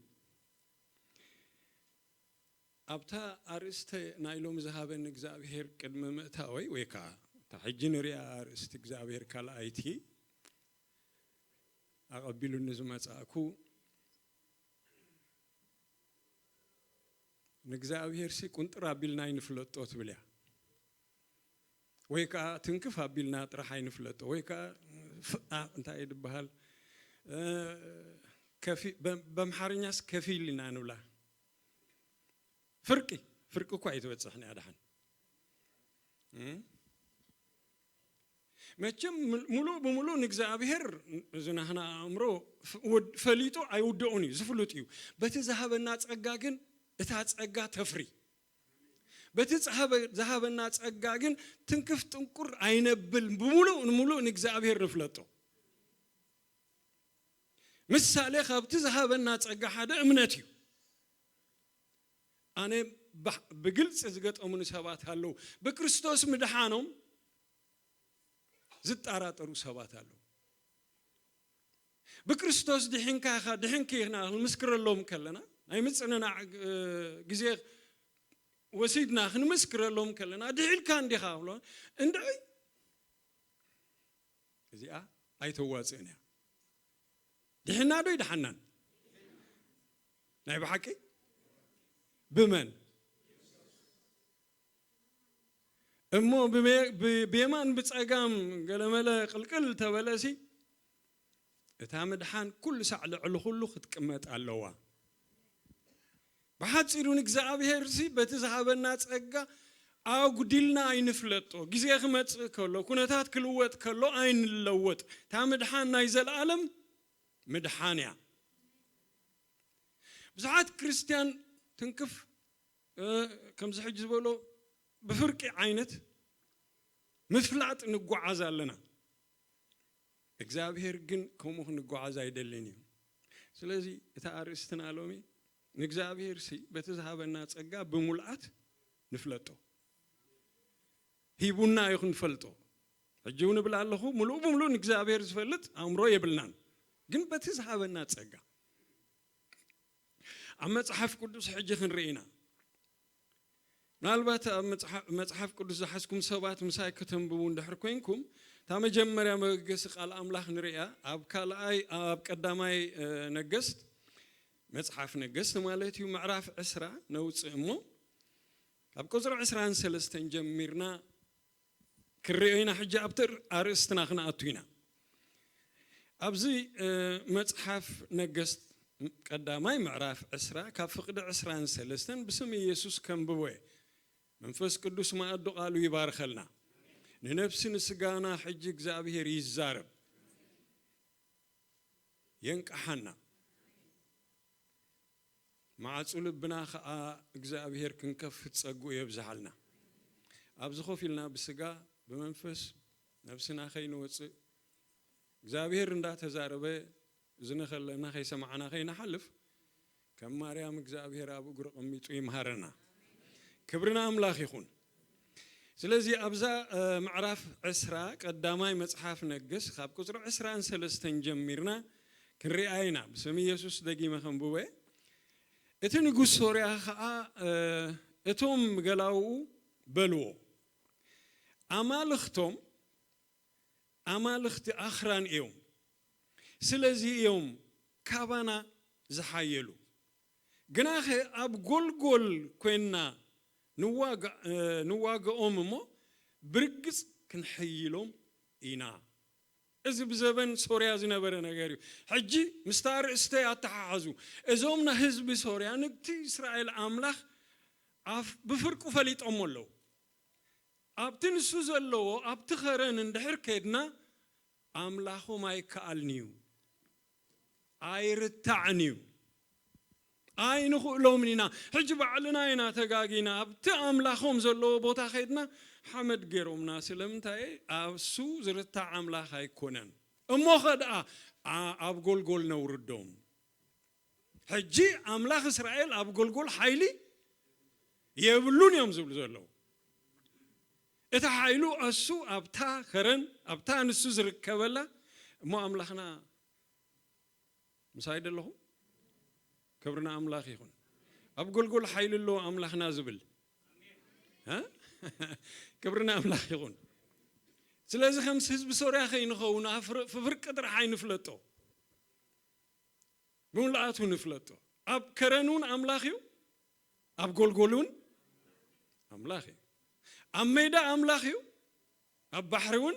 ኣብታ ኣርእስተ ናይ ሎሚ ዝሃበኒ እግዚኣብሔር ቅድሚ ምእታወይ ወይ ከኣ እታ ሕጂ ንሪኣ ኣርእስቲ እግዚኣብሔር ካልኣይቲ ኣቐቢሉኒ ዝመጻእኩ ንእግዚኣብሔርሲ ቁንጥር ኣቢልና ኣይንፍለጦ ትብል እያ። ወይ ከኣ ትንክፍ ኣቢልና ጥራሕ ኣይንፍለጦ። ወይ ከኣ ፍ-፣ ኣ-፣ እንታይ እዩ ዝበሃል? እ፣ ከፊ-፣ በ-፣ በምሓርኛስ ከፊል ኢና ንብላ። ፍርቂ፣ ፍርቂ እኳ ኣይትበጽሕን እያ ደሓን። እ? መቸም ምል-፣ ምሉእ ብምሉእ ንእግዚኣብሔር እዚ ናህና ኣእምሮ ፍ-፣ ወድ-፣ ፈሊጡ ኣይውድኦን እዩ፣ ዝፍሉጥ እዩ። በቲ ዝሃበና ጸጋ ግን እታ ጸጋ ተፍሪ። በቲ ዝሃበ-፣ ዝሃበና ጸጋ ግን ትንክፍ ጥንቁር ኣይነብል፣ ብምሉእ ንምሉእ ንእግዚኣብሔር ንፍለጦ። ምሳሌ ካብቲ ዝሃበና ጸጋ ሓደ እምነት እዩ። ኣነ ባህ-፣ ብግልጺ ዝገጠሙኒ ሰባት ኣለዉ። ብክርስቶስ ምድሓኖም ዝጠራጠሩ ሰባት ኣለዉ። ብክርስቶስ ድሒንካ ኢኻ፣ ድሒንኪ ኢኽና ክንምስክረሎም ከለና፣ ናይ ምጽንናዕ፣ እ፣ ግዜ ወሲድና ክንምስክረሎም ከለና፣ "ድሒልካ እንዲኻ?" ብሎ፣ "እንድዒ፣ እዚኣ ኣይተዋጽእን እያ። ድሒና ዶ ይድሓናን? ናይ ብሓቂ?" ብመን? እሞ ብሜ-፣ ብ-፣ ብየማን ብጸጋም ገለመለ ቅልቅል ተበለሲ፣ እታ ምድሓን ኩሉ ሳዕ ልዕሊ ኩሉ ክትቅመጥ ኣለዋ። ብሓጺሩ ንእግዚኣብሔርሲ በቲ ዝሃበና ጸጋ ኣጉዲልና ኣይንፍለጦ። ግዜ ክመጽእ ከሎ፣ ኩነታት ክልወጥ ከሎ ኣይንለወጥ። እታ ምድሓን ናይ ዘለኣለም ምድሓን እያ። ብዙሓት ክርስትያን ትንክፍ፣ እ፣ ከምዚ ሕጂ ዝበሎ ብፍርቂ ዓይነት ምፍላጥ ንጓዓዝ ኣለና። እግዚኣብሔር ግን ከምኡ ክንጓዓዝ ኣይደልን እዩ። ስለዚ እታ ኣርእስትና ሎሚ ንእግዚኣብሔርሲ በቲ ዝሃበና ጸጋ ብምልኣት ንፍለጦ። ሂቡና እዩ ክንፈልጦ። ሕጂ እውን እብል ኣለኹ፣ ምሉእ ብምሉእ ንእግዚኣብሔር ዝፈልጥ ኣእምሮ የብልናን። ግን በቲ ዝሃበና ጸጋ ኣብ መጽሓፍ ቅዱስ ሕጂ ክንርኢ ኢና። ምናልባት ኣብ መጽሓ-፣ መጽሓፍ ቅዱስ ዝሓዝኩም ሰባት ምሳይ ከተንብቡ እንድሕር ኮይንኩም፣ እታ መጀመርያ መበገሲ ቃል ኣምላኽ ንርእያ። ኣብ ካልኣይ፣ ኣብ ቀዳማይ፣ እ፣ ነገስት፣ መጽሓፍ ነገስት ማለት እዩ፣ ምዕራፍ ዕስራ ነውጽእ እሞ፣ ካብ ቁጽሪ ዕስራን ሰለስተን ጀሚርና ክንርእዮ ኢና። ሕጂ ኣብቲ ኣርእስትና ክንኣቱ ኢና። ኣብዚ፣ እ፣ መጽሓፍ ነገስት ቀዳማይ ምዕራፍ ዕስራ ካብ ፍቕዲ ዕስራን ሰለስተን ብስም ኢየሱስ ከንብቦ እየ። መንፈስ ቅዱስ መኣዲ ቃሉ ይባርኸልና። ንነፍሲ ንስጋና ሕጂ እግዚኣብሔር ይዛረብ፣ የንቅሓና። ማዕጹ ልብና ኸኣ እግዚኣብሔር ክንከፍት ጸግኡ የብዝሓልና። ኣብዚ ኮፍ ኢልና ብስጋ ብመንፈስ ነብስና ከይንወጽእ እግዚኣብሔር እንዳተዛረበ እዝኒ ከለና ከይሰማዕና ከይንሓልፍ ከም ማርያም እግዚኣብሔር ኣብ እግሩ ቀሚጡ ይምሃረና። ክብሪ ንኣምላኽ ይኹን። ስለዚ ኣብዛ፣ እ፣ ምዕራፍ ዕስራ ቀዳማይ መጽሓፍ ነገስ ካብ ቁጽሪ ዕስራን ሰለስተን ጀሚርና ክንሪኣ ኢና። ብስም ኢየሱስ ደጊመ ከንብቦ እየ። እቲ ንጉስ ሶርያ ኸኣ፣ እ፣ እቶም ገላውኡ በልዎ፣ ኣማልኽቶም ኣማልኽቲ ኣኽራን እዮም፣ ስለዚ እዮም ካባና ዝሓየሉ። ግናኸ ኣብ ጎልጎል ኮይንና ንዋጋ-፣ እ፣ ንዋግኦም እሞ ብርግጽ ክንሕይሎም ኢና። እዚ ብዘበን ሶርያ ዝነበረ ነገር እዩ። ሕጂ ምስታ ኣርእስተይ ኣተሓሓዙ። እዞም ንህዝቢ ሶርያ፣ ንእቲ እስራኤል ኣምላኽ ኣፍ-፣ ብፍርቁ ፈሊጦሞ ኣለዉ። ኣብቲ ንሱ ዘለዎ፣ ኣብቲ ኸረን እንድሕር ከድና፣ ኣምላኾም ኣይከኣልን እዩ። ኣይርታዕን እዩ። ኣይንኽእሎምን ኢና። ሕጂ ባዕልና ኢና ተጋጊና። ኣብቲ ኣምላኾም ዘለዎ ቦታ ከይድና ሓመድ ገይሮምና። ስለምንታይ? ኣብሱ ዝርታዕ ኣምላኽ ኣይኮነን። እሞ ኸ ደኣ፣ ኣ-፣ ኣብ ጎልጎል ነውርዶም። ሕጂ ኣምላኽ እስራኤል ኣብ ጎልጎል ሓይሊ የብሉን እዮም ዝብሉ ዘለዉ። እቲ ሓይሉ እሱ ኣብታ ከረን፣ ኣብታ ንሱ ዝርከበላ፣ እሞ ኣምላኽና ምሳይ ደለኹም? ክብሪ ንኣምላኽ ይኹን። ኣብ ጎልጎል ሓይሊ ኣለዎ ኣምላኽና ዝብል። እ? ክብሪ ንኣምላኽ ይኹን። ስለዚ ከምስ ህዝቢ ሶርያ ከይንኸውን፣ ኣብ ፍር-፣ ፍርቂ ጥራሕ ኣይንፍለጦ። ብምልኣቱ ንፍለጦ። ኣብ ከረን እውን ኣምላኽ እዩ፣ ኣብ ጎልጎል እውን ኣምላኽ እዩ። ኣብ ሜዳ ኣምላኽ እዩ፣ ኣብ ባሕሪ እውን፣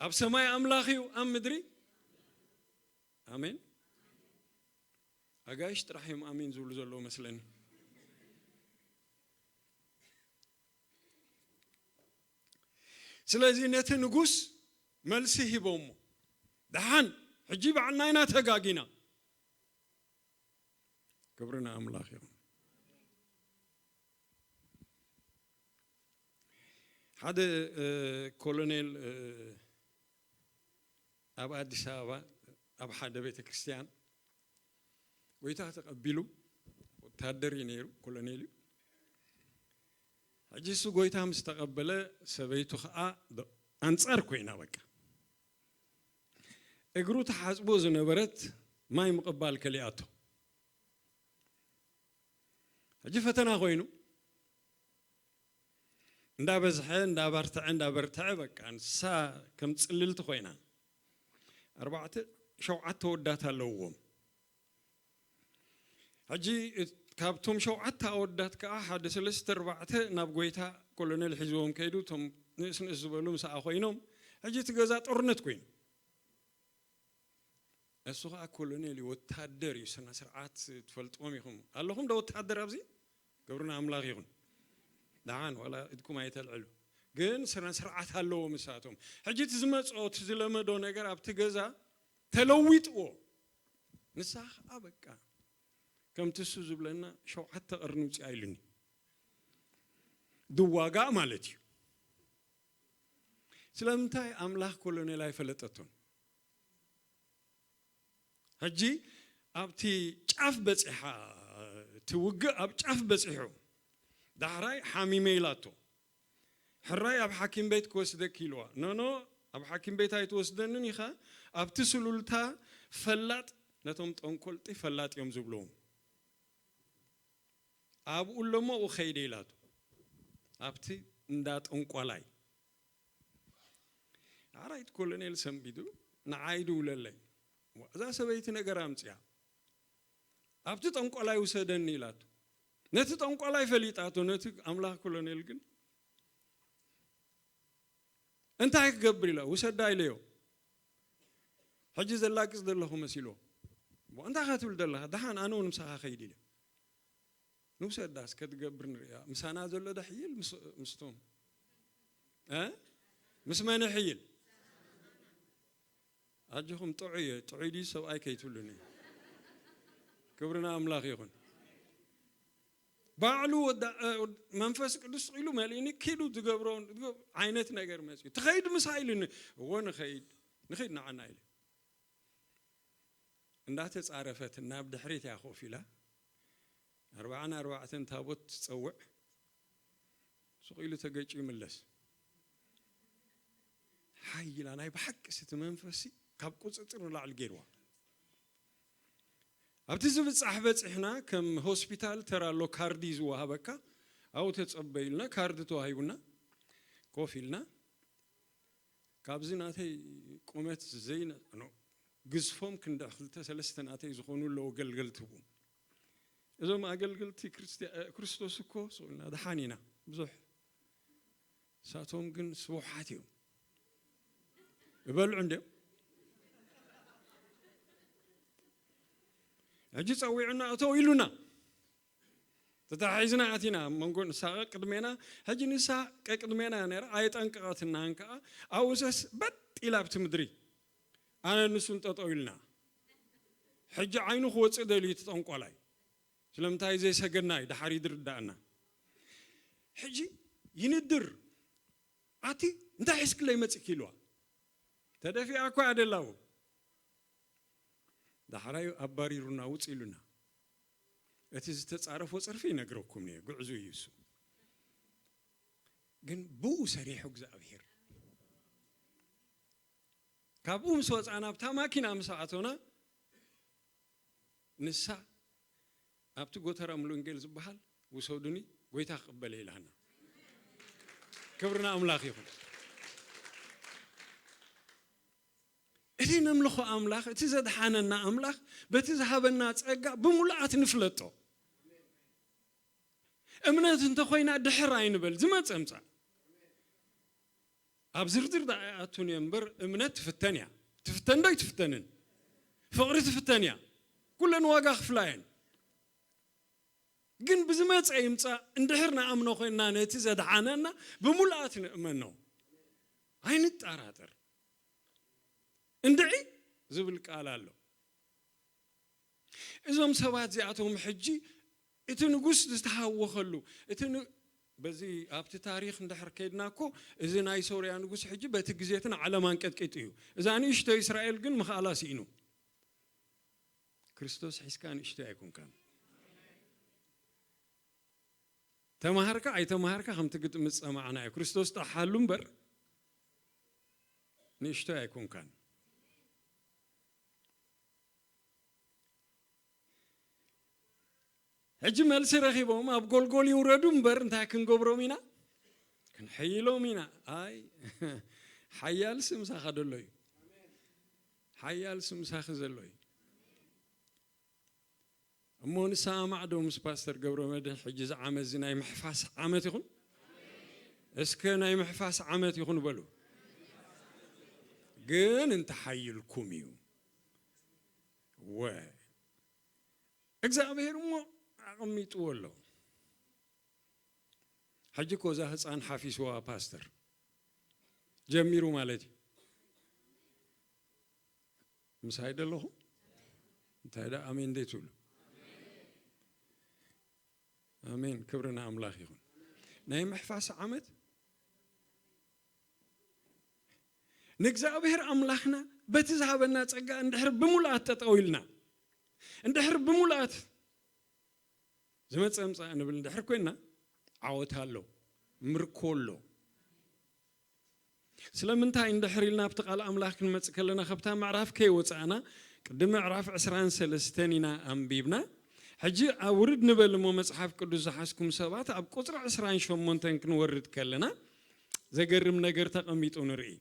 ኣብ ሰማይ ኣምላኽ እዩ፣ ኣብ ምድሪ። ኣሜን። ኣጋይሽ ጥራሕ እዮም ኣሜን ዝብሉ ዘለዉ መስለኒ። ስለዚ ነቲ ንጉስ መልሲ ሂቦሞ፣ ደሓን፣ ሕጂ ባዕልና ኢና ተጋጊና። ክብሪ ንኣምላኽ ይኹን። ሓደ፣ እ፣ ኮሎኔል፣ እ፣ ኣብ ኣዲስ ኣበባ ኣብ ሓደ ቤተ ክርስቲያን ጎይታ ተቐቢሉ፣ ወታደር እዩ ነይሩ፣ ኮሎኔል እዩ። ሕጂ እሱ ጎይታ ምስ ተቐበለ፣ ሰበይቱ ኸዓ ዶ-፣ ኣንጻር ኮይና፣ በቃ እግሩ ተሓጽቦ ዝነበረት ማይ ምቕባል ከሊኣቶ። ሕጂ ፈተና ኮይኑ፣ እንዳበዝሐ እንዳበርተዐ እንዳበርተዐ በቃ ንሳ ከም ጽልልቲ ኮይና ኣርባዕተ ሸውዓተ ወዳት ኣለውዎም። ሕጂ እት- ካብቶም ሸውዓተ ኣወዳት ከዓ ሓደ ሰለስተ ኣርባዕተ ናብ ጎይታ ኮሎኔል ሒዝዎም ከይዱ፣ እቶም ንእስ ንእስ ዝበሉ ምስኣ ኮይኖም፣ ሕጂ እቲ ገዛ ጦርነት ኮይኑ። እሱ ከዓ ኮሎኔል እዩ፣ ወታደር እዩ። ስነ ስርዓት ትፈልጥዎም ኢኹም ኣለኹም ዶ ወታደር ኣብዚ? ክብርና ኣምላኽ ይኹን። ደሓን ዋላ ኢድኩም ኣይተልዕሉ፣ ግን ስነ ስርዓት ኣለዎም እሳቶም። ሕጂ እቲ ዝመፅኦ እቲ ዝለመዶ ነገር ኣብቲ ገዛ ተለዊጥዎ። ንሳ ከዓ በቃ ከምቲ እሱ ዝብለና ሸውዓተ ቀርኒ ውፅኣ ኢሉኒ። ድዋጋእ ማለት እዩ። ስለምንታይ ኣምላኽ ኮሎኔል ኣይፈለጠቶን? ሕጂ ኣብቲ ጫፍ በፂሓ፣ እቲ ውግእ ኣብ ጫፍ በፂሑ፣ ዳሕራይ ሓሚመ ኢላቶ። ሕራይ ኣብ ሓኪም ቤት ክወስደክ ኢልዋ። ኖኖ፣ ኣብ ሓኪም ቤት ኣይትወስደንን ኢኻ፣ ኣብቲ ስሉልታ ፈላጥ፣ ነቶም ጠንቆልጢ ፈላጥ እዮም ዝብልዎም። ኣብኡ ኣለሞ እኸይደ ኢላቶ። ኣብቲ እንዳ ጠንቋላይ። ኣራይት ኮሎኔል ሰንቢዱ ንዓይ ድውለለይ። እዛ ሰበይቲ ነገር ኣምፅያ። ኣብቲ ጠንቋላይ ውሰደኒ ኢላቶ። ነቲ ጠንቋላይ ፈሊጣቶ፣ ነቲ ኣምላኽ ኮሎኔል ግን እንታይ ክገብር ኢላ ውሰዳ ኢለዮ። ሕጂ ዘላግፅ ዘለኹ መሲልዎ። እንታይ ካ ትብል ዘለኻ? ደሓን ኣነ እውን ምሳኻ ከይድ ኢለ። ንውሰዳ እስከ ትገብር ንሪኣ። ምሳና ዘሎ ዶ ሕይል ምስ- ምስቶም እ? ምስ መን ሕይል? ኣጆኹም ጥዑይ እየ፣ ጥዑይ ድዩ ሰብኣይ ከይትብሉኒ። ክብሪ ንኣምላኽ ይኹን። ባዕሉ ወዳ- እ፣ መንፈስ ቅዱስ ኢሉ መሊእኒ ኪዱ ትገብሮ ዓይነት ነገር መፅዩ። ትኸይድ ምሳ ኢሉኒ። እዎ ንኸይድ፣ ንኸይድ ንዓና ኢለ። እንዳተፃረፈት ናብ ድሕሪት እያ ኮፍ ኢላ። ኣርባዓን ኣርባዕተን ታቦት ትፀውዕ። ሱቕ ኢሉ ተገጭ ይምለስ። ሓይላ ናይ ብሓቂ እቲ መንፈሲ ካብ ቁፅፅር ንላዕሊ ገይርዋ። ኣብቲ ዝብፃሕ በፂሕና ከም ሆስፒታል ተራ ኣሎ ካርዲ ዝወሃበካ ኣብኡ ተፀበዩልና ካርዲ ተዋሂቡና ኮፍ ኢልና ካብዚ ናተይ ቁመት ዘይነ ኖ ግዝፎም ክንደ ክልተ ሰለስተ ናተይ ዝኾኑ ኣለዉ ገልገልቲ ብኡ እዞም ኣገልገልቲ ክርስትያ- ክርስቶስ እኮ ስቑልና ደሓን ኢና ብዙሕ ንሳቶም ግን ስቡሓት እዮም እበልዑ እንድዮም ሕጂ ፀዊዑና እተው ኢሉና ተታሒዝና ኣቲና ኣብ መንጎ ንሳ ቅድሜና ሕጂ ንሳ ቅድሜና ነራ ኣይጠንቀቐትናን ከዓ ኣውሰስ በጥ ኢላ ኣብቲ ምድሪ ኣነ ንሱን ጠጠው ኢልና ሕጂ ዓይኑ ክወፅእ ደልዩ እቲ ጠንቋላይ ስለምንታይ ዘይሰገድና እዩ ድሓር ይድርዳእና ሕጂ ይንድር ኣቲ እንታይ ሒዝክለይ መፅእኪ ኢልዋ ተደፊኣ እኳ ኣደላዎ ዳሕራይ ኣባሪሩና ውፅ ኢሉና እቲ ዝተፃረፎ ፀርፊ ይነግረኩም እየ ጉዕዙ እዩ እሱ ግን ብኡ ሰሪሑ እግዚኣብሄር ካብኡ ምስ ወፃና ኣብታ ማኪና ምስ ኣእቶና ንሳ ኣብቲ ጎተራ ሙሉ ወንጌል ዝበሃል ውሰዱኒ ጎይታ ክቕበለ ኢላና ክብርና ኣምላኽ ይኹን እቲ ነምልኾ ኣምላኽ እቲ ዘድሓነና ኣምላኽ በቲ ዝሃበና ጸጋ ብምሉኣት ንፍለጦ እምነት እንተኾይና ድሕር ኣይንበል ዝመፀ ምፃእ ኣብ ዝርዝር ዳ ኣይኣቱን እየ እምበር እምነት ትፍተን እያ ትፍተን ዶ ኣይትፍተንን ፍቕሪ ትፍተን እያ ኩለን ዋጋ ክፍላ እየን ግን ብዝመፀ ይምፃእ እንድሕር ንኣምኖ ኮይንና ነቲ ዘድሓነና ብምሉኣት ንእመኖ ኣይንጠራጠር እንድዒ ዝብል ቃል ኣሎ እዞም ሰባት እዚኣቶም ሕጂ እቲ ንጉስ ዝተሃወኸሉ እቲ በዚ ኣብቲ ታሪክ እንድሕር ከይድና እኮ እዚ ናይ ሶርያ ንጉስ ሕጂ በቲ ግዜትን ዓለም ኣንቀጥቂጡ እዩ እዛ ንእሽቶ እስራኤል ግን ምኽኣላ ስኢኑ ክርስቶስ ሒዝካ ንእሽቶ ኣይኮንካን ተማሃርካ ኣይተማሃርካ ከምቲ ግጥሚ ዝፀማዕና እዩ ክርስቶስ ጠሓሉ እምበር ንእሽቶ ኣይኮንካን ሕጂ መልሲ ረኺቦም ኣብ ጎልጎል ይውረዱ እምበር እንታይ ክንገብሮም ኢና ክንሕይሎም ኢና። ኣይ ሓያል ስምሳኻ ደሎ እዩ። ሓያል ስምሳኺ ዘሎ እዩ። እሞ ንሰማማዕ ዶ ምስ ፓስተር ገብረ መድህን? ሕጂ እዚ ዓመት እዚ ናይ ምሕፋስ ዓመት ይኹን። እስከ ናይ ምሕፋስ ዓመት ይኹን በሉ። ግን እንተሓይልኩም እዩ። ወ እግዚኣብሔር እሞ ኣቐሚጥዎ ኣሎ። ሕጂ እኮ እዛ ህፃን ሓፊስዋ ፓስተር ጀሚሩ ማለት እዩ። ምሳይ ደለኹም እንታይ ዳ ኣሜን ደይ ትብሉ? ኣሜን። ክብሪ ንኣምላኽ ይኹን። ናይ ምሕፋስ ዓመት ንእግዚኣብሔር ኣምላኽና በቲ ዝሃበና ጸጋ እንድሕር ብምሉኣት ጠጠው ኢልና፣ እንድሕር ብምሉኣት ዝመጸ ምጻእ ንብል እንድሕር ኮይንና፣ ዓወት ኣሎ፣ ምርኮ ኣሎ። ስለምንታይ እንድሕር ኢልና ኣብቲ ቃል ኣምላኽ ክንመጽእ ከለና፣ ካብታ ምዕራፍ ከይወጻእና፣ ቅድሚ ምዕራፍ ዕስራን ሰለስተን ኢና ኣንቢብና። ሕጂ ኣብ ውርድ ንበል እሞ፣ መጽሓፍ ቅዱስ ዝሓዝኩም ሰባት፣ ኣብ ቁጽሪ ዕስራን ሸሞንተን ክንወርድ ከለና፣ ዘገርም ነገር ተቐሚጡ ንርኢ።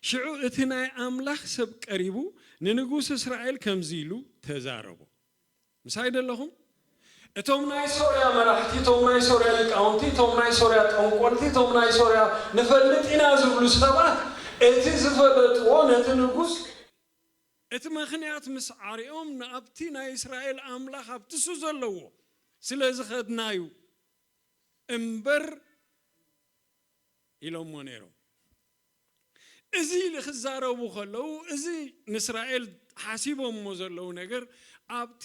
ሽዑ እቲ ናይ ኣምላኽ ሰብ ቀሪቡ፣ ንንጉስ እስራኤል ከምዚ ኢሉ ተዛረቦ። ምሳይ ደለኹም? እቶም ናይ ሶርያ መራሕቲ፣ እቶም ናይ ሶርያ ሊቃውንቲ፣ እቶም ናይ ሶርያ ጠንቆልቲ፣ እቶም ናይ ሶርያ ንፈልጥ ኢና ዝብሉ ሰባት፣ እቲ ዝፈለጥዎ ነቲ ንጉስ፣ እቲ ምኽንያት ምስ ዓሪኦም፣ ንኣብቲ ናይ እስራኤል ኣምላኽ ኣብቲ እሱ ዘለዎ ስለ ዝኸድናዩ እምበር ኢሎሞ ነይሮም። እዚ ክዛረቡ ከለዉ፣ እዚ ንእስራኤል ሓሲቦሞ ዘለዉ ነገር፣ ኣብቲ፣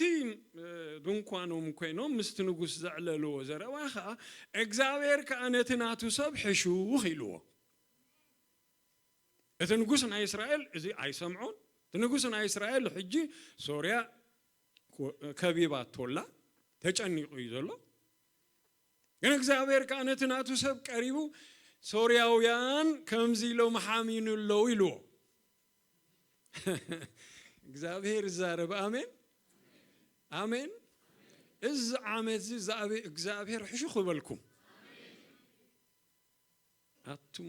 እ፣ ድንኳኖም ኮይኖም ምስቲ ንጉስ ዘዕለልዎ ዘረባ ኸኣ፣ እግዚኣብሔር ከኣ ነቲ ናቱ ሰብ ሕሹኽ ኢልዎ። እቲ ንጉስ ናይ እስራኤል እዚ ኣይሰምዖን። እቲ ንጉስ ናይ እስራኤል ሕጂ ሶርያ ኮ-፣ ከቢባቶ ኣላ፣ ተጨኒቑ እዩ ዘሎ። ግን እግዚኣብሔር ከኣ ነቲ ናቱ ሰብ ቀሪቡ፣ "ሶርያውያን ከምዚ ኢሎም ሓሚኑ ኣለዉ" ኢልዎ። እግዚኣብሔር ይዛረብ። ኣሜን፣ ኣሜን። እዚ ዓመት እዚ እግዚኣብሔር፣ እግዚኣብሔር ሕሹኽ ይበልኩም። ኣቱም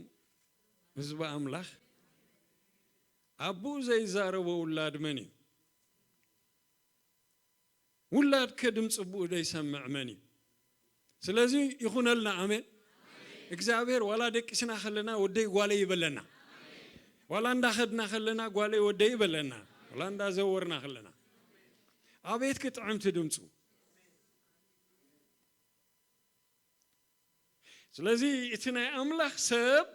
ህዝቢ ኣምላኽ፣ ኣቦኡ ዘይዛረቦ ውላድ መን እዩ? ውላድከ ድምፂ ኣቦኡ ዘይሰምዕ መን እዩ? ስለዚ ይኹነልና። ኣሜን። እግዚኣብሔር ዋላ ደቂስና ከለና ወደይ ጓለይ ይበለና። ዋላ እንዳኸድና ከለና ጓለይ ወደይ ይበለና። ዋላ እንዳዘወርና ከለና። ኣቤት ክጥዕምቲ ድምፁ። ስለዚ እቲ ናይ ኣምላኽ ሰብ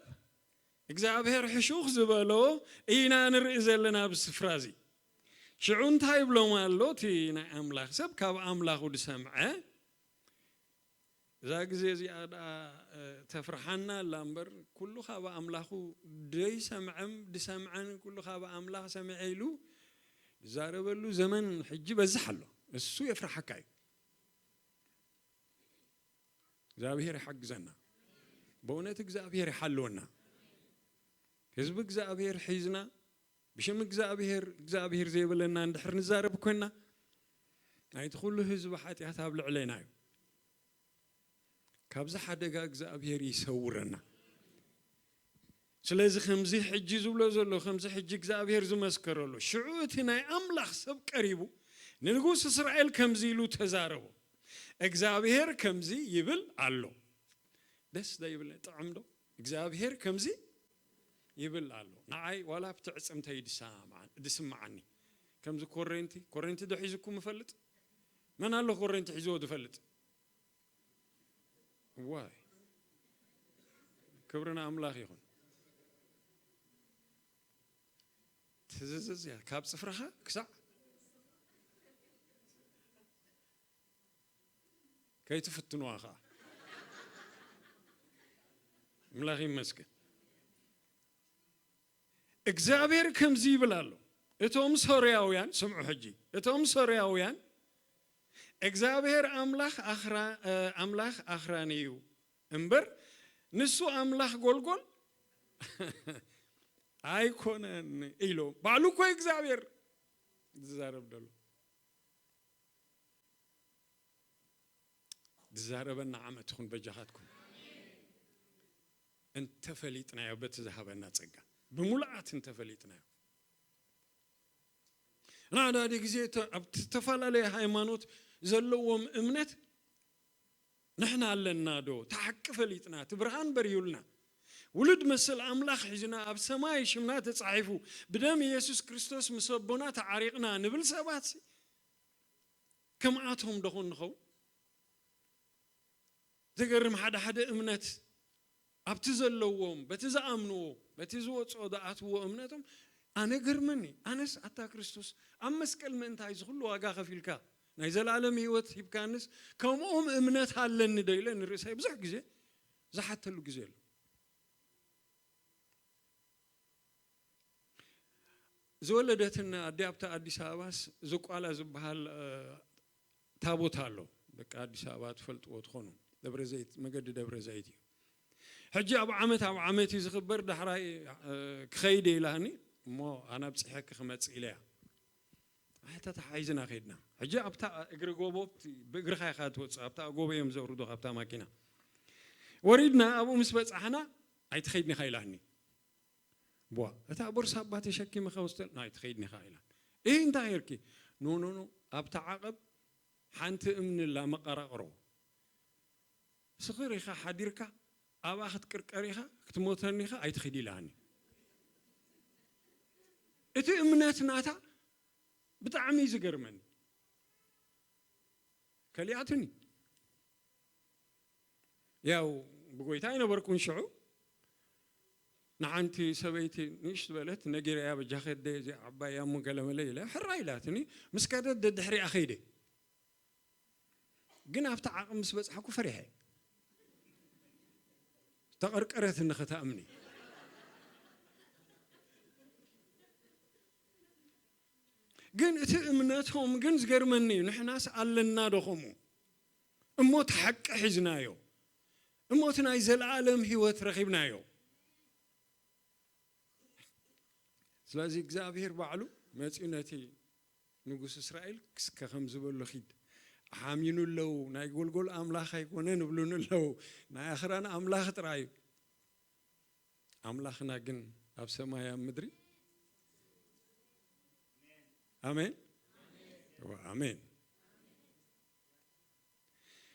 እግዚኣብሔር ሕሹኽ ዝበሎ ኢና ንርኢ ዘለና ኣብዚ ስፍራ እዚ። ሽዑ እንታይ ይብሎም ኣሎ? እቲ ናይ ኣምላኽ ሰብ ካብ ኣምላኹ ዝሰምዐ፣ እዛ ግዜ እዚኣ ደኣ፣ እ፣ ተፍርሓና ኣላ እምበር፣ ኩሉ ካብ ኣምላኹ ደይሰምዐም ድሰምዐን፣ ኩሉ ካብ ኣምላኽ ሰምዐ ኢሉ ዝዛረበሉ ዘመን ሕጂ በዝሕ ኣሎ። እሱ የፍርሓካ እዩ። እግዚኣብሔር ይሓግዘና። በእውነት እግዚኣብሔር ይሓልወና። ህዝቢ እግዚኣብሔር ሒዝና፣ ብሽም እግዚኣብሔር፣ እግዚኣብሔር ዘይብለና እንድሕር ንዛረብ ኮይንና፣ ናይቲ ኩሉ ህዝቢ ሓጢኣት ኣብ ልዕሌና እዩ። ካብዚ ሓደጋ እግዚኣብሔር ይሰውረና። ስለዚ ከምዚ ሕጂ ዝብሎ ዘሎ፣ ከምዚ ሕጂ እግዚኣብሔር ዝመስከረሉ፣ ሽዑ እቲ ናይ ኣምላኽ ሰብ ቀሪቡ፣ ንንጉስ እስራኤል ከምዚ ኢሉ ተዛረቦ። እግዚኣብሔር ከምዚ ይብል ኣሎ። ደስ ዶ ይብል? ጥዑም ዶ? እግዚኣብሔር ከምዚ ይብል ኣሎ። ንዓይ ዋላ ኣብቲ ዕጽምተይ ድሰማዓን-፣ ድስምዓኒ። ከምዚ ኮረንቲ፣ ኮረንቲ ዶ ሒዝኩም እፈልጥ? መን ኣሎ ኮረንቲ ሒዝዎ ዝፈልጥ? ዋይ፣ ክብሪ ንኣምላኽ ይኹን። ትዝዝዝ እያ፣ ካብ ጽፍርኻ ክሳዕ ከይትፍትኑዋ ኸዓ። ኣምላኽ ይመስገን። እግዚኣብሔር ከምዚ ይብል ኣሎ፣ እቶም ሶርያውያን፣ ስምዑ ሕጂ፣ እቶም ሶርያውያን፣ "እግዚኣብሔር ኣምላኽ ኣኽራ-፣ እ፣ ኣምላኽ ኣኽራን እዩ እምበር፣ ንሱ ኣምላኽ ጎልጎል ኣይኮነን" ኢሎም። ባዕሉ እኮ እግዚኣብሔር ዝዛረብ ዘሎ። ዝዛረበና ዓመት ይኹን በጃኻትኩም። እንተፈሊጥናዮ፣ በቲ ዝሃበና ጸጋ ብምሉኣት እንተፈሊጥናዮ። ንሓዳሓደ ግዜ እተ-፣ ኣብ ዝተፈላለየ ሃይማኖት ዘለዎም እምነት ንሕና ኣለና ዶ? እቲ ሓቂ ፈሊጥና፣ እቲ ብርሃን በሪሁልና፣ ውሉድ መሰል ኣምላኽ ሒዝና፣ ኣብ ሰማይ ሽምና ተጻሒፉ፣ ብደም ኢየሱስ ክርስቶስ ምስ ኣቦና ተዓሪቕና ንብል ሰባት፣ ከምኣቶም ዶ ኾን ንኸውን? ዘገርም፣ ሓደ ሓደ እምነት ኣብቲ ዘለዎም፣ በቲ ዝኣምንዎ፣ በቲ ዝወጽኦ ዝኣትውዎ እምነቶም ኣነ ገርመኒ። ኣነስ ኣታ ክርስቶስ ኣብ መስቀል ምእንታይ እዚ ኩሉ ዋጋ ከፊልካ ናይ ዘላለም ህይወት ሂብካንስ ከምኦም እምነት ኣለኒ ዶ ኢለ ንርእሰይ ብዙሕ ግዜ ዝሓተሉ ግዜ ኣሎ። ዝወለደትን ኣዲ ኣብታ ኣዲስ ኣበባስ ዝቋላ ዝበሃል፣ እ፣ ታቦት ኣሎ። ደቂ ኣዲስ ኣበባ ትፈልጥዎ ትኾኑ። ደብረ ዘይት፣ መገዲ ደብረ ዘይት እዩ። ሕጂ ኣብ ዓመት፣ ኣብ ዓመት እዩ ዝኽበር። ዳሕራይ፣ እ፣ ክኸይድ ኢላኒ እሞ ኣነ ኣብፅሐኪ ክመፅእ ኢለያ። ኣታ ተሓሒዝና ከይድና። ሕጂ ኣብታ እግሪ ጎቦ ብእግርኻ ኢኻ ትወፅእ። ኣብታ ጎቦ እዮም ዘውርዱኻ ኣብታ ማኪና። ወሪድና ኣብኡ ምስ በፃሕና ኣይትኸይድን ኢኻ ኢላኒ። ቧ፣ እታ ቦርሳ እባ ተሸኪምኻ ውስጥ ናይ ትኸይድኒ ኢኻ ኢላ። እይ እንታይ ጌርኪ? ኖ፣ ኖ፣ ኖ፣ ኣብታ ዓቐብ ሓንቲ እምኒ ኣላ መቐራቕሮ። ስኽር ኢኻ ሓዲርካ ኣብኣ ክትቅርቀር ኢኻ፣ ክትሞተኒ ኢኻ፣ ኣይትኺድ ኢላኒ። እቲ እምነት ናታ ብጣዕሚ እዩ ዝገርመኒ። ከሊኣትኒ። ያው ብጎይታ ኣይነበርኩን ሽዑ። ንሓንቲ ሰበይቲ ንእሽት በለት ነጊረያ፣ በጃኺ ኣደ እዚኣ ዓባይ እያ እሞ ገለመለ ኢለ፣ ሕራይ ኢላትኒ። ምስ ከደት ደድሕሪኣ ከይደ። ግን ኣብቲ ዓቕሚ ምስ በጻሕኩ ፈሪሐ። ተቐርቀረትኒ ከታ እምኒ። ግን እቲ እምነቶም ግን ዝገርመኒ እዩ። ንሕናስ ኣለና ዶ ከምኡ? እሞ እቲ ሓቂ ሒዝናዮ፣ እሞ እቲ ናይ ዘለኣለም ህይወት ረኺብናዮ። ስለዚ እግዚኣብሔር ባዕሉ መጺኡ ነቲ ንጉስ እስራኤል እስከ ከም ዝበሎ ኺድ፣ ሓሚኑ ኣለዉ፣ ናይ ጎልጎል ኣምላኽ ኣይኮነን ይብሉኒ ኣለዉ፣ ናይ ኣኽራን ኣምላኽ ጥራይ እዩ። ኣምላኽና ግን ኣብ ሰማይ ኣብ ምድሪ። ኣሜን። ኣሜን።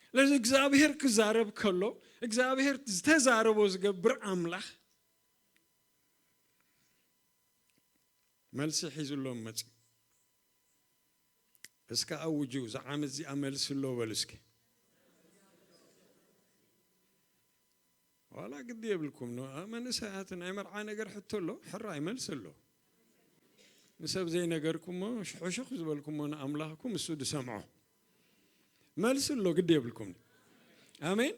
ስለዚ እግዚኣብሔር ክዛረብ ከሎ እግዚኣብሔር ዝተዛረቦ ዝገብር ኣምላኽ መልሲ ሒዙሎም መፅዩ። እስከ ኣውጁ፣ እዛ ዓመት እዚኣ መልሲ ኣሎ በሉ እስኪ። ዋላ ግዲ የብልኩም ኖ፣ መንእሰያት ናይ መርዓ ነገር ሕቶ ኣሎ፣ ሕራይ መልሲ ኣሎ። ንሰብ ዘይነገርኩሞ፣ ሽሑሹኽ ዝበልኩሞ ንኣምላኽኩም እሱ ዝሰምዖ። መልሲ ኣሎ፣ ግዲ የብልኩም። ኣሜን።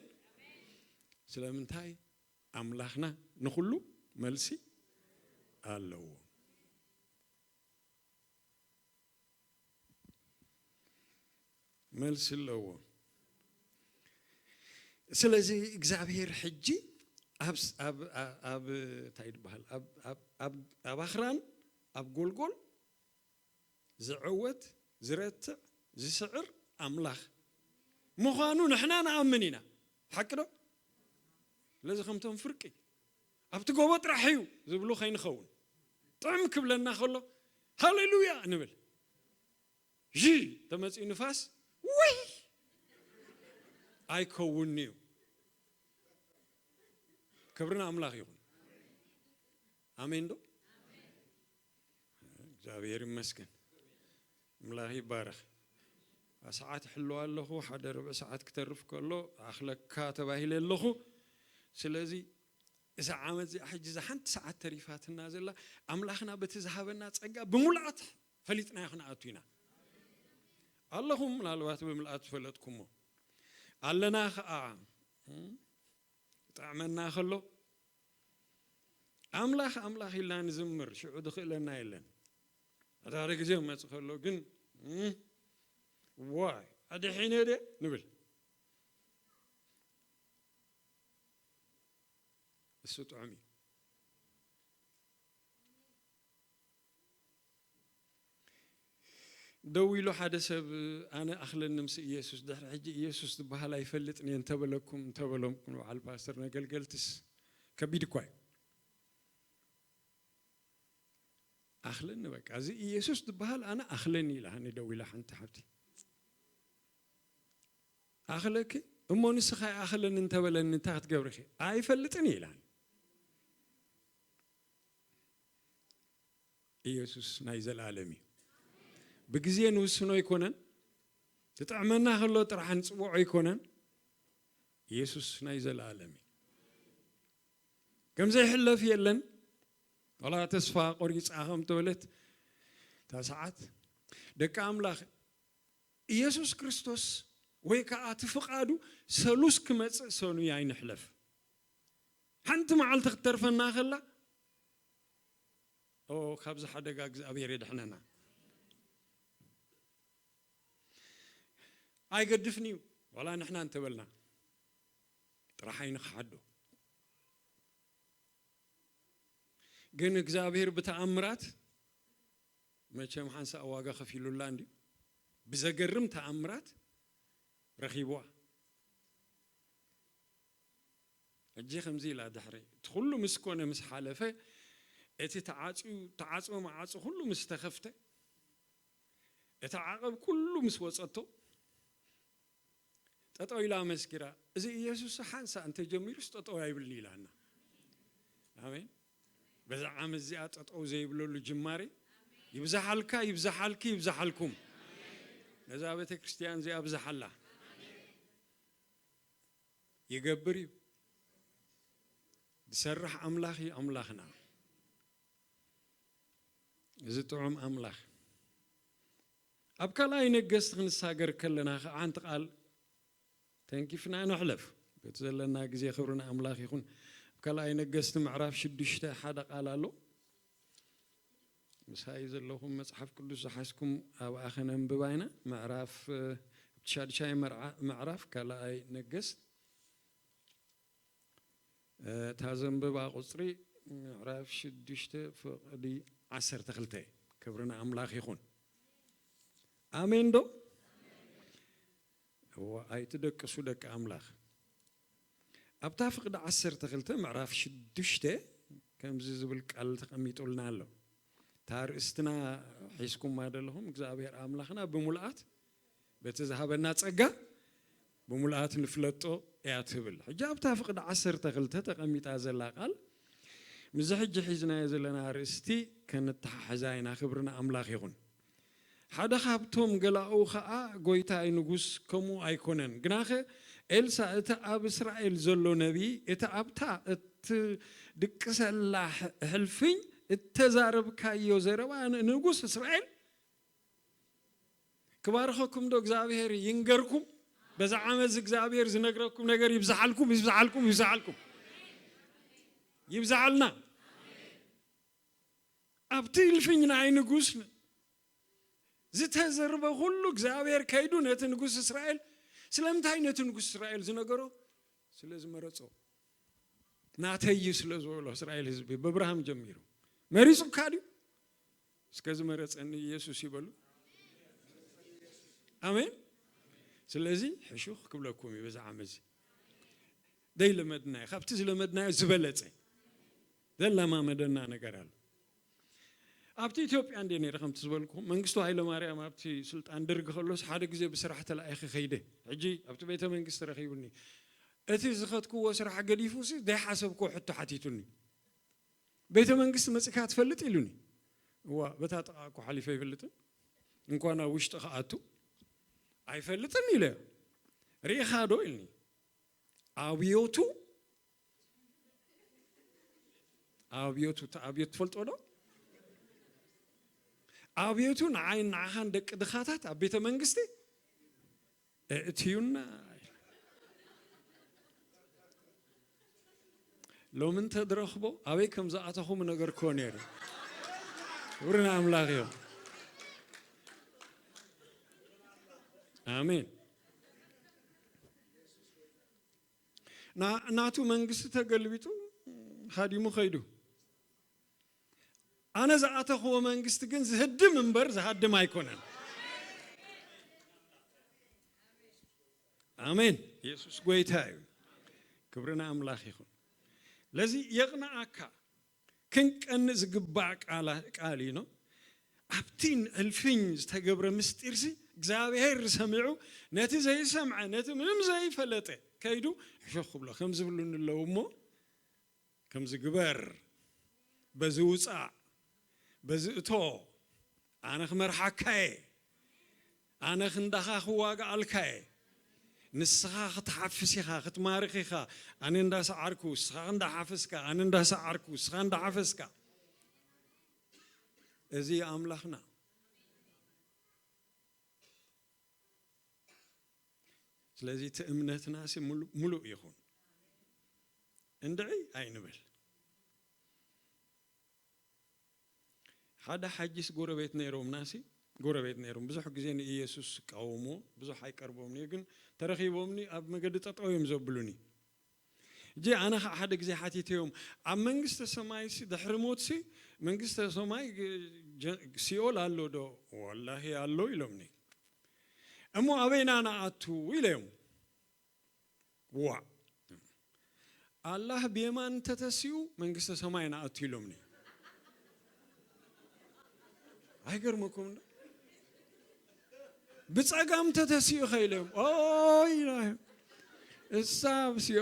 ስለምንታይ? ኣምላኽና ንኹሉ መልሲ ኣለዎ። መልሲ ኣለዎ። ስለዚ እግዚኣብሔር ሕጂ ኣብ ስ-፣ ኣብ፣ ኣ-፣ ኣብ እንታይ ይበሃል? ኣብ፣ ኣብ፣ ኣብ፣ ኣብ ኣኽራን፣ ኣብ ጎልጎል ዝዕወት፣ ዝረትዕ፣ ዝስዕር ኣምላኽ ምዃኑ ንሕና ንኣምን ኢና። ሓቂ ዶ? ስለዚ ከምቶም ፍርቂ ኣብቲ ጎቦ ጥራሕ እዩ ዝብሉ ከይንኸውን፣ ጥዕም ክብለና ከሎ ሃሌሉያ ንብል። ዥ ተመጺኡ ንፋስ ወይ ኣይከውን'ዩ። ክብሪ ንኣምላኽ ይኹን። ኣሜን ዶ? እግዚኣብሔር ይመስገን። ኣምላኽ ይባረኽ። ሰዓት እሕልዋ ኣለኹ፣ ሓደ ርብዒ ሰዓት ክተርፍ ከሎ ኣኽለካ ተባሂለ ኣለኹ። ስለዚ እዛ ዓመት እዚኣ ሕጂ እዛ ሓንቲ ሰዓት ተሪፋትና ዘላ ኣምላኽና በቲ ዝሃበና ጸጋ ብምልኣት ፈሊጥናዮ ክንኣቱ ኢና። ኣለኹም ምናልባት ብምልኣት ዝፈለጥኩሞ ኣለና ኸኣ፣ እም፣ ይጥዕመና ከሎ ኣምላኽ ኣምላኽ ኢልና ንዝምር፣ ሽዑ ዝኽእለና የለን። ሓደ ሓደ ግዜ መጽእ ከሎ ግን፣ እም፣ ዋይ ኣድሒነ ድየ ንብል። እሱ ጥዑም እዩ። ደው ኢሉ ሓደ ሰብ፣ ኣነ ኣኽለኒ ምስ ኢየሱስ፣ ድሕሪ ሕጂ ኢየሱስ ዝበሃል ኣይፈልጥን እየ እንተበለኩም፣ እንተበለኩም ንበዓል ፓስተር፣ ነገልገልትስ ከቢድ እኳ እዩ። ኣኽለኒ በቃ፣ እዚ ኢየሱስ ዝበሃል ኣነ ኣኽለኒ ኢላኒ ደዊላ ሓንቲ ሓብቲ። ኣኽለኪ እሞ ንስኻ ይኣኽለኒ እንተበለኒ እንታይ ክትገብሪ ኢኺ? ኣይፈልጥን ኢላኒ። ኢየሱስ ናይ ዘለኣለም እዩ። ብግዜ ንውስኖ ኣይኮነን። ትጥዕመና ከሎ ጥራሕ ንጽውዖ ኣይኮነን። ኢየሱስ ናይ ዘለኣለም እዩ። ከም ዘይሕለፍ የለን። ዋላ ተስፋ ቆሪጻ ከም ተበለት እታ ሰዓት፣ ደቂ ኣምላኽ፣ ኢየሱስ ክርስቶስ ወይ ከኣ እቲ ፍቓዱ ሰሉስ ክመጽእ ሰኑይ ኣይንሕለፍ። ሓንቲ መዓልቲ ክትተርፈና ከላ፣ ኦ፣ ካብዚ ሓደጋ እግዚኣብሔር የድሕነና። ኣይገድፍን እዩ፣ ዋላ ንሕና እንተበልና ጥራሕ ኣይንኽሓዶ። ግን እግዚኣብሔር ብተኣምራት፣ መቸም ሓንሳእ ዋጋ ከፊሉላ እንድዩ፣ ብዘገርም ተኣምራት ረኺብዋ። ሕጂ ከምዚ ኢላ ድሕሪ እቲ ኩሉ ምስ ኮነ ምስ ሓለፈ፣ እቲ ተዓጽዩ፣ ተዓጽወ መዓጹ ኩሉ ምስ ተኸፍተ፣ እቲ ዓቐብ ኩሉ ምስ ወጸቶ፣ ጠጠው ኢላ ኣመስኪራ፣ "እዚ ኢየሱስ ሓንሳእ እንተጀሚሩስ ጠጠው ኣይብልን" ኢላና። ኣሜን። በዛ ዓመት እዚኣ ጠጠው ዘይብለሉ ጅማሬ ይብዛሓልካ፣ ይብዛሓልኪ፣ ይብዛሓልኩም። ነዛ ቤተ ክርስቲያን እዚኣ ብዝሓላ። ይገብር እዩ። ዝሰርሕ ኣምላኽ እዩ ኣምላኽና። እዚ ጥዑም ኣምላኽ። ኣብ ካልኣይ ነገስት ክንሳገር ከለና ኸዓ ሓንቲ ቃል ተንኪፍና ንሕለፍ። በቲ ዘለና ግዜ ክብሪ ንኣምላኽ ይኹን። ኣብ ካልኣይ ነገስት ምዕራፍ ሽዱሽተ ሓደ ቃል ኣሎ። ምሳይ ዘለኹም መጽሓፍ ቅዱስ ዝሓዝኩም ኣብኣ ከነንብባ ኢና። ምዕራፍ፣ እ፣ ሻድሻይ መርዓ-፣ ምዕራፍ ካልኣይ ነገስት፣ እ፣ እታ ዘንብባ ቁጽሪ ምዕራፍ ሽዱሽተ ፍቕዲ ዓሰርተ ክልተ። ክብሪ ንኣምላኽ ይኹን። ኣሜን ዶ? እዋ፣ ኣይትደቅሱ ደቂ ኣምላኽ። ኣብታ ፍቕዲ ዓሰርተ ክልተ ምዕራፍ ሽዱሽተ ከምዚ ዝብል ቃል ተቐሚጡልና ኣሎ። እታ ኣርእስትና ሒዝኩማ ዘለኹም፣ እግዚኣብሔር ኣምላኽና ብምልኣት በቲ ዝሃበና ጸጋ ብምልኣት ንፍለጦ እያ ትብል። ሕጂ ኣብታ ፍቕዲ ዓሰርተ ክልተ ተቐሚጣ ዘላ ቃል፣ ምስዚ ሕጂ ሒዝናዮ ዘለና ኣርእስቲ ከነተሓሕዛ ኢና። ክብሪ ንኣምላኽ ይኹን። ሓደ ካብቶም ገላኡ ኸኣ፣ "ጐይታይ ንጉስ፣ ከምኡ ኣይኮነን። ግናኸ ኤልሳእ፣ እቲ ኣብ እስራኤል ዘሎ ነቢይ፣ እቲ ኣብታ እትድቅሰላ ሕ-፣ ሕልፍኝ እተዛረብካዮ ዘረባ ን-፣ ንጉስ እስራኤል ክባርኸኩም ዶ እግዚኣብሔር ይንገርኩም?" በዛ ዓመት እግዚኣብሔር ዝነግረኩም ነገር ይብዝሓልኩም፣ ይብዝሓልኩም፣ ይብዝሓልኩም። ይብዝሓልና። ኣብቲ እልፍኝ ናይ ንጉስ ዝተዘርበ ኩሉ እግዚኣብሔር ከይዱ ነቲ ንጉስ እስራኤል፣ ስለምንታይ ነቲ ንጉስ እስራኤል ዝነገሮ? ስለ ዝመረጾ። ናተይ እዩ ስለ ዝበሎ እስራኤል ህዝቢ፣ ብኣብርሃም ጀሚሩ። መሪጹካ ድዩ? እስከ ዝመረጸኒ ኢየሱስ ይበሉ። ኣሜን። ስለዚ ሕሹኽ ክብለኩም እዩ በዚ ዓመት እዚ። ዘይለመድናዮ፣ ካብቲ ዝለመድናዮ ዝበለጸ ዘለማመደና ነገር ኣሎ። ኣብቲ ኢትዮጵያ እንደ ነይረ፣ ከምቲ ዝበልኩ፣ መንግስቱ ሃይለማርያም ኣብቲ ስልጣን ደርግ ከሎስ ሓደ ግዜ ብስራሕ ተላኢኸ ከይደ። ሕጂ ኣብቲ ቤተ መንግስቲ ረኺቡኒ። እቲ ዝኸድክዎ ስራሕ ገዲፉ ሲ ዘይሓሰብክዎ ሕቶ ሓቲቱኒ። "ቤተ መንግስቲ መጺእካ ትፈልጥ?" ኢሉኒ። "እዋ፣ በታ ጥቓ እኮ ሓሊፈ ኣይፈልጥን። እንኳን ኣብ ውሽጢ ክኣቱ ኣይፈልጥን" ኢለ። "ርኢኻ ዶ?" ኢልኒ። ኣብዮቱ፣ ኣብዮቱ፣ እቲ ኣብዮት ትፈልጦ ዶ? ኣብዮቱ ንዓይን ንዓኻን ደቂ ድኻታት ኣብ ቤተ መንግስቲ እእትዩና። ሎሚ እንተድረኽቦ ኣበይ ከም ዝኣተኹም ነገርክዎ ነይሩ። ክብሪ ንኣምላኽ እዩ። ኣሜን። ና-፣ ናቱ መንግስቲ ተገልቢጡ ሃዲሙ ኸይዱ። ኣነ ዝኣተኽዎ መንግስቲ ግን ዝህድም እምበር ዝሃድም ኣይኮነን። ኣሜን። ኢየሱስ ጎይታ እዩ። ክብሪ ንኣምላኽ ይኹን። ለዚ የቕንኣካ ክንቀንእ ዝግባእ ቃል እዩ። ኣብቲ እልፍኝ ዝተገብረ ምስጢርሲ እግዚኣብሔር ሰሚዑ፣ ነቲ ዘይሰምዐ፣ ነቲ ምንም ዘይፈለጠ ከይዱ ሕሹኽ ክብሎ ከም ዝብሉኒ ኣለዉ እሞ፣ ከም ዝግበር፣ በዚ ውፃእ፣ በዚ እቶ፣ ኣነ ክመርሓካየ፣ ኣነ ክንዳኻ ክዋጋኣልካየ። ንስኻ ክትሓፍስ ኢኻ፣ ክትማርኽ ኢኻ። ኣነ እንዳሰዓርኩ፣ ንስኻ እንዳሓፈስካ፣ ኣነ እንዳሰዓርኩ፣ ንስኻ እንዳሓፈስካ። እዚ ኣምላኽና። ስለዚ እቲ እምነትናሲ ሙሉ-፣ ሙሉእ ይኹን። እንድዒ ኣይንበል። ሓደ ሓጂስ ጎረቤት ነይሮምናሲ፣ ጎረቤት ነይሮም። ብዙሕ ግዜ ንኢየሱስ ይቃወምዎ፣ ብዙሕ ኣይቀርቦምን እዩ፣ ግን ተረኺቦምኒ ኣብ መገዲ ጠጠው እዮም ዘብሉኒ። እጂ ኣነ ኸዓ ሓደ ግዜ ሓቲተዮም፣ ኣብ መንግስተ ሰማይሲ ድሕሪ ሞትሲ መንግስተ ሰማይ ግ-፣ ጀ-፣ ሲኦል ኣሎ ዶ? ወላሂ ኣሎ ኢሎምኒ። እሞ ኣበይና ንኣቱ ኢለዮም። ዋ፣ ኣላህ ብየማን እንተተሲኡ መንግስተ ሰማይ ንኣቱ ኢሎምኒ። ኣይገርመኩም እንዶ? ብጸጋም ተተሲኡ ከ ኢሎም። ኦይ፣ እሳ ብስዮ፣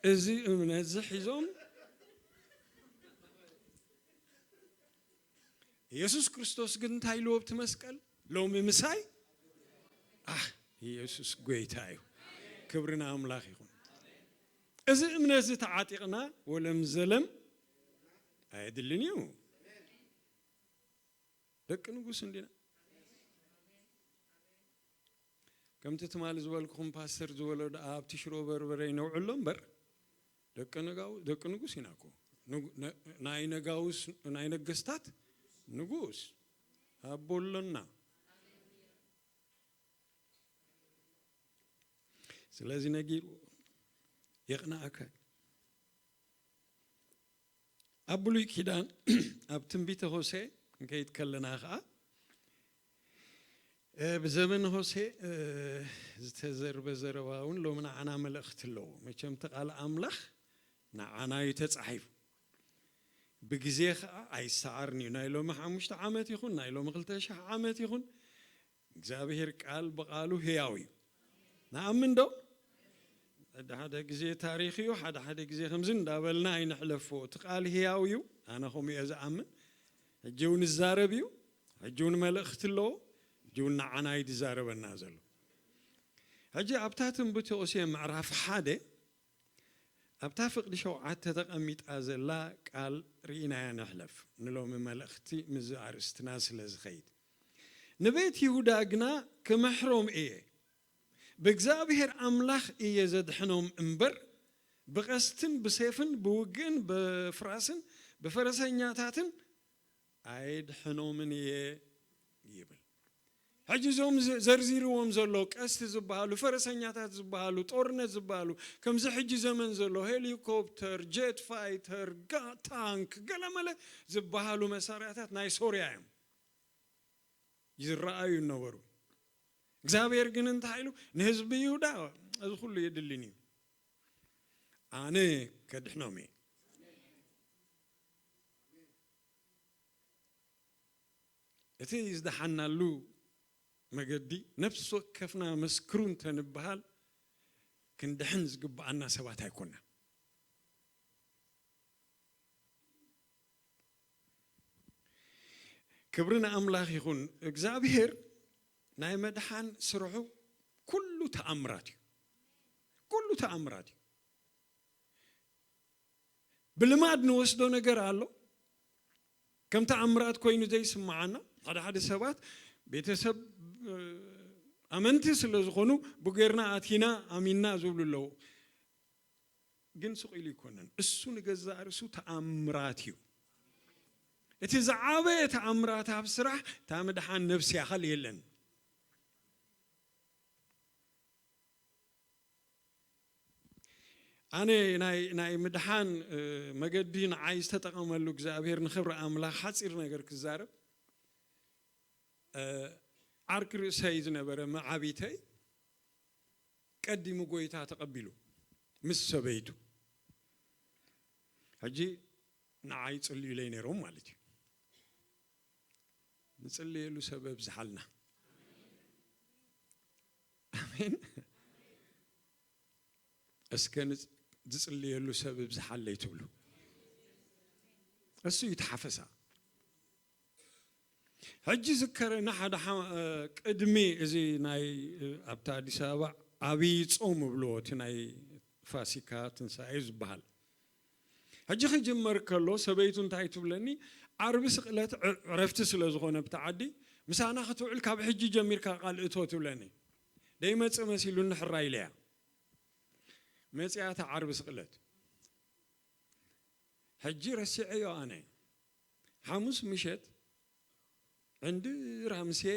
እዚ እምነት እዚ ሒዞም። ኢየሱስ ክርስቶስ ግን እንታይ ኢልዎ ኣብቲ መስቀል? ሎሚ ምሳይ? ኣህ፣ ኢየሱስ ጎይታ እዩ። ክብሪ ንኣምላኽ ይኹን። እዚ እምነት እዚ ተዓጢቕና ወለም ዘለም ኣየድልን እዩ። ደቂ ንጉስ እንዲና። ከምቲ ትማሊ ዝበልኩኹም ፓስተር ዝበሎ ደኣ ኣብቲ ሽሮ በርበረ ይነውዕሎ እምበር፣ ደቂ ነጋው-፣ ደቂ ንጉስ ኢና እኮ። ንጉ-፣ ነ-፣ ናይ ነጋውስ፣ ናይ ነገስታት ንጉስ ኣቦ ኣሎና። ስለዚ ነጊሩ የቕንኣካ። ኣብ ብሉይ ኪዳን ኣብ ትንቢተ ሆሴ ክንከይድ ከለና ኸዓ፣ እ፣ ብዘመን ሆሴ፣ እ፣ ዝተዘርበ ዘረባ እውን ሎሚ ንዓና መልእኽቲ ኣለዎ። መቸም እቲ ቃል ኣምላኽ ንዓና እዩ ተጻሒፉ። ብግዜ ኸዓ ኣይሰዓርን እዩ። ናይ ሎሚ ሓሙሽተ ዓመት ይኹን፣ ናይ ሎሚ ክልተ ሽሕ ዓመት ይኹን፣ እግዚኣብሔር ቃል ብቃሉ ህያው እዩ። ንኣምን ዶ? ሓደ ሓደ ግዜ ታሪኽ እዩ፣ ሓደ ሓደ ግዜ ከምዚ እንዳበልና ኣይንሕለፎ። እቲ ቃል ህያው እዩ። ኣነ ከምኡ እየ ዝኣምን። ሕጂ እውን ይዛረብ እዩ። ሕጂ እውን መልእኽቲ ኣለዎ። ሕጂ እውን ንዓና እዩ ዝዛረበና ዘሎ። ሕጂ ኣብታ ትንቢተ ሆሴዕ ምዕራፍ ሓደ ኣብታ ፍቕዲ ሸውዓተ ተቐሚጣ ዘላ ቃል ርኢናያ ንሕለፍ፣ ንሎሚ መልእኽቲ ምስዚ ኣርእስትና ስለ ዝኸይድ። ንቤት ይሁዳ ግና ክምሕሮም እየ፣ ብእግዚኣብሔር ኣምላኽ እየ ዘድሕኖም እምበር፣ ብቐስትን ብሴፍን ብውግእን ብፍራስን ብፈረሰኛታትን ኣይድሕኖምን እየ ይብል። ሕጂ እዞም ዘ-፣ ዘርዚርዎም ዘሎ ቀስቲ ዝበሃሉ፣ ፈረሰኛታት ዝበሃሉ፣ ጦርነት ዝበሃሉ፣ ከምዚ ሕጂ ዘመን ዘሎ ሄሊኮፕተር፣ ጀት ፋይተር፣ ጋ-፣ ታንክ፣ ገለመለ ዝበሃሉ መሳርያታት ናይ ሶርያ እዮም ዝረኣዩ ነበሩ። እግዚኣብሔር ግን እንታይ ኢሉ? ንህዝቢ ይሁዳ እዚ ኩሉ የድልን እዩ፣ ኣነ ከድሕኖም እየ። እቲ ዝደሓናሉ መገዲ ነፍሲ ወከፍና መስክሩ እንተንበሃል ክንድሕን ዝግብኣና ሰባት ኣይኮና። ክብሪ ንኣምላኽ ይኹን። እግዚኣብሔር ናይ መድሓን ስርሑ ኩሉ ተኣምራት እዩ። ኩሉ ተኣምራት እዩ። ብልማድ ንወስዶ ነገር ኣሎ። ከም ተኣምራት ኮይኑ ዘይስምዓና፣ ሓደ ሓደ ሰባት ቤተሰብ፣ እ፣ ኣመንቲ ስለ ዝኾኑ ብጌርና ኣቲና ኣሚንና ዝብሉ ኣለዉ። ግን ስቕ ኢሉ ይኮነን። እሱ ንገዛእ ርእሱ ተኣምራት እዩ። እቲ ዝዓበየ ተኣምራት ኣብ ስራሕ እታ ምድሓን ነፍሲ ያኸል የለን። ኣነ ናይ፣ ናይ ምድሓን፣ እ፣ መገዲ ንዓይ ዝተጠቐመሉ እግዚኣብሔር ንኽብሪ ኣምላኽ ሓፂር ነገር ክዛረብ፣ እ፣ ዓርኪ ርእሰይ ዝነበረ መዓቢተይ ቀዲሙ ጎይታ ተቐቢሉ ምስ ሰበይቱ። ሕጂ ንዓይ ጽልዩለይ ነይሮም ማለት እዩ። ንጽልየሉ ሰብ ኣብዝሓልና። ኣሜን። እስከ ንጽ-፣ ዝጽልየሉ ሰብ ኣብዝሓለይ ትብሉ። እሱ እዩ እቲ ሓፈሳ። ሕጂ ዝከረኒ ሓደ ሓ-፣ እ፣ ቅድሚ እዚ ናይ፣ እ፣ ኣብታ ኣዲስ ኣበባ ኣብይ ጾም እብልዎ፣ እቲ ናይ ፋሲካ ትንሳኤ ዝበሃል። ሕጂ ክጅመር ከሎ ሰበይቱ እንታይ ትብለኒ? ዓርቢ ስቕለት ዕ-፣ ዕረፍቲ ስለ ዝኾነ ኣብቲ ዓዲ፣ ምሳና ክትውዕል ካብ ሕጂ ጀሚርካ ቃል እቶ ትብለኒ። ደይመጽእ መሲሉኒ ሕራይ ኢለያ። መጺኣ እታ ዓርቢ ስቕለት። ሕጂ ረሲዐዮ ኣነ። ሓሙስ ምሸት ዕንድር ኣምስየ፣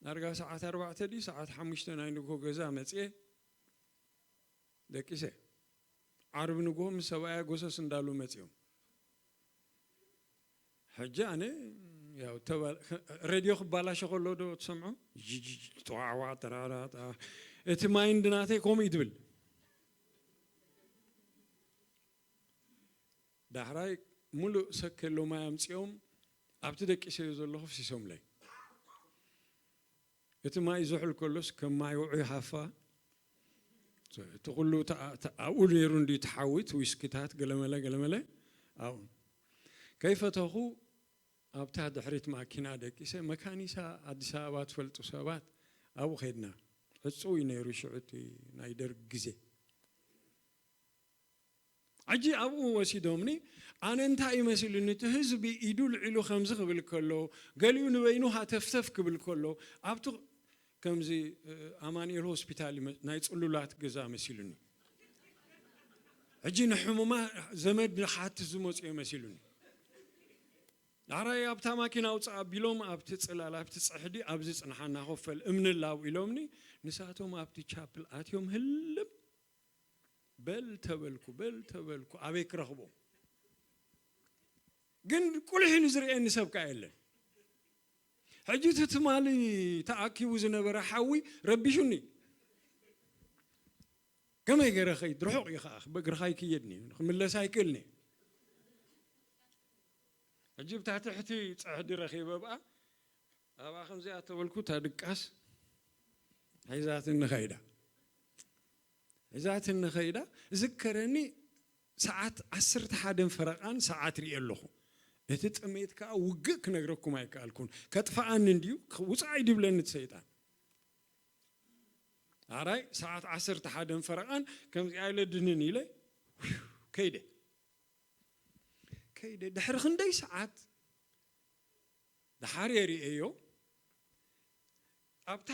ዳርጋ ሰዓት ኣርባዕተ ድዩ ሰዓት ሓሙሽተ ናይ ንግሆ ገዛ መጽየ፣ ደቂሰ። ዓርቢ ንግሆ ምስ ሰብኣያ ጎሰስ እንዳሉ መጽዮም። ሕጂ ኣነ ያው ተባ-፣ ሬድዮ ክባላሸ ከሎ ዶ ትሰምዖ? ጅጅ፣ ጠዋዕዋ፣ ጠራራጣ። እቲ ማይንድ ናተይ ከምኡ እዩ ትብል። ዳሕራይ ሙሉእ ሰኬሎ ማይ ኣምጺኦም ኣብቲ ደቂሰዮ ዘለኹ ፍሲሶምለይ። እቲ ማይ ዝሑል ከሎስ ከም ማይ ውዑይ ሃፋ፣ እቲ ኩሉ ተኣ-፣ ተኣ-፣ ኣብኡ ነይሩ እንድዩ፣ እቲ ሓዊ፣ እቲ ዊስኪታት፣ ገለመለ፣ ገለመለ፣ ኣብኡ። ከይፈተኹ ኣብታ ድሕሪት ማኪና ደቂሰ፣ መካኒሳ ኣዲስ ኣበባ ትፈልጡ ሰባት፣ ኣብኡ ኸድና። ዕጹው እዩ ነይሩ ሽዑ እቲ ናይ ደርግ ግዜ። ሕጂ ኣብኡ ወሲዶምኒ፣ ኣነ እንታይ እዩ መሲሉኒ፣ እቲ ህዝቢ ኢዱ ልዒሉ ከምዚ ክብል ከሎ፣ ገሊኡ ንበይኑ ሃተፍተፍ ክብል ከሎ፣ ኣብቲ ከምዚ፣ እ፣ ኣማኑኤል ሆስፒታል ይመ-፣ ናይ ጽሉላት ገዛ መሲሉኒ። ሕጂ ንሕሙማ ዘመድ ንክሓትት ዝመጹ እዮም መሲሉኒ። ዳሕራይ ኣብታ ማኪና ኣውፅእ ኣቢሎም ኣብቲ ጽላል፣ ኣብቲ ጽሕዲ፣ ኣብዚ ጽንሓና ኮፈል እምኒ ኣላው ኢሎምኒ፣ ንሳቶም ኣብቲ ቻፕል ኣትዮም ህልም። በል ተበልኩ፣ በል ተበልኩ፣ ኣበይ ክረኽቦም? ግን ቁልሕ ኢሉ ዝርእየኒ ሰብ ከኣ የለን። ሕጂ እቲ ትማሊ ተኣኪቡ ዝነበረ ሓዊ ረቢሹኒ። ከመይ ገይረ ኸይድ? ርሑቕ እዩ ኸኣ፣ ብእግርኻ ይክየድኒ፣ ክምለስ ኣይክእልኒ። ሕጂ ብታ ትሕቲ ጽሕዲ ረኺበ ብኣ፣ ኣብኣ ከምዚኣ ተበልኩ፣ እታ ድቃስ ሒዛትኒ ኸይዳ። ሒዛትኒ ኸይዳ፣ እዝከረኒ ሰዓት ዓሰርተ ሓደን ፈረቓን ሰዓት ርእየ ኣለኹ። እቲ ጥሜት ከኣ ውግእ ክነግረኩም ኣይከኣልኩን። ከጥፍኣኒ እንድዩ፣ ውጻእ ኣይድብለኒ እቲ ሰይጣን። ኣራይ ሰዓት ዓሰርተ ሓደን ፈረቓን ከምዚኣ ኢለ ድንን ኢለ ከይደ። ከይደ ድሕሪ ክንደይ ሰዓት ደሓር የርእየዮ። ኣብታ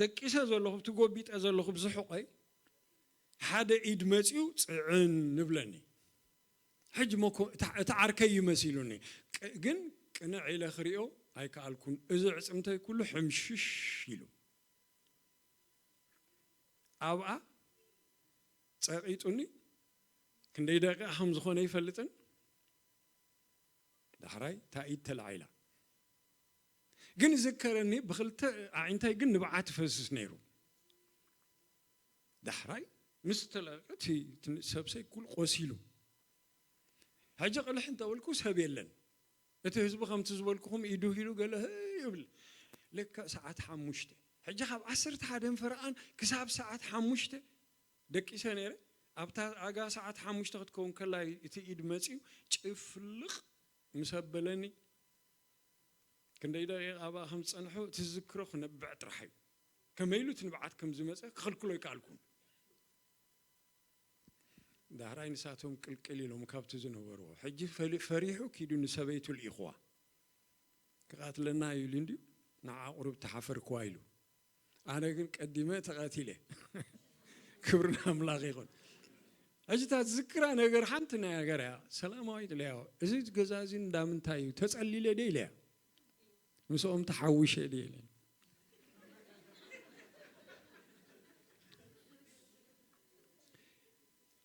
ደቂሰ ዘለኹ፣ ኣብቲ ጎቢጠ ዘለኹ ብዝሑቐይ ሓደ ኢድ መጺኡ ጽዕን ንብለኒ። ሕጂ መኮ-፣ እታ፣ እታ ዓርከይ እዩ መሲሉኒ። ቅ-፣ ግን ቅንዕ ኢለ ክሪኦ ኣይከኣልኩን። እዚ ዕጽምተይ ኩሉ ሕምሽሽ ኢሉ። ኣብኣ ጸቒጡኒ። ክንደይ ደቂቓ ከም ዝኾነ ኣይፈልጥን። ዳሕራይ እታ ኢድ ተላዒላ። ግን ይዝከረኒ፣ ብኽልተ ኣዒንተይ ግን ንብዓት ይፈስስ ነይሩ። ዳሕራይ ምስ ተለ-፣ እቲ፣ እቲ ሰብሰይ ኩሉ ቆሲሉ። ሕጂ ቅልሕ እንተበልኩ ሰብ የለን። እቲ ህዝቢ ከምቲ ዝበልኩኹም ኢዱ ሂሉ ገለ ህይ ይብል። ልክዕ ሰዓት ሓሙሽተ። ሕጂ ካብ ዓሰርተ ሓደን ፈረቓን ክሳብ ሰዓት ሓሙሽተ ደቂሰ ነይረ። ኣብታ ኣጋ ሰዓት ሓሙሽተ ክትከውን ከላ እቲ ኢድ መጺኡ ጭፍልቕ ምስ ኣበለኒ፣ ክንደይ ደቂቕ ኣብኣ ከም ዝጸንሑ እቲ ዝዝክሮ ክነብዕ ጥራሕ እዩ። ከመይ ኢሉ እቲ ንብዓት ከም ዝመጸ ክኸልክሎ ኣይከኣልኩን። ዳሕራይ ንሳቶም ቅልቅል ኢሎም ካብቲ ዝነበርዎ። ሕጂ ፈሊ-፣ ፈሪሑ ኪዱ ንሰበይቱ ልኢኽዋ። ክቐትለና እዩ ኢሉ እንድዩ፣ ንዓ ቁሩብ ተሓፈርክዋ ኢሉ። ኣነ ግን ቀዲመ ተቐቲለ። ክብሪ ንኣምላኽ ይኹን። ሕጂ እታ ትዝክራ ነገር ሓንቲ ናይ ነገር እያ። ሰላማዊት ኢለያ፣ "እዚ ገዛ እዚ እንዳ ምንታይ እዩ? ተጸሊለ ድየ?" ኢለያ። "ምስኦም ተሓዊሸ ድየ?" ኢለ።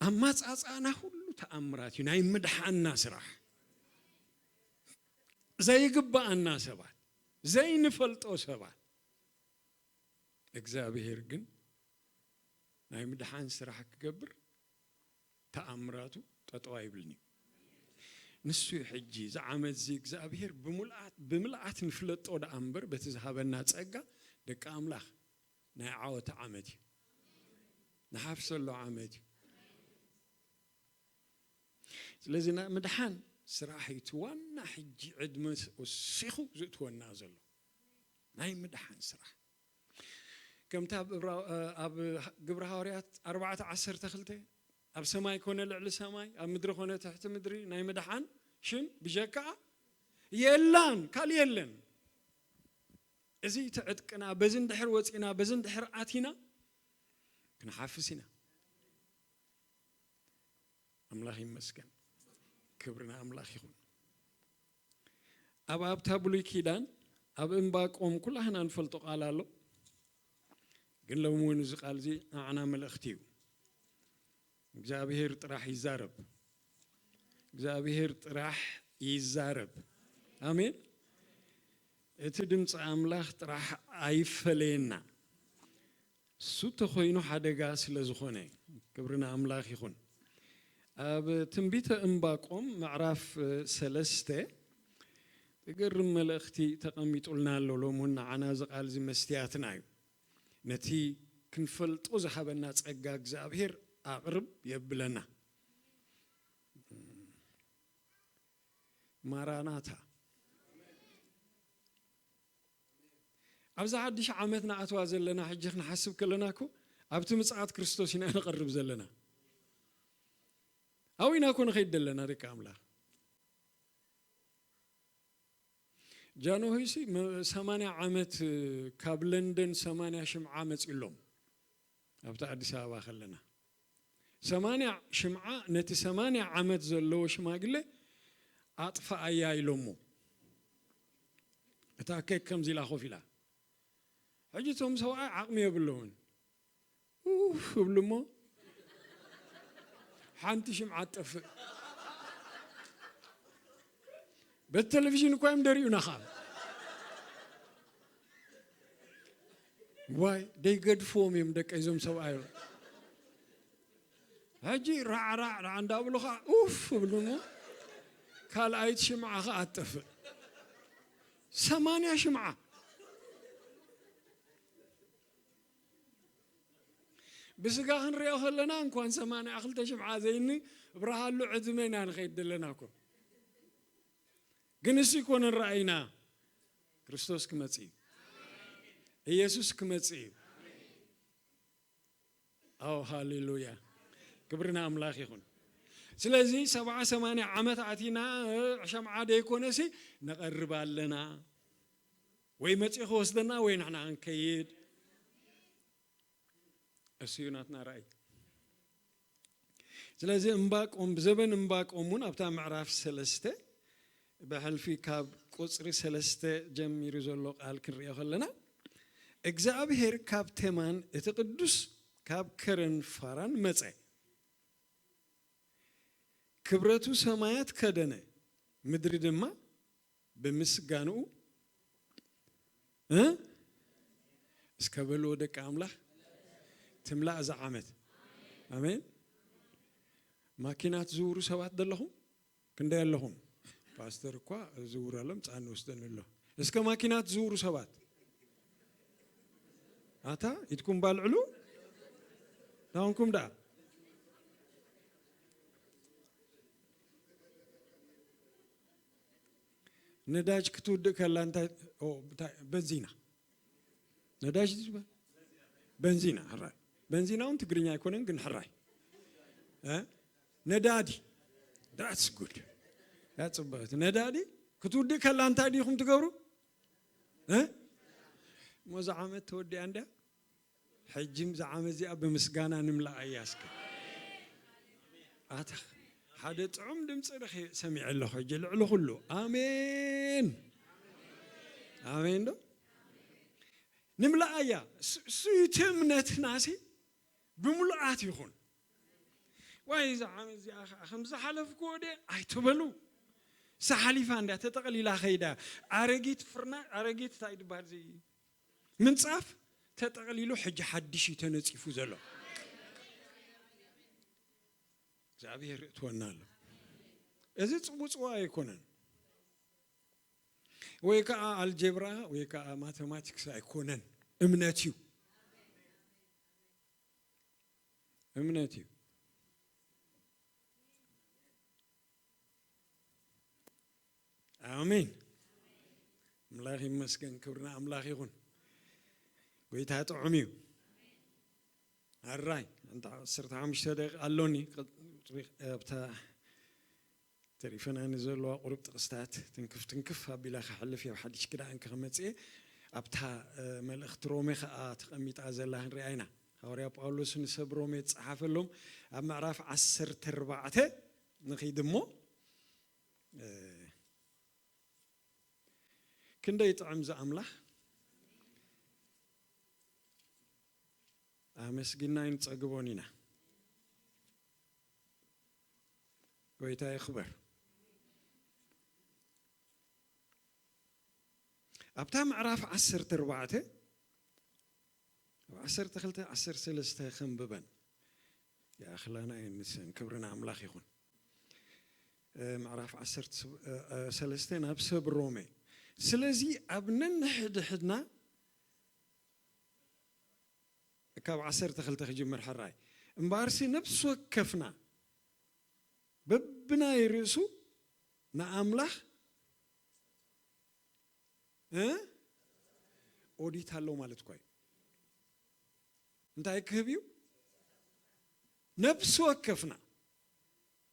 ኣማጻጽኣና ሁሉ ተኣምራት እዩ፣ ናይ ምድሓንና ስራሕ። ዘይግብኣና ሰባት፣ ዘይንፈልጦ ሰባት፣ እግዚኣብሄር ግን ናይ ምድሓን ስራሕ ክገብር ተኣምራቱ ጠጠው ኣይብልን እዩ። ንሱ እዩ ሕጂ እዚ ዓመት እዚ እግዚኣብሔር ብምልኣት፣ ብምልኣት ንፍለጦ ደኣ እምበር በቲ ዝሃበና ጸጋ ደቂ ኣምላኽ ናይ ዓወት ዓመት እዩ። ንሓፍሰሉ ዓመት እዩ። ስለዚ ናይ ምድሓን ስራሕ እዩ እቲ ዋና ሕጂ ዕድመ ወሲኹ ዝእትወና ዘሎ ናይ ምድሓን ስራሕ። ከምቲ ኣብ እብራ-፣ ኣብ ግብሪ ሃዋርያት ኣርባዕተ ዓሰርተ ክልተ፣ ኣብ ሰማይ ኮነ ልዕሊ ሰማይ፣ ኣብ ምድሪ ኮነ ትሕቲ ምድሪ ናይ ምድሓን ሽም ብጀካኣ የላን፣ ካልእ የለን። እዚ እቲ ዕጥቅና፣ በዚ እንድሕር ወጺና፣ በዚ እንድሕር ኣቲና፣ ክንሓፍስ ኢና። ኣምላኽ ይመስገን። ክብሪ ንኣምላኽ ይኹን። ኣብ ኣብታ ብሉይ ኪዳን፣ ኣብ እምባቆም ኩላህና ንፈልጦ ቃል ኣሎ። ግን ሎሚ እውን እዚ ቃል እዚ ንዓና መልእኽቲ እዩ። እግዚኣብሔር ጥራሕ ይዛረብ። እግዚኣብሔር ጥራሕ ይዛረብ። ኣሜን። እቲ ድምፂ ኣምላኽ ጥራሕ ኣይፈለየና። እሱ ተኾይኑ ሓደጋ ስለ ዝኾነ፣ ክብሪ ንኣምላኽ ይኹን። ኣብ ትንቢተ እምባቆም ምዕራፍ ሰለስተ ዝገርም መልእኽቲ ተቐሚጡልና ኣሎ። ሎሚ እውን ንዓና እዚ ቃል እዚ መስትያትና እዩ። ነቲ ክንፈልጦ ዝሃበና ጸጋ እግዚኣብሔር ኣቕርብ የብለና። ማራናታ። ኣብዛ ሓድሽ ዓመት ንኣትዋ ዘለና ሕጂ ክንሓስብ ከለና እኮ ኣብቲ ምጽኣት ክርስቶስ ኢና ንቐርብ ዘለና። ኣብኡ ኢና እኮ ንኸይድ ዘለና ደቂ ኣምላኽ። ጃንሆይሲ መ-፣ ሰማንያ ዓመት ካብ ለንደን ሰማንያ ሽምዓ መጺሎም ኣብቲ ኣዲስ ኣበባ ከለና። ሰማንያ ሽምዓ ነቲ ሰማንያ ዓመት ዘለዎ ሽማግለ ኣጥፍኣያ ኢሎሞ። እታ ኬክ ከምዚ ኢላ ኮፍ ኢላ። ሕጂ እቶም ሰብኣይ ዓቕሚ የብሎምን። ኡፍ እብሉ እሞ ሓንቲ ሽምዓ ትጠፍእ። በቲ ቴሌቪዥን እኳ እዮም ደሪኡና ኸዓ። ዋይ ደይገድፍዎም እዮም ደቀይ እዞም ሰብኣይ። ሕጂ ራዕ ራዕ ራዕ እንዳብሉ ኸዓ ኡፍ እብሉ እሞ ካልኣይቲ ሽምዓ ኸዓ ትጠፍእ። ሰማንያ ሽምዓ። ብስጋ ክንሪኦ ከለና እንኳን ሰማንያ ክልተ ሽምዓ ዘይኒ ብርሃሉ ዕድመ ኢና ንኸይድ ዘለና እኮ። ግን እሱ ኣይኮነን ራእይና። ክርስቶስ ክመጽእ እዩ። ኢየሱስ ክመጽእ እዩ። ኣው ሃሌሉያ። ክብሪ ንኣምላኽ ይኹን። ስለዚ ሰብዓ ሰማንያ ዓመት ኣቲና፣ እ፣ ሸምዓ ደይኮነሲ ነቐርብ ኣለና። ወይ መጺኡ ክወስደና ወይ ንሕና ክንከይድ። እሱ እዩ ናትና ራእይ። ስለዚ እምባቆም፣ ብዘበን እምባቆም እውን ኣብታ ምዕራፍ ሰለስተ ብሕልፊ ካብ ቁጽሪ ሰለስተ ጀሚሩ ዘሎ ቃል ክንሪኦ ከለና፣ እግዚኣብሔር ካብ ቴማን እቲ ቅዱስ ካብ ከረን ፋራን መጸ። ክብረቱ ሰማያት ከደነ፣ ምድሪ ድማ ብምስጋንኡ፣ እ? እስከ በልዎ ደቂ ኣምላኽ ትምላእ እዛ ዓመት። ኣሜን። ማኪና ትዝውሩ ሰባት ደለኹም? ክንደይ ኣለኹም? ፓስተር እኳ ዝውር ኣሎ፣ ምጻኒ ወስደኒ ኣሎ። እስከ ማኪና ትዝውሩ ሰባት። ኣታ ኢድኩም ባልዕሉ። ናውንኩም ደኣ። ነዳጅ ክትውድእ ከላ እንታይ፣ ኦ፣ እንታይ፣ በንዚና። ነዳጅ ዝበሃል? በንዚና፣ ሕራይ። በንዚና እውን ትግርኛ ኣይኮነን፣ ግን ሕራይ። እ? ነዳዲ። That's good። ያ ጽብቕቲ። ነዳዲ ክትውድእ ከላ እንታይ ዲኹም ትገብሩ? እ? እሞ እዛ ዓመት ተወዲኣ እንድያ? ሕጂ እዛ ዓመት እዚኣ ብምስጋና ንምልኣያ እስከ። ኣታ ሓደ ጥዑም ድምፂ ረኺ-፣ ሰሚዐ ኣለኹ ሕጂ ልዕሊ ኩሉ። ኣሜን። ኣሜን ዶ? ንምልኣያ። እሱ፣ እሱ እቲ እምነትናሲ ብምሉኣት ይኹን። ዋይ፣ እዛ ዓመት እዚኣ ኸዓ ከም ዝሓለፍክዎ ድየ ኣይትበሉ። እሳ ሓሊፋ እንድያ ተጠቕሊላ ኸይዳ። ኣረጊት ፍርና-፣ ኣረጊት እንታይ ድበሃል እዚ ምንጻፍ ተጠቕሊሉ፣ ሕጂ ሓድሽ እዩ ተነጺፉ ዘሎ። እግዚኣብሔር እትወና ኣሎ። እዚ ጽውጽዋ ኣይኮነን፣ ወይ ከዓ ኣልጀብራ ወይ ከዓ ማተማቲክስ ኣይኮነን። እምነት እዩ። እምነት እዩ። ኣሜን። ኣምላኽ ይመስገን፣ ክብሪ ንኣምላኽ ይኹን። ጎይታ ጥዑም እዩ። ኣራይ እንታ ዓሰርተ ሓሙሽተ ደቂቕ ኣሎኒ። ቅጽሪ ኣብታ ተሪፈና ንዘለዋ ቁሩብ ጥቕስታት ትንክፍ ትንክፍ ኣቢላ ክሓልፍ እየ፣ ኣብ ሓድሽ ክዳን ክመጽእ እየ። ኣብታ፣ እ፣ መልእኽቲ ሮሜ ኸኣ ተቐሚጣ ዘላ ክንሪኣ ኢና። ሃዋርያ ጳውሎስ ንሰብ ሮሜ ዝጸሓፈሎም ኣብ ምዕራፍ ዓሰርተ ኣርባዕተ ንኺድ እሞ፣ እ፣ ክንደይ ጥዕም ዝኣምላኽ ኣመስጊና ኣይንጸግቦን ኢና። ጎይታ ይኽበር። ኣብታ ምዕራፍ ዓሰርተ ኣርባዕተ፣ ኣብ ዓሰርተ ክልተ፣ ዓሰርተ ሰለስተ ከንብበን ይኣኽላና እየን ንሰን። ክብሪ ንኣምላኽ ይኹን። እ፣ ምዕራፍ ዓሰርተ ሰለስተ ናብ ሰብ ሮሜ። ስለዚ ኣብ ነንሕድሕድና ካብ ዓሰርተ ክልተ ክጅምር ሕራይ። እምበኣርሲ ነፍሲ ወከፍና በብናይ ርእሱ ንኣምላኽ፣ እ፣ ኦዲት ኣሎ ማለት እኮ እዩ። እንታይ ክህብ እዩ? ነፍሲ ወከፍና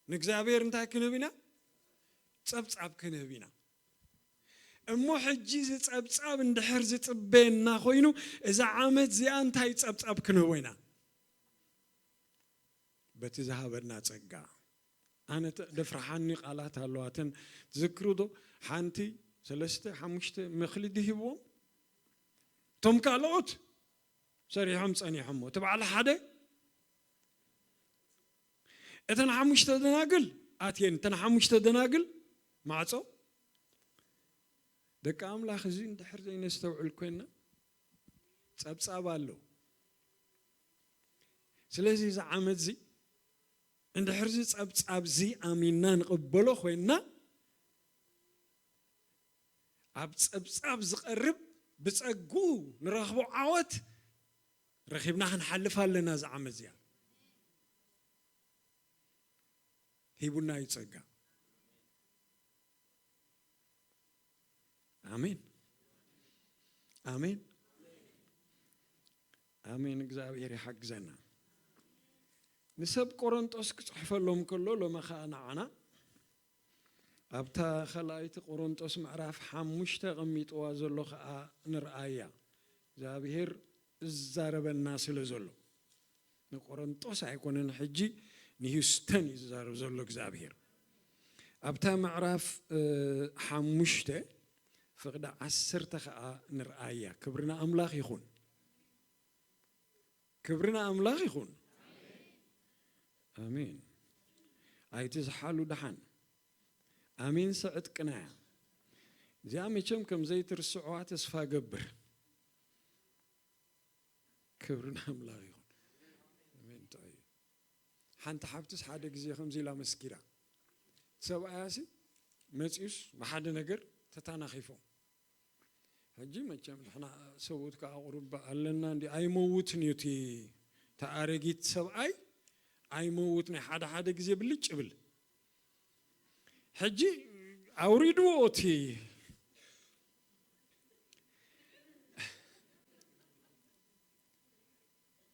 ንእግዚኣብሔር እንታይ ክንህብ ኢና? ጸብጻብ ክንህብ ኢና። እሞ ሕጂ እዚ ጸብጻብ እንድሕር ዝጽበየና ኮይኑ፣ እዛ ዓመት እዚኣ እንታይ ጸብጻብ ክንህቦ ኢና? በቲ ዝሃበና ጸጋ። ኣነ ተ-፣ ደፍርሓኒ ቃላት ኣለዋ። እተን ትዝክሩ ዶ? ሓንቲ፣ ሰለስተ፣ ሓሙሽተ መኽሊዲ ሂብዎም። እቶም ካልኦት ሰሪሖም ጸኒሖሞ። እቲ በዓል ሓደ፣ እተን ሓሙሽተ ደናግል ኣትየን። እተን ሓሙሽተ ደናግል ማዕጾ፣ ደቂ ኣምላኽ፣ እዚ እንድሕር ዘይነስተውዕል ኮይንና፣ ጸብጻብ ኣሎ። ስለዚ እዚ ዓመት እዚ እንድሕር እዚ ጸብጻብ እዚ ኣሚንና ንቕበሎ ኮይንና፣ ኣብ ጸብጻብ ዝቐርብ ብጸግኡ ንረኽቦ ዓወት ረኺብና ክንሓልፍ ኣለና። እዚ ዓመት እዚኣ ሂቡና እዩ ጸጋ። ኣሜን። ኣሜን። ኣሜን። እግዚኣብሔር ይሓግዘና። ንሰብ ቆሮንጦስ ክጽሕፈሎም ከሎ፣ ሎሚ ኸኣ ንዓና ኣብታ ካልኣይቲ ቆሮንጦስ ምዕራፍ ሓሙሽተ ኣቐሚጥዋ ዘሎ ኸኣ ንርኣያ። እግዚኣብሔር እዛረበና ስለ ዘሎ። ንቆሮንጦስ ኣይኮነን፣ ሕጂ ንሂውስተን እዩ ዝዛረብ ዘሎ እግዚኣብሔር። ኣብታ ምዕራፍ፣ እ፣ ሓሙሽተ ፍቕዲ ዓሰርተ ኸኣ ንርኣያ። ክብሪ ንኣምላኽ ይኹን። ክብሪ ንኣምላኽ ይኹን። ኣሜን። ኣይትዝሓሉ ደሓን። ኣሜንሲ ዕጥቅና እያ። እዚኣ መቸም ከም ዘይትርስዕዋ ተስፋ እገብር። ክብሪ ንኣምላኽ ይኹን። ኣሜን። ጥዑይ እዩ። ሓንቲ ሓብትስ ሓደ ግዜ ከምዚ ኢላ መስኪራ። ሰብኣያሲ መጺኡስ ብሓደ ነገር ተታናኺፎም። ሕጂ መቸም ንሕና ሰብኡት ከኣ ቁሩብ ኣለና እንዲ ኣይመውትን እዩ እቲ፣ እቲ ኣረጊት ሰብኣይ ኣይመውት፣ ናይ ሓደ ሓደ ግዜ ብልጭ ይብል። ሕጂ ኣውሪድዎ እቲ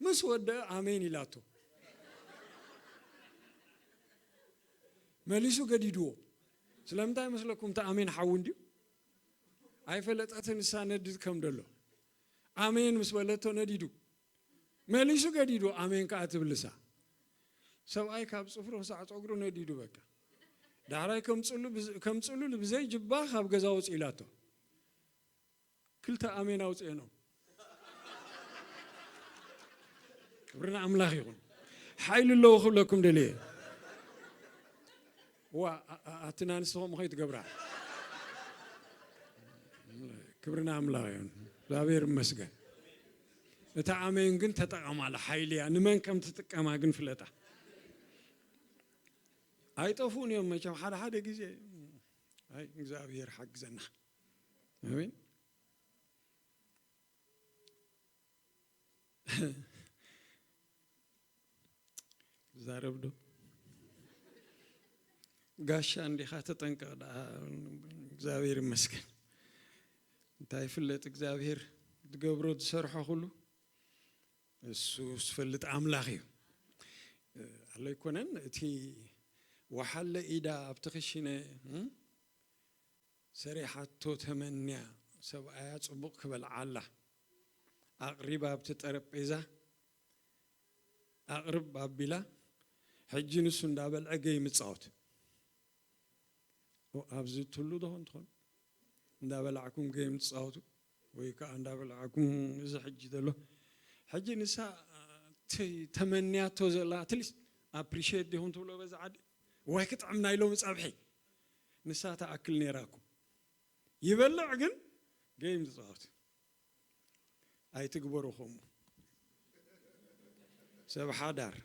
ምስ ወደአ ኣሜን ኢላቶ። መሊሱ ገዲድዎ። ስለምንታይ መስለኩም? እቲ ኣሜን ሓዊ እንድዩ። ኣይፈለጠትን ንሳ ነድድ ከም ደሎ። ኣሜን ምስ በለቶ ነዲዱ። መሊሱ ገዲዱ ኣሜን ከኣ ትብል ንሳ። ሰብኣይ ካብ ጽፍሩ ክሳዕ ጸጉሩ ነዲዱ በቃ። ዳሕራይ ከምጽሉ ብዝ-፣ ከምጽሉ ብዘይ ጅባ ካብ ገዛ ውጽእ ኢላቶ። ክልተ ኣሜን ኣውጽኤኖም። ክብሪ ንኣምላኽ ይኹን። ሓይሊ ኣለዎ ክብለኩም ደልየ። ዋ፣ ኣ-፣ ኣ-፣ ኣትና ንስኹም ከይትገብራ። ክብሪ ንኣምላኽ ይኹን። እግዚኣብሔር ይመስገን። እታ ኣሜን ግን ተጠቐማላ፣ ሓይሊ እያ። ንመን ከም ትጥቀማ ግን ፍለጣ። ኣይጠፉን እዮም መቸም ሓደ ሓደ ግዜ። ኣይ እግዚኣብሔር ሓግዘና። ኣሜን። ዛረብ ዶ? ጋሻ እንዲኻ ተጠንቀቕ ደኣ። እግዚኣብሔር ይመስገን። እንታይ ይፍለጥ እግዚኣብሔር ዝገብሮ ዝሰርሖ ኩሉ እሱ ዝፈልጥ ኣምላኽ እዩ። ኣሎ ኣይኮነን እቲ ወሓለ ኢዳ ኣብቲ ክሽነ ሰሪሓቶ ተመንያ ሰብኣያ ጽቡቕ ክበልዓላ ኣቕሪባ ኣብቲ ጠረጴዛ ኣቕርብ ኣቢላ ሕጂ ንሱ እንዳበልዐ ገይ ምጻወት ኣብዚ ትሉ ዶ እንትኾን እንዳበላዕኩም ገይ ምጻወቱ ወይ ከዓ እንዳበላዕኩም እዚ ሕጂ ዘሎ ሕጂ ንሳ ተመንያቶ ዘላ ኣትሊስት ኣፕሪሽት ዲኹም ትብሎ በዛ ዓዲ ዋይ ክጥዕም ናይ ሎሚ ጸብሒ ንሳ ተኣክል ነይራኩም ይበልዕ ግን ገይም ዝፃወት ኣይትግበሩ ከምኡ ሰብ ሓዳር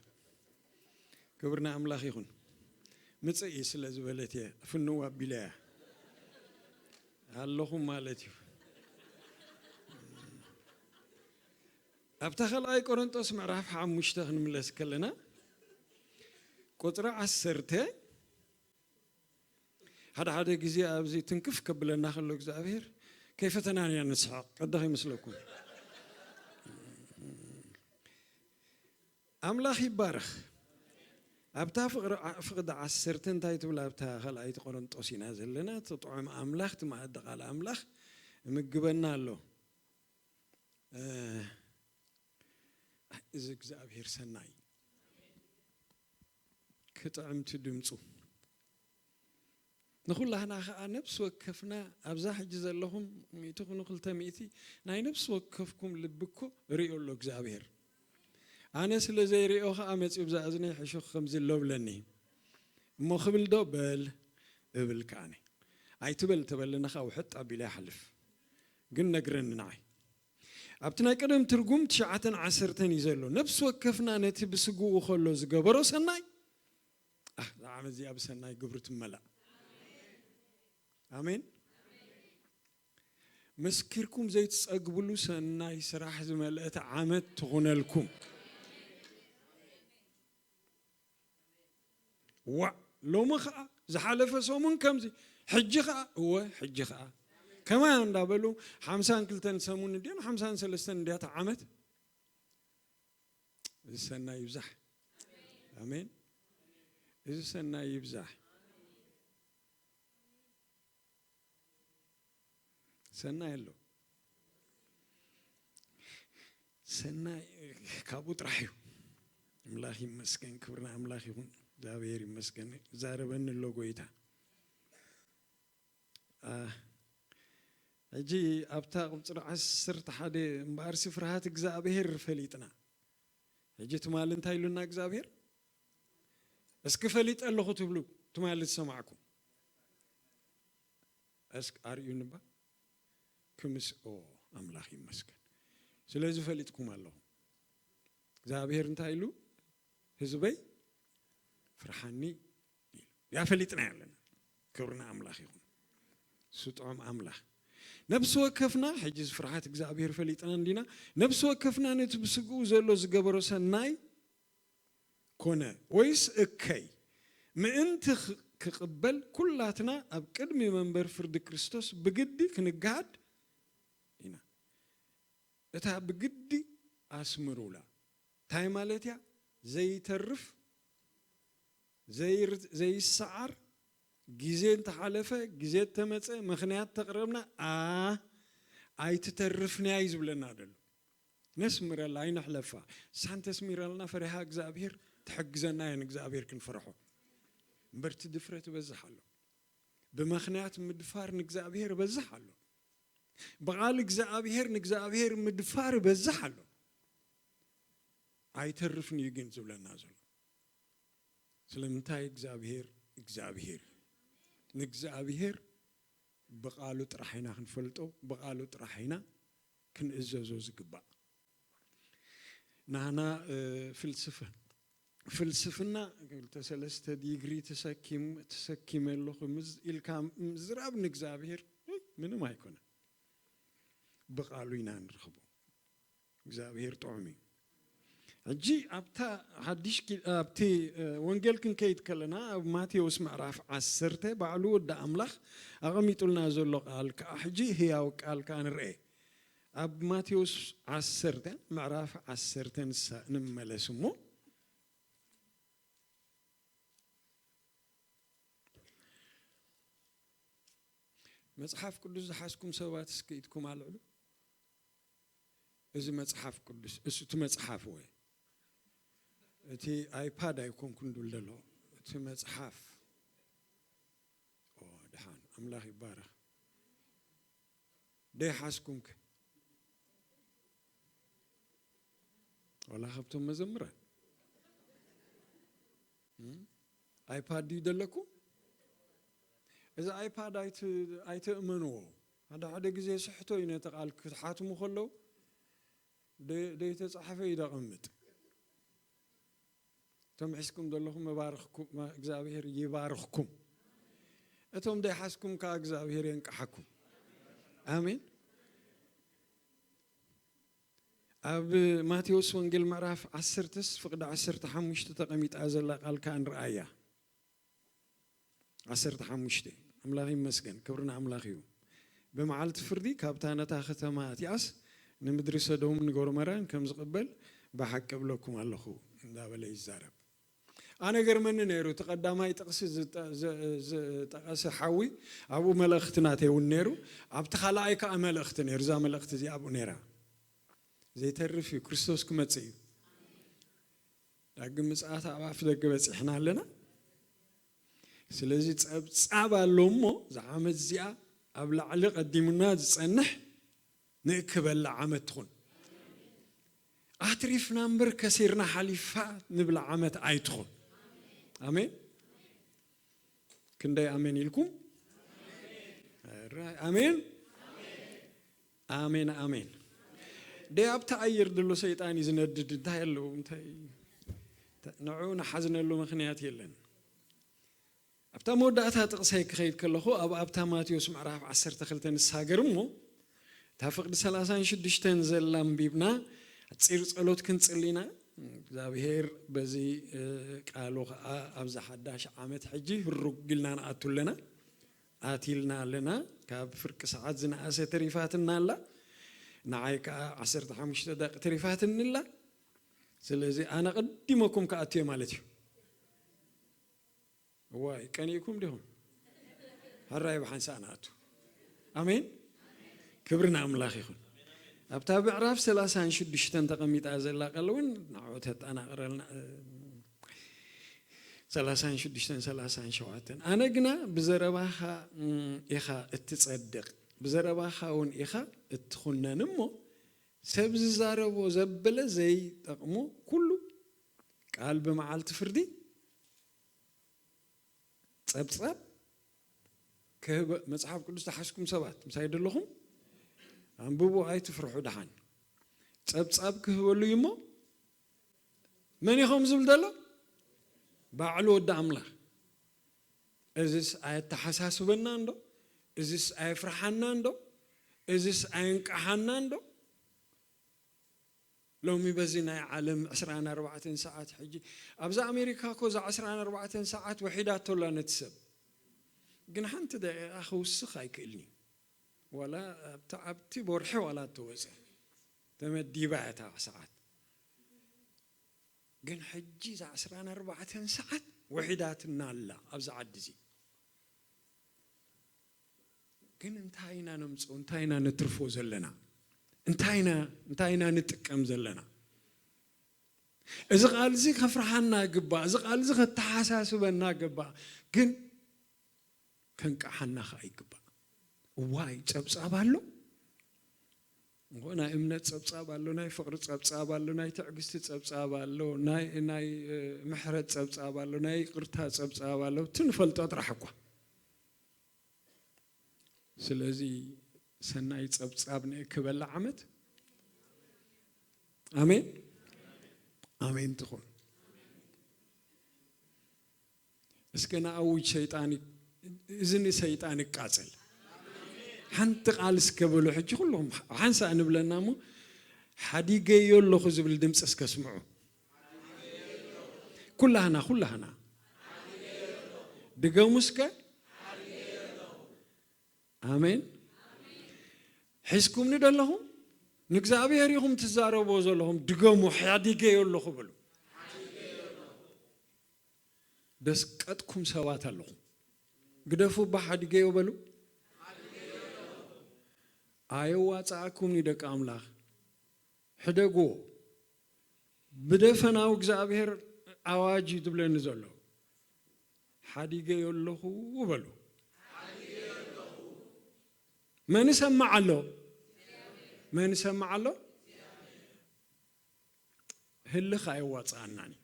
ክብርና ኣምላኽ ይኹን ምፅእ ስለ ዝበለት እየ ፍንው ኣቢለያ ኣለኹም ማለት እዩ ኣብታ ካልኣይ ቆሮንጦስ ምዕራፍ ሓሙሽተ ክንምለስ ከለና ቁፅሪ ዓሰርተ ሓደ ሓደ ግዜ ኣብዚ ትንክፍ ከብለና ከሎ እግዚኣብሔር ከይፈተናን ኢና ንስሕቕ ቀደ ከይመስለኩም ኣምላኽ ይባረኽ ኣብታ ፍቕዲ ዓሰርተ እንታይ ትብል ኣብታ ካልኣይቲ ቆሮንጦስ ኢና ዘለና ተጥዑም ኣምላኽ ትማእዲ ቃል ኣምላኽ ምግበና ኣሎ እዚ እግዚኣብሔር ሰናይ ክጥዕምቲ ድምፁ ንኹላህና ኸዓ ነብሲ ወከፍና ኣብዛ ሕጂ ዘለኹም ሚእቲ ኩኑ ክልተ ሚእቲ ናይ ነብሲ ወከፍኩም ልቢ እኮ ርእዮ ኣሎ እግዚኣብሔር ኣነ ስለ ዘይርእዮ ኸዓ መፂኡ ብዛ እዝነይ ሕሹኽ ከምዚ ኣሎ ብለኒ እሞ ክብል ዶ በል እብል ከዓኒ ኣይትበል ተበለና ኸዓ ውሕጥ ኣቢለ ይሓልፍ ግን ነግረኒ ንዓይ ኣብቲ ናይ ቀደም ትርጉም ትሽዓተን ዓሰርተን እዩ ዘሎ ነብሲ ወከፍና ነቲ ብስግኡ ከሎ ዝገበሮ ሰናይ ዝዓመት እዚኣ ብሰናይ ግብሪ ትመላእ ኣሜን መስኪርኩም ዘይትፀግብሉ ሰናይ ስራሕ ዝመልአት ዓመት ትኹነልኩም ዋዕ ሎሚ ኸዓ ዝሓለፈ ሰሙን ከምዚ ሕጂ ኸዓ እወ ሕጂ ኸዓ ከማይ እንዳበሉ ሓምሳን ክልተን ሰሙን እንዲያን ሓምሳን ሰለስተን እንዲያት ዓመት እዚ ሰናይ ይብዛሕ ኣሜን እዚ ሰናይ ይብዛሕ ሰናይ ኣሎ ሰናይ ካብኡ ጥራሕ እዩ ኣምላኽ ይመስገን ክብርና ኣምላኽ ይኹን እግዚኣብሔር ይመስገን ዛረበኒ ኣሎ ጎይታ ሕጂ ኣብታ ቁፅሪ ዓሰርተ ሓደ እምበኣርሲ ፍርሃት እግዚኣብሔር ፈሊጥና ሕጂ ትማሊ እንታይ ኢሉና እግዚኣብሔር እስኪ ፈሊጠ ኣለኹ ትብሉ ትማሊ ዝሰማዕኩም እስኪ ኣርእዩኒ እባ ክምስኦ ኣምላኽ ይመስገን ስለዚ ፈሊጥኩም ኣለኹም እግዚኣብሔር እንታይ ኢሉ ህዝበይ ፍርሓኒ ኢሉ ያ ፈሊጥና ኣለና ክብርና ኣምላኽ ይኹን ስጥዖም ኣምላኽ ነብሲ ወከፍና ሕጂ ፍርሃት እግዚኣብሔር ፈሊጥና እንዲና ነብሲ ወከፍና ነቲ ብስግኡ ዘሎ ዝገበሮ ሰናይ ኮነ ወይስ እከይ ምእንቲ ክቕበል ኩላትና ኣብ ቅድሚ መንበር ፍርዲ ክርስቶስ ብግዲ ክንገሃድ ኢና እታ ብግዲ ኣስምሩላ እንታይ ማለት እያ ዘይተርፍ ዘይስዓር ግዜ እንተሓለፈ ግዜ እተመፀ ምኽንያት ተቕረብና ኣ ኣይትተርፍንያ እዩ ዝብለና ደሎ ነስምረላ ኣይንሕለፋ ሳንተስሚረልና ፈሪሃ እግዚኣብሔር ትሕግዘና እየን እግዚኣብሔር ክንፈርሖ እምበርቲ ድፍረት ይበዝሕ ኣሎ ብምኽንያት ምድፋር ንእግዚኣብሔር ይበዝሕ ኣሎ ብቓል እግዚኣብሔር ንእግዚኣብሔር ምድፋር ይበዝሕ ኣሎ ኣይተርፍን እዩ ግን ዝብለና ዘሎ ስለምንታይ እግዚኣብሔር እግዚኣብሔር እዩ ንእግዚኣብሔር ብቓሉ ጥራሕ ኢና ክንፈልጦ ብቓሉ ጥራሕ ኢና ክንእዘዞ ዝግባእ ናህና ፍልስፍ ፍልስፍና ክልተ ሰለስተ ዲግሪ ተሰኪም ተሰኪመ ኣለኹ ምስ ኢልካ ምዝራብ ንእግዚኣብሔር ምንም ኣይኮነን። ብቃሉ ኢና ንረኽቦ። እግዚኣብሔር ጥዑም እዩ። ሕጂ ኣብታ ሓድሽ ኪ- ኣብቲ እ፣ ወንጌል ክንከይድ ከለና ኣብ ማቴዎስ ምዕራፍ ዓሰርተ ባዕሉ ወዲ ኣምላኽ ኣቐሚጡልና ዘሎ ቃል ከዓ ሕጂ ህያው ቃል ከዓ ንርአ። ኣብ ማቴዎስ ዓሰርተ ምዕራፍ ዓሰርተ ንሳ- ንመለስ እሞ መጽሓፍ ቅዱስ ዝሓዝኩም ሰባት እስኪ ኢድኩም ኣልዕሉ። እዚ መጽሓፍ ቅዱስ እሱ እቲ መጽሓፍ ወይ እቲ ኣይፓድ ኣይኮንኩን ድብል ዘሎ እቲ መጽሓፍ ኦ፣ ድሓን ኣምላኽ ይባረኽ። ደይሓዝኩምከ ዋላ ካብቶም መዘምራን እም? ኣይፓድ ድዩ ዘለኩም? እዚ ኣይፓድ ኣይት- ኣይትእመንዎ። ሓደ ሓደ ግዜ ስሕቶ እዩ ነቲ ቃል ክትሓትሙ ከለዉ ደ- ደይተጻሕፈ እዩ ደቐምጥ። እቶም ሒዝኩም ዘለኹም መባርኽኩም እግዚኣብሔር ይባርኽኩም። እቶም ደይሓዝኩም ከዓ እግዚኣብሔር የንቅሓኩም። ኣሜን። ኣብ ማቴዎስ ወንጌል ምዕራፍ ዓሰርተስ ፍቕዲ ዓሰርተ ሓሙሽተ ተቐሚጣ ዘላ ቃል ከዓ ንርኣያ። ዓሰርተ ሓሙሽተ ኣምላኽ ይመስገን፣ ክብሪ ንኣምላኽ እዩ። ብመዓልቲ ፍርዲ ካብታ ነታ ከተማ እቲኣስ ንምድሪ ሰዶምን ጎመራን ከም ዝቕበል ብሓቂ እብለኩም ኣለኹ እንዳበለ ይዛረብ። ኣነ ገርመኒ ነይሩ እቲ ቀዳማይ ጥቕሲ ዝጠ- ዝ- ዝጠቐሰ ሓዊ ኣብኡ መልእኽቲ ናተይ እውን ነይሩ። ኣብቲ ካልኣይ ከዓ መልእኽቲ ነይሩ። እዛ መልእኽቲ እዚኣ ኣብኡ ነይራ። ዘይተርፍ እዩ። ክርስቶስ ክመጽእ እዩ። ዳግም ምጽኣት ኣብ ኣፍ ደገ በጺሕና ኣለና። ስለዚ ጸብጻብ ኣሎ እሞ እዛ ዓመት እዚኣ ኣብ ላዕሊ ቀዲሙና ዝጸንሕ ንእክበላ ዓመት ትኹን። ኣትሪፍና እምበር ከሲርና ሓሊፋ ንብላ ዓመት ኣይትኹን። ኣሜን። ክንደይ ኣሜን ኢልኩም? ራይ ኣሜን ኣሜን ኣሜን። ደይ ኣብቲ ኣየር ድሎ ሰይጣን እዩ ዝነድድ እንታይ ኣለዉ እንታይ ንዑ ንሓዝነሉ ምክንያት የለን። ኣብታ መወዳእታ ጥቕሰይ ክኸይድ ከለኹ ኣብ ኣብታ ማቴዎስ ምዕራፍ ዓሰርተ ክልተ ንሳገር እሞ እታ ፍቕዲ ሰላሳን ሽዱሽተን ዘላ ኣንቢብና ኣፂር ጸሎት ክንጽሊና እግዚኣብሔር በዚ ቃሉ ከዓ ኣብዚ ሓዳሽ ዓመት ሕጂ ህሩግ ኢልና ንኣቱ ኣለና። ኣትልና ኣለና። ካብ ፍርቂ ሰዓት ዝነኣሰ ተሪፋትና ኣላ። ንዓይ ከዓ ዓሰርተ ሓሙሽተ ደቂ ተሪፋትኒ ኣላ። ስለዚ ኣነ ቀዲመኩም ክኣቱ እየ ማለት እዩ። እዋይ ቀኒእኩም ዲኹም? ሕራይ ብሓንሳእ ንኣቱ። ኣሜን። ክብሪ ንኣምላኽ ይኹን። ኣብታ ምዕራፍ ሰላሳን ሽዱሽተን ተቐሚጣ ዘላ ቃል እውን ንዕኡ ተጠናቕረልና። ሰላሳን ሽዱሽተን ሰላሳን ሸውዓተን ኣነ ግና ብዘረባኻ እም፣ ኢኻ እትጸድቕ፣ ብዘረባኻ እውን ኢኻ እትኹነን እሞ ሰብ ዝዛረቦ ዘበለ ዘይጠቕሞ ኩሉ ቃል ብመዓልቲ ፍርዲ ጸብጻብ ክህበ መጽሓፍ ቅዱስ ዝሓዝኩም ሰባት ምሳይ ደለኹም ኣንብቡ ኣይትፍርሑ ደሓን ጸብጻብ ክህበሉ እዩ እሞ መን ኢኹም ዝብል ዘሎ ባዕሉ ወዲ ኣምላኽ እዝስ ኣየተሓሳስበና እንዶ እዝስ ኣየፍርሓና እንዶ እዝስ ኣየንቅሓና እንዶ ሎሚ በዚ ናይ ዓለም ዕስራን ኣርባዕተን ሰዓት ሕጂ ኣብዛ ኣሜሪካ እኮ እዛ ዕስራን ኣርባዕተን ሰዓት ወሒዳቶ ኣላ ነቲ ሰብ ግን ሓንቲ ደቂቃ ክውስኽ ኣይክእልን እዩ ዋላ ኣብቲ ዓብቲ ቦርሒ ዋላ እተወፀ ተመዲባ እታ ሰዓት ግን ሕጂ እዛ ዕስራን ኣርባዕተን ሰዓት ወሒዳትና ኣላ ኣብዚ ዓዲ እዚ ግን እንታይ ኢና ነምፅኦ እንታይ ኢና ንትርፎ ዘለና እንታይ ኢና እንታይ ኢና ንጥቀም ዘለና እዚ ቃል እዚ ከፍርሓና ግባእ እዚ ቃል እዚ ከተሓሳስበና ግባእ ግን ከንቃሓና ከዓ ይግባእ እዋይ ፀብፃብ ኣሎ እሞ ናይ እምነት ፀብፃብ ኣሎ ናይ ፍቅሪ ፀብፃብ ኣሎ ናይ ትዕግስቲ ፀብፃብ ኣሎ ናይ ናይ ምሕረት ፀብፃብ ኣሎ ናይ ይቅርታ ፀብፃብ ኣሎ እቲ ንፈልጦ ጥራሕ እኳ ስለዚ ሰናይ ፀብፃብ ንእክበላ ዓመት ኣሜን ኣሜን ትኹን እስከ ንኣውጅ ሰይጣን ይ-፣ እዚ ንሰይጣን ይቃጸል። ሓንቲ ቃል እስከ በሉ ሕጂ ኩልኹም ሓንሳእ ንብለና እሞ ሓዲገዮ ኣለኹ ዝብል ድምፂ እስከ ስምዑ። ኩላህና፣ ኩላህና። ድገሙ እስከ። ኣሜን። ሒዝኩምኒ ደለኹም? ንእግዚኣብሔር ኢኹም ትዛረብዎ ዘለኹም። ድገሙ፣ ሓዲገዮ ኣለኹ በሉ። ደስቀጥኩም ሰባት ኣለኹም። ግደፉ እባ ሓዲገዮ በሉ። ኣየዋጽኣኩምኒ ደቂ ኣምላኽ። ሕደግዎ። ብደፈናው እግዚኣብሔር ኣዋጅ እዩ ዝብለኒ ዘሎ። ሓዲገዮ ኣለኹ በሉ። መን ይሰምዕ ኣሎ? መን ይሰምዕ ኣሎ? ህልኽ ኣየዋጽኣናን እዩ።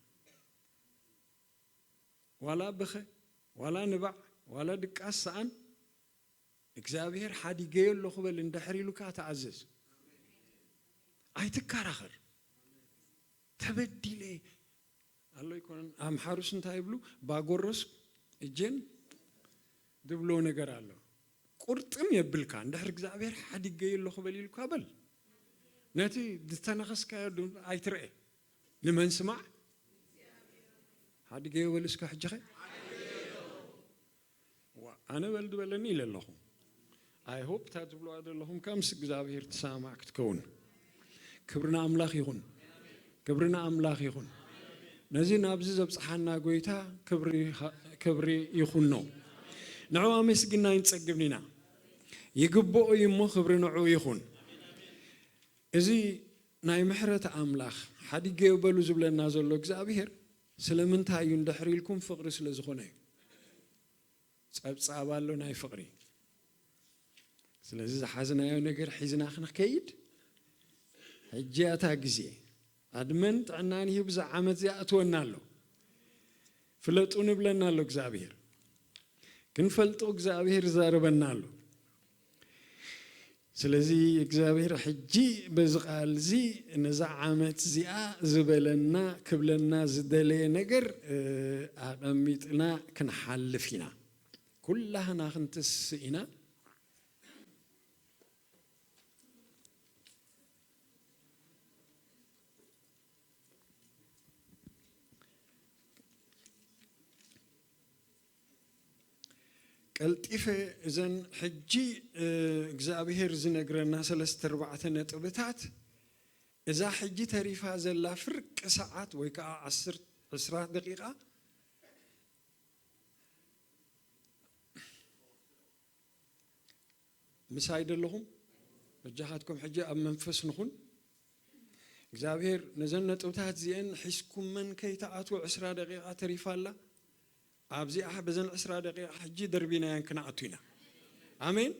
ዋላ ብኸ፣ ዋላ ንባዕ፣ ዋላ ድቃስ ሰኣን፣ እግዚኣብሔር ሓዲገዮ ኣለኹ በል፣ እንድሕር ኢሉካ ተኣዘዝ። ኣይትከራኸር። ተበዲለ ኣሎ ኣይኮነን። ኣምሓሩስ እንታይ ይብሉ? ባጎረስ እጄን ዝብሎ ነገር ኣሎ። ቁርጥም የብልካ። እንድሕር እግዚኣብሔር ሓዲገዮ ኣለኹ በል ኢሉካ በል። ነቲ ዝተነኸስካዮ ድ-፣ ኣይትርኤ። ንመን ስማዕ? ሓዲገዮ በል እስከ ሕጂ ኸ? ዋ፣ ኣነ በል ዝበለኒ ኢለ ኣለኹ። I hope እታ ትብልዋ ዘለኹም ከምስ እግዚኣብሔር ትሰማማዕ ክትከውን። ክብሪ ንኣምላኽ ይኹን። ክብሪ ንኣምላኽ ይኹን። ነዚ ናብዚ ዘብጽሓና ጎይታ ክብሪ፣ ክብሪ ይኹኖ። ንዕኡ ኣመስግና ኣይንጸግብን ኢና። ይግብኦ እዩ እሞ ክብሪ ንዕኡ ይኹን። እዚ ናይ ምሕረት ኣምላኽ ሓዲገዮ በሉ ዝብለና ዘሎ እግዚኣብሔር ስለምንታይ እዩ እንድሕር ኢልኩም ፍቕሪ ስለ ዝኾነ እዩ። ጸብጻብ ኣሎ ናይ ፍቕሪ። ስለዚ ዝሓዝናዮ ነገር ሒዝና ክንከይድ ሕጂ እያ እታ ግዜ። ኣድመን ጥዕናን ይህብ። እዛ ዓመት እዚኣ እትወና ኣሎ። ፍለጡ ንብለና ኣሎ እግዚኣብሔር። ክንፈልጦ እግዚኣብሔር ይዛረበና ኣሎ። ስለዚ እግዚኣብሔር ሕጂ በዚ ቃል እዚ ነዛ ዓመት እዚኣ ዝበለና ክብለና ዝደለየ ነገር፣ እ፣ ኣቐሚጥና ክንሓልፍ ኢና። ኩላህና ክንትስእ ኢና። ቀልጢፈ እዘን ሕጂ፣ እ፣ እግዚኣብሔር ዝነግረና ሰለስተ ኣርባዕተ ነጥብታት፣ እዛ ሕጂ ተሪፋ ዘላ ፍርቂ ሰዓት ወይ ከዓ ዓስር፣ ዕስራ ደቂቓ ምሳይ ደለኹም? በጃኻትኩም ሕጂ ኣብ መንፈስ ንኹን። እግዚኣብሔር ነዘን ነጥብታት እዚአን ሒዝኩመን ከይትኣትዉ ዕስራ ደቂቓ ተሪፋ ኣላ። ኣብዚኣ በዘን ዕስራ ደቂቓ ሕጂ ደርቢናየን ክንኣቱ ኢና። ኣሜን?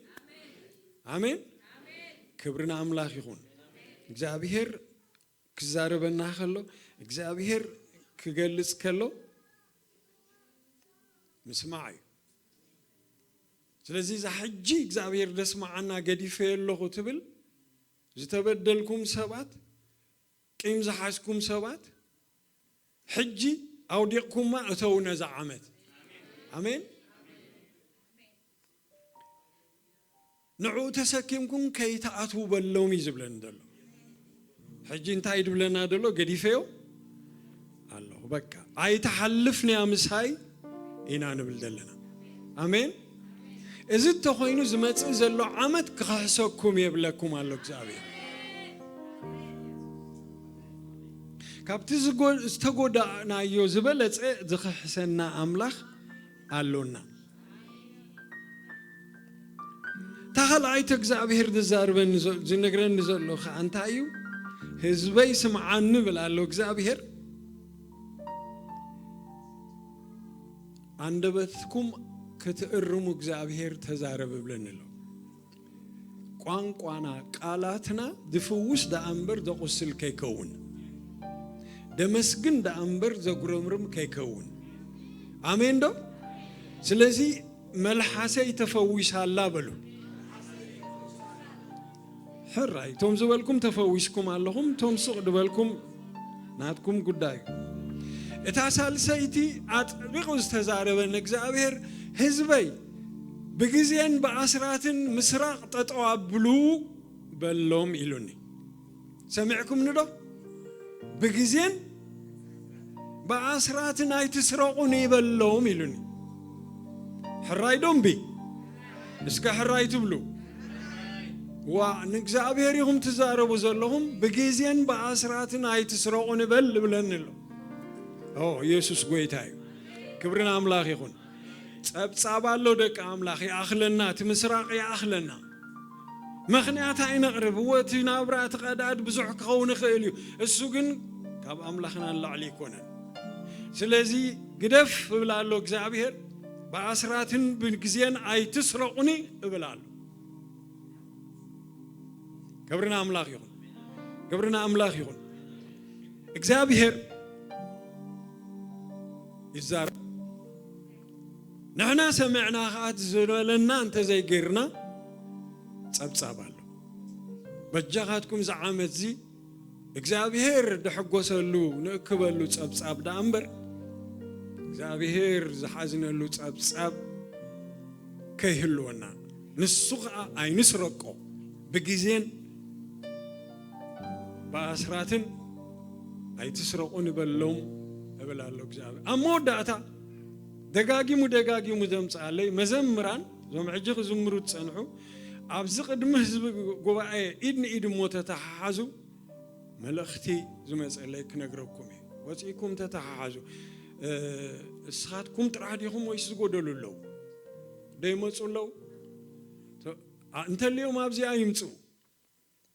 ኣሜን? ክብሪ ንኣምላኽ ይኹን። እግዚኣብሔር ክዛረበና ከሎ፣ እግዚኣብሔር ክገልጽ ከሎ ምስማዕ እዩ። ስለዚ እዛ ሕጂ እግዚኣብሔር ደስምዓና ገዲፈዮ ኣለኹ ትብል፣ ዝተበደልኩም ሰባት፣ ቂም ዝሓዝኩም ሰባት፣ ሕጂ ኣውዲቕኩማ እተው ነዛ ዓመት። ኣሜን። ንዕኡ ተሰኪምኩም ከይትኣትዉ በሎም እዩ ዝብለኒ ዘሎ። ሕጂ እንታይ ድብለና ዘሎ? ገዲፈዮ ኣለኹ። በቃ ኣይትሓልፍንያ ምሳይ ኢና ንብል ዘለና። ኣሜን። እዚ እንተኾይኑ ዝመጽእ ዘሎ ዓመት ክኸሕሰኩም የብለኩም ኣሎ እግዚኣብሔር። ካብቲ ዝጎ-፣ ዝተጎዳእናዮ ዝበለጸ ዝኸሕሰና ኣምላኽ ኣሎና። እታ ካልኣይቲ እግዚኣብሔር ዝዛርበኒ ዘ-፣ ዝነግረኒ ዘሎ ኸዓ እንታይ እዩ? ህዝበይ ስምዓኒ ብል ኣሎ እግዚኣብሔር። ኣንደበትኩም ክትእርሙ እግዚኣብሔር ተዛረብ እብለኒ ኣሎ። ቋንቋና፣ ቃላትና ዝፍውስ ደኣ እምበር ዘቑስል ከይከውን፣ ደመስግን ደኣ እምበር ዘጉረምርም ከይከውን። ኣሜን ዶ? ስለዚ መልሓሰይ ተፈዊሳ ኣላ በሉ። ሕራይ፣ እቶም ዝበልኩም ተፈዊስኩም ኣለኹም፣ እቶም ስቕ ዝበልኩም ናትኩም ጉዳይ። እታ ሳልሰይቲ ኣጥቢቑ ዝተዛረበ ንእግዚኣብሔር፣ ህዝበይ ብግዜን ብኣስራትን ምስራቕ ጠጠው ኣብሉ በሎም ኢሉኒ። ሰሚዕኩምኒ ዶ? ብግዜን ብኣስራትን ኣይትስረቑኒ በሎም ኢሉኒ። ሕራይ ዶ እምቢ? እስከ ሕራይ ትብሉ። ዋ፣ ንእግዚኣብሔር ኢኹም ትዛረቡ ዘለኹም፣ ብግዜን ብኣስራትን ኣይትስረቑኒ በል እብለኒ ኣሎ። ኦ፣ ኢየሱስ ጎይታ እዩ። ክብሪ ንኣምላኽ ይኹን። ጸብጻብ ኣሎ ደቂ ኣምላኽ፣ ይኣኽለና፣ እቲ ምስራቕ ይኣኽለና። ምኽንያት ኣይነቕርብ። እወ፣ እቲ ናብራ፣ እቲ ቀዳድ ብዙሕ ክኸውን ይኽእል እዩ። እሱ ግን ካብ ኣምላኽና ንላዕሊ ኣይኮነን። ስለዚ ግደፍ እብል ኣሎ እግዚኣብሔር፣ ብኣስራትን ብግዜን ኣይትስረቑኒ እብል ኣሎ። ክብሪ ንኣምላኽ ይኹን። ክብሪ ንኣምላኽ ይኹን። እግዚኣብሔር ይዛረብ። ንሕና ሰሚዕና ኸኣ ዝበለና እንተዘይገይርና ጸብጻብ ኣሎ። በጃኻትኩም እዚ ዓመትዚ እግዚኣብሔር ድሕጎሰሉ ንእክበሉ ጸብጻብ ደኣ እምበር፣ እግዚኣብሔር ዝሓዝነሉ ጸብጻብ ከይህልወና፣ ንሱ ኸኣ ኣይንስረቆ፣ ብግዜን ብኣስራትን ኣይትስረቑ ንበሎም እብል ኣሎ እግዚኣብሔር። ኣብ መወዳእታ ደጋጊሙ ደጋጊሙ ዘምጽኣለይ መዘምራን፣ እዞም ሕጂ ክዝምሩ ዝጸንሑ፣ ኣብዚ ቅድሚ ህዝቢ ጉባኤ ኢድ ንኢድ እሞ ተተሓሓዙ፣ መልእኽቲ ዝመጸለይ ክነግረኩም እየ። ወጺእኩም ተተሓሓዙ። እ፣ እስኻትኩም ጥራሕ ዲኹም ወይስ ዝጎደሉ ኣለዉ? ደይመጹ ኣለዉ? ተ-፣ ኣ-፣ እንተልዮም ኣብዚኣ ይምጽኡ።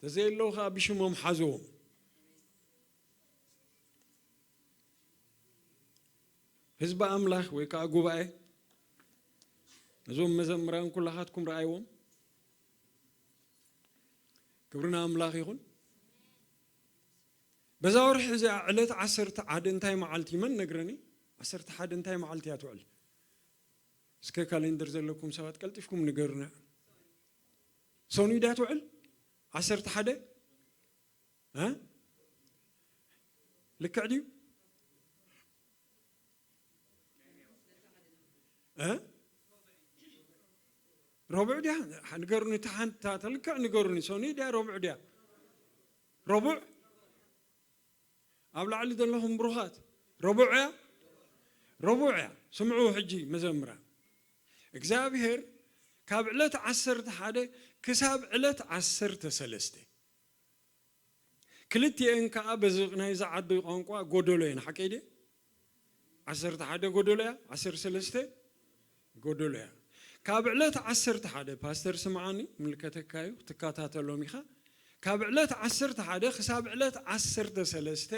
ተዘየለዉ ኸኣ ብሽሞም ሓዝዎም። ህዝቢ ኣምላኽ ወይ ከኣ ጉባኤ፣ ነዞም መዘምራን ኩላኻትኩም ረኣይዎም። ክብሪ ንኣምላኽ ይኹን። በዛ ወርሒ እዚኣ ዕለት ዓሰርተ ሓደ እንታይ መዓልቲ እዩ? መን ነግረኒ? ዓሰርተ ሓደ እንታይ መዓልቲ እያ ትውዕል? እስከ ካሌንደር ዘለኩም ሰባት ቀልጢፍኩም ንገሩና። ሰኑይ ድያ ትውዕል? ዓሰርተ ሓደ? እ? ልክዕ ድዩ? እ? ረቡዕ ድያ? ንገሩኒ፣ እታ ሓንቲ፣ እታ ልክዕ ንገሩኒ። ሰኑይ ድያ ረቡዕ ድያ? ረቡዕ? ኣብ ላዕሊ ዘለኹም ብሩኻት፣ ረቡዕ እያ? ረቡዕ እያ። ስምዑ ሕጂ መዘምራን። እግዚኣብሔር ካብ ዕለት ዓሰርተ ሓደ ክሳብ ዕለት ዓሰርተ ሰለስተ፣ ክልቲኤን ከኣ በዚ ናይዛ ዓዲ ቋንቋ ጎደሎ እየን። ሓቀይ ድየ? ዓሰርተ ሓደ ጎደሎ እያ፣ ዓሰርተ ሰለስተ ጎደሎ እያ። ካብ ዕለት ዓሰርተ ሓደ፣ ፓስተር ስምዓኒ፣ ምልከተካ እዩ፣ ክትከታተሎም ኢኻ። ካብ ዕለት ዓሰርተ ሓደ ክሳብ ዕለት ዓሰርተ ሰለስተ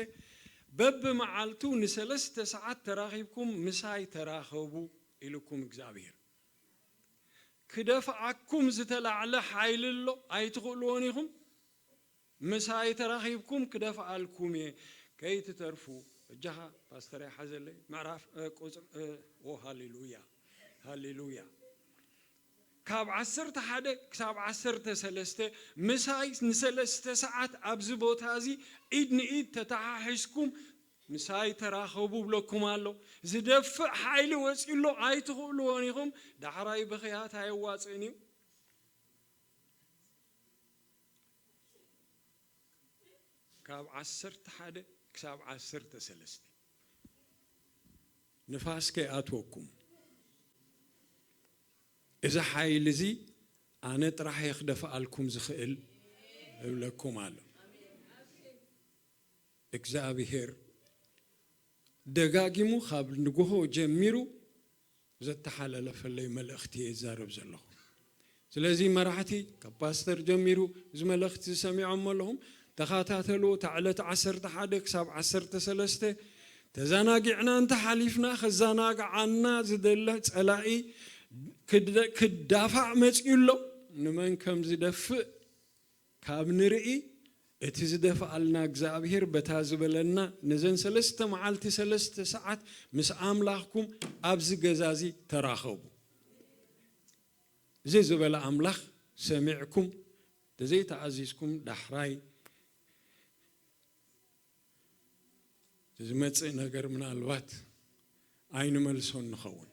በብመዓልቱ ንሰለስተ ሰዓት ተራኺብኩም ምሳይ ተራኸቡ ኢልኩም እግዚኣብሔር። ክደፍኣኩም ዝተላዕለ ሓይሊ ኣሎ፣ ኣይትኽእልዎን ኢኹም። ምሳይ ተራኺብኩም ክደፍኣልኩም እየ፣ ከይትተርፉ። እጃኻ ፓስተር ኣይሓዘለይ። ምዕራፍ፣ እ፣ ቁጽሪ፣ እ፣ ኦ፣ ሃሌሉያ፣ ሃሌሉያ። ካብ ዓሰርተ ሓደ ክሳብ ዓሰርተ ሰለስተ ምሳይ ንሰለስተ ሰዓት ኣብዚ ቦታ እዚ ኢድ ንኢድ ተተሓሒዝኩም ምሳይ ተራኸቡ ብለኩም ኣሎ። ዝደፍእ ሓይሊ ወጺኡ ኣሎ፣ ኣይትኽእልዎን ኢኹም። ዳሕራይ ብኽያት ኣየዋጽእን እዩ። ካብ ዓሰርተ ሓደ ክሳብ ዓሰርተ ሰለስተ ንፋስ ከይኣትወኩም፣ እዚ ሓይሊ እዚ ኣነ ጥራሕ እየ ክደፍኣልኩም ዝኽእል እብለኩም ኣሎ። እግዚኣብሔር ደጋጊሙ ካብ ንግሆ ጀሚሩ ዘተሓላለፈለይ መልእኽቲ እየ ዝዛረብ ዘለኹ። ስለዚ መራሕቲ፣ ካብ ፓስተር ጀሚሩ እዚ መልእኽቲ ሰሚዖሞ ኣለኹም፣ ተኸታተሉ። እታ ዕለት ዓሰርተ ሓደ ክሳብ ዓሰርተ ሰለስተ ተዘናጊዕና እንተሓሊፍና፣ ከዘናግዓና ዝደለ ጸላኢ ክድ-፣ ክዳፋዕ መጺኡ ኣሎ። ንመን ከም ዝደፍእ ካብ ንርኢ፣ እቲ ዝደፍኣልና እግዚኣብሔር በታ ዝበለና፣ ነዘን ሰለስተ መዓልቲ ሰለስተ ሰዓት ምስ ኣምላኽኩም ኣብዚ ገዛ እዚ ተራኸቡ። እዚ ዝበለ ኣምላኽ ሰሚዕኩም፣ ተዘይተኣዚዝኩም ዳሕራይ ዝመጽእ ነገር ምናልባት ኣይንመልሶን ንኸውን።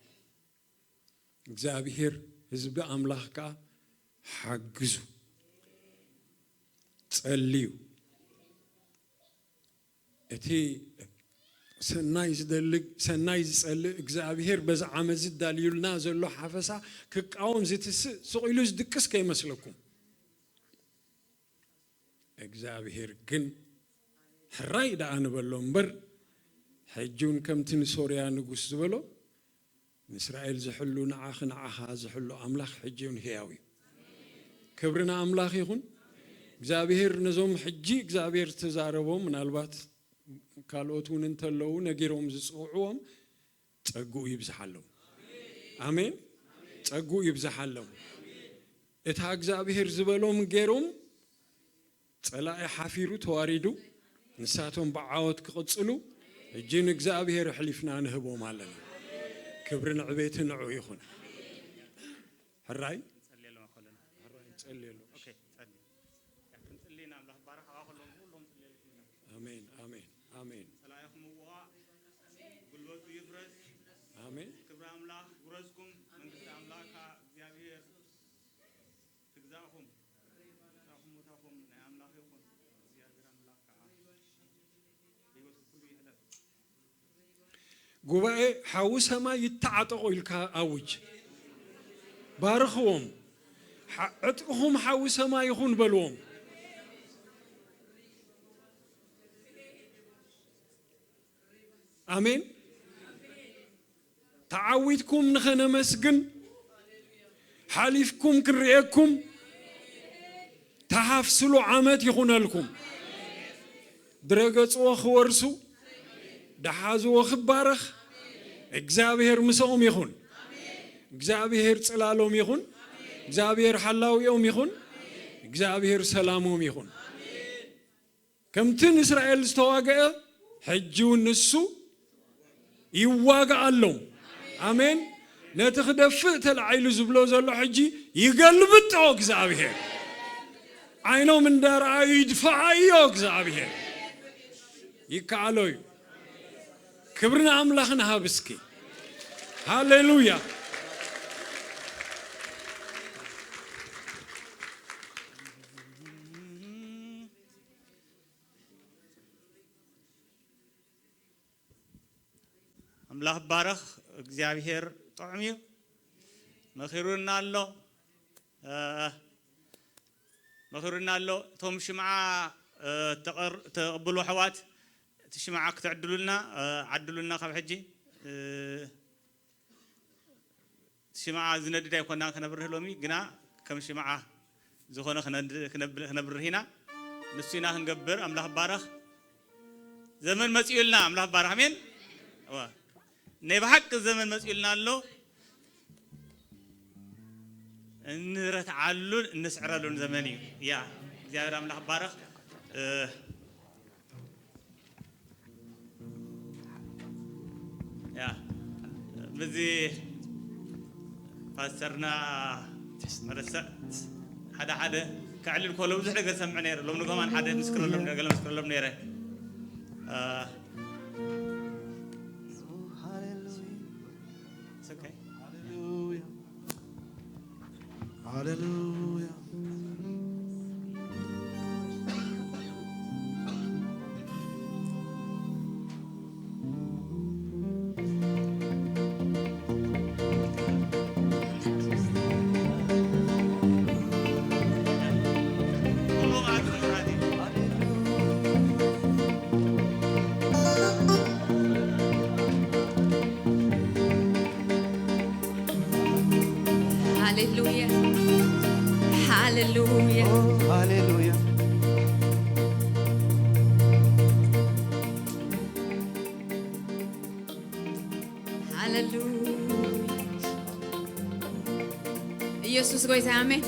እግዚኣብሔር ህዝቢ ኣምላኽ ከኣ ሓግዙ፣ ጸልዩ። እቲ ሰናይ ዝደሊ፣ ሰናይ ዝጸልእ እግዚኣብሔር በዚ ዓመት ዝዳልዩልና ዘሎ ሓፈሳ ክቃወም ዝትስእ ስቕ ኢሉ ዝድቅስ ከይመስለኩም። እግዚኣብሔር ግን ሕራይ ደኣ ንበሎ እምበር፣ ሕጂ እውን ከምቲ ንሶርያ ንጉስ ዝበሎ፣ ንእስራኤል ዝሕሉ ንዓኺ ንዓኻ ዝሕሉ ኣምላኽ ሕጂ እውን ህያው እዩ። ክብሪ ንኣምላኽ ይኹን። እግዚኣብሔር ነዞም ሕጂ እግዚኣብሔር ዝተዛረቦም፣ ምናልባት ካልኦት እውን እንተለዉ ነጊሮም ዝጽውዕዎም፣ ጸግኡ ይብዝሓሎም። ኣሜን። ጸግኡ ይብዝሓሎም። እታ እግዚኣብሔር ዝበሎም ገይሮም፣ ጸላኢ ሓፊሩ ተዋሪዱ፣ ንሳቶም ብዓወት ክቕጽሉ፣ ሕጂ ንእግዚኣብሔር ኣሕሊፍና ንህቦም ኣለና። ክብርን ዕቤትን ንዕኡ ይኹን። ሕራይ? ጸልየሎም ኣኮለና። ሕራይ፣ ጸልየሎም። ኦኬ፣ ጸሊ። ክንጽሊ ኢና፣ ኣምላኽ ባርኽ፣ ኣባ ከለዎም ኩሎም ጽልየልኩም ኢና። ኣሜን፣ ኣሜን፣ ኣሜን። ጸላኢኹም ምውቓዕ፣ ጉልበቱ ይፍረስ። ኣሜን። ክብሪ ኣምላኽ ጉረዝኩም፣ መንግስቲ ኣምላኽ ከኣ እግዚኣብሔር ትግዛእኹም። ትግዛእኹም፣ ቦታኹም ናይ ኣምላኽ ይኹን። እግዚኣብሔር ኣምላኽ ከኣ ህይወት ኩሉ ይሕለፍ። ጉባኤ፣ ሓዊ ሰማይ ይተዓጠቑ ኢልካ ኣውጅ። ባርኽዎም። ሓ-፣ ዕጥቅኹም ሓዊ ሰማይ ይኹን በልዎም። ኣሜን። ተዓዊትኩም ንኸነመስግን፣ ሓሊፍኩም ክንርእየኩም፣ ተሃፍስሉ ዓመት ይኹነልኩም። ድረገጽዎ ክወርሱ፣ ደሓዝዎ ክባረኽ፣ እግዚኣብሔር ምስኦም ይኹን። እግዚኣብሔር ጽላሎም ይኹን። እግዚኣብሔር ሓላዊኦም ይኹን። እግዚኣብሔር ሰላሞም ይኹን። ከምቲ ንእስራኤል ዝተዋግአ፣ ሕጂ እውን ንሱ ይዋግኣሎም። ኣሜን። ነቲ ክደፍእ ተላዒሉ ዝብሎ ዘሎ ሕጂ ይገልብጦ እግዚኣብሔር። ዓይኖም እንዳረኣዩ ይድፍኣዮ እግዚኣብሔር። ይከኣሎ እዩ። ክብሪ ንኣምላኽ ንሃብ እስኪ። ሃሌሉያ። ኣምላኽ ባረኽ። እግዚኣብሔር ጥዑም እዩ። መኺሩና ኣሎ። እ፣ መኺሩና ኣሎ። እቶም ሽምዓ፣ እ፣ ተቐር-፣ ተቐብሉ ኣሕዋት፣ እቲ ሽምዓ ክትዕድሉልና፣ እ፣ ዓድሉልና ካብ ሕጂ። እ፣ ሽምዓ ዝነድድ ኣይኮናን ክነብርህ ሎሚ፣ ግና ከም ሽምዓ ዝኾነ ክነድ-፣ ክነብል-፣ ክነብርህ ኢና። ንሱ ኢና ክንገብር። ኣምላኽ ባረኽ። ዘመን መጺኡልና፣ ኣምላኽ ባረኽ። ኣሜን። እወ። ናይ ብሓቂ ዘመን መጺኡልና ኣሎ። እንረትዓሉን እንስዕረሉን ዘመን እዩ። ያ፣ እግዚኣብሔር ኣምላኽ ባረኽ። እ፣ ያ፣ ምስዚ ፓስተርና መረሰዕ ሓደ ሓደ ከዕልል ከሎ ብዙሕ ነገር ሰምዕ ነይረ። ሎም ንጎማን ሓደ ምስክረሎም ነይረ፣ ገለ ምስክረሎም ነይረ። እ፣ it's okay። Hallelujah. Hallelujah. ሃሌሉያ፣ ሃሌሉያ። Oh, hallelujah. ሃሌሉያ። ኢየሱስ ጎይታ፣ ኣሜን።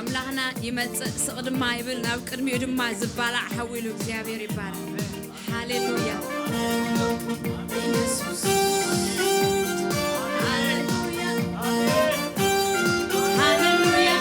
ኣምላኽና ይመጽእ፣ ስቕ ድማ ይብል፣ ናብ ቅድሚኡ ድማ ዝባላዕ ሓዊ ኢሉ እግዚኣብሔር ይባረክ። ሃሌሉያ። ኢየሱስ። ሃሌሉያ። ሃሌሉያ።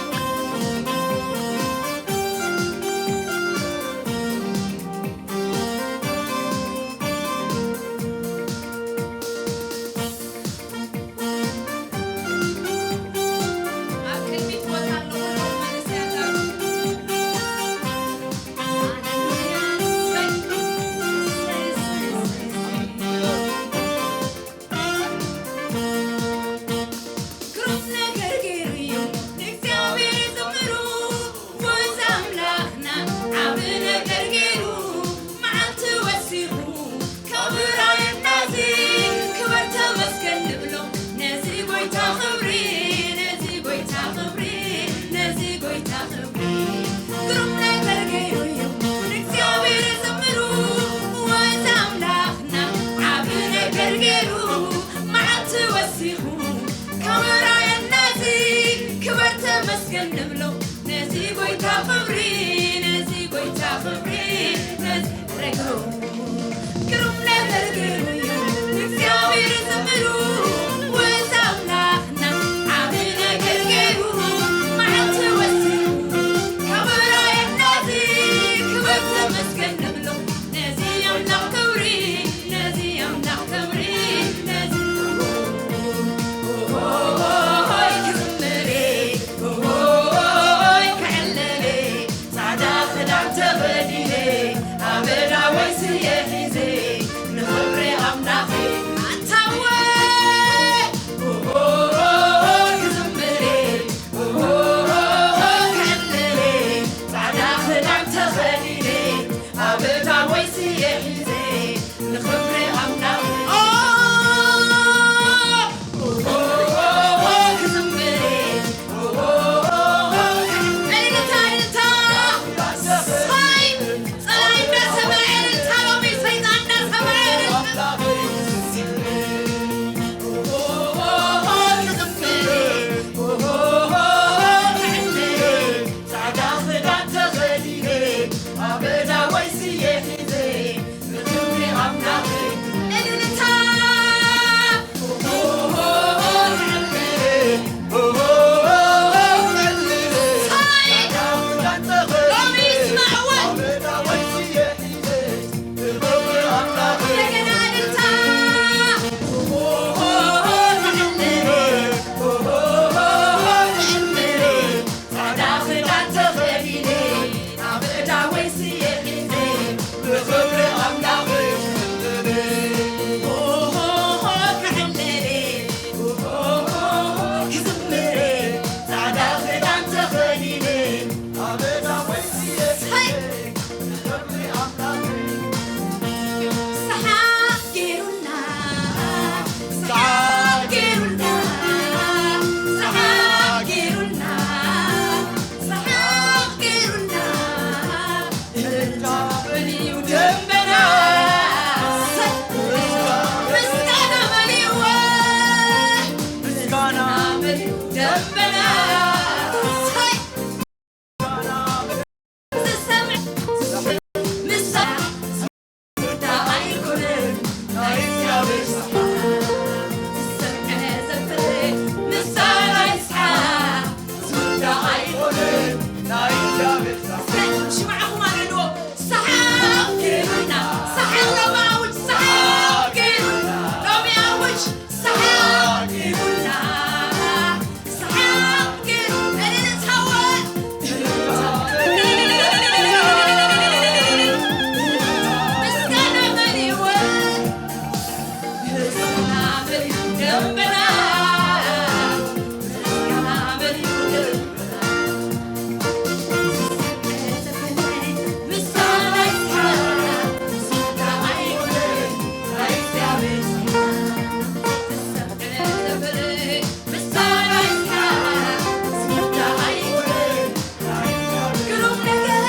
ግሩም ነገር፣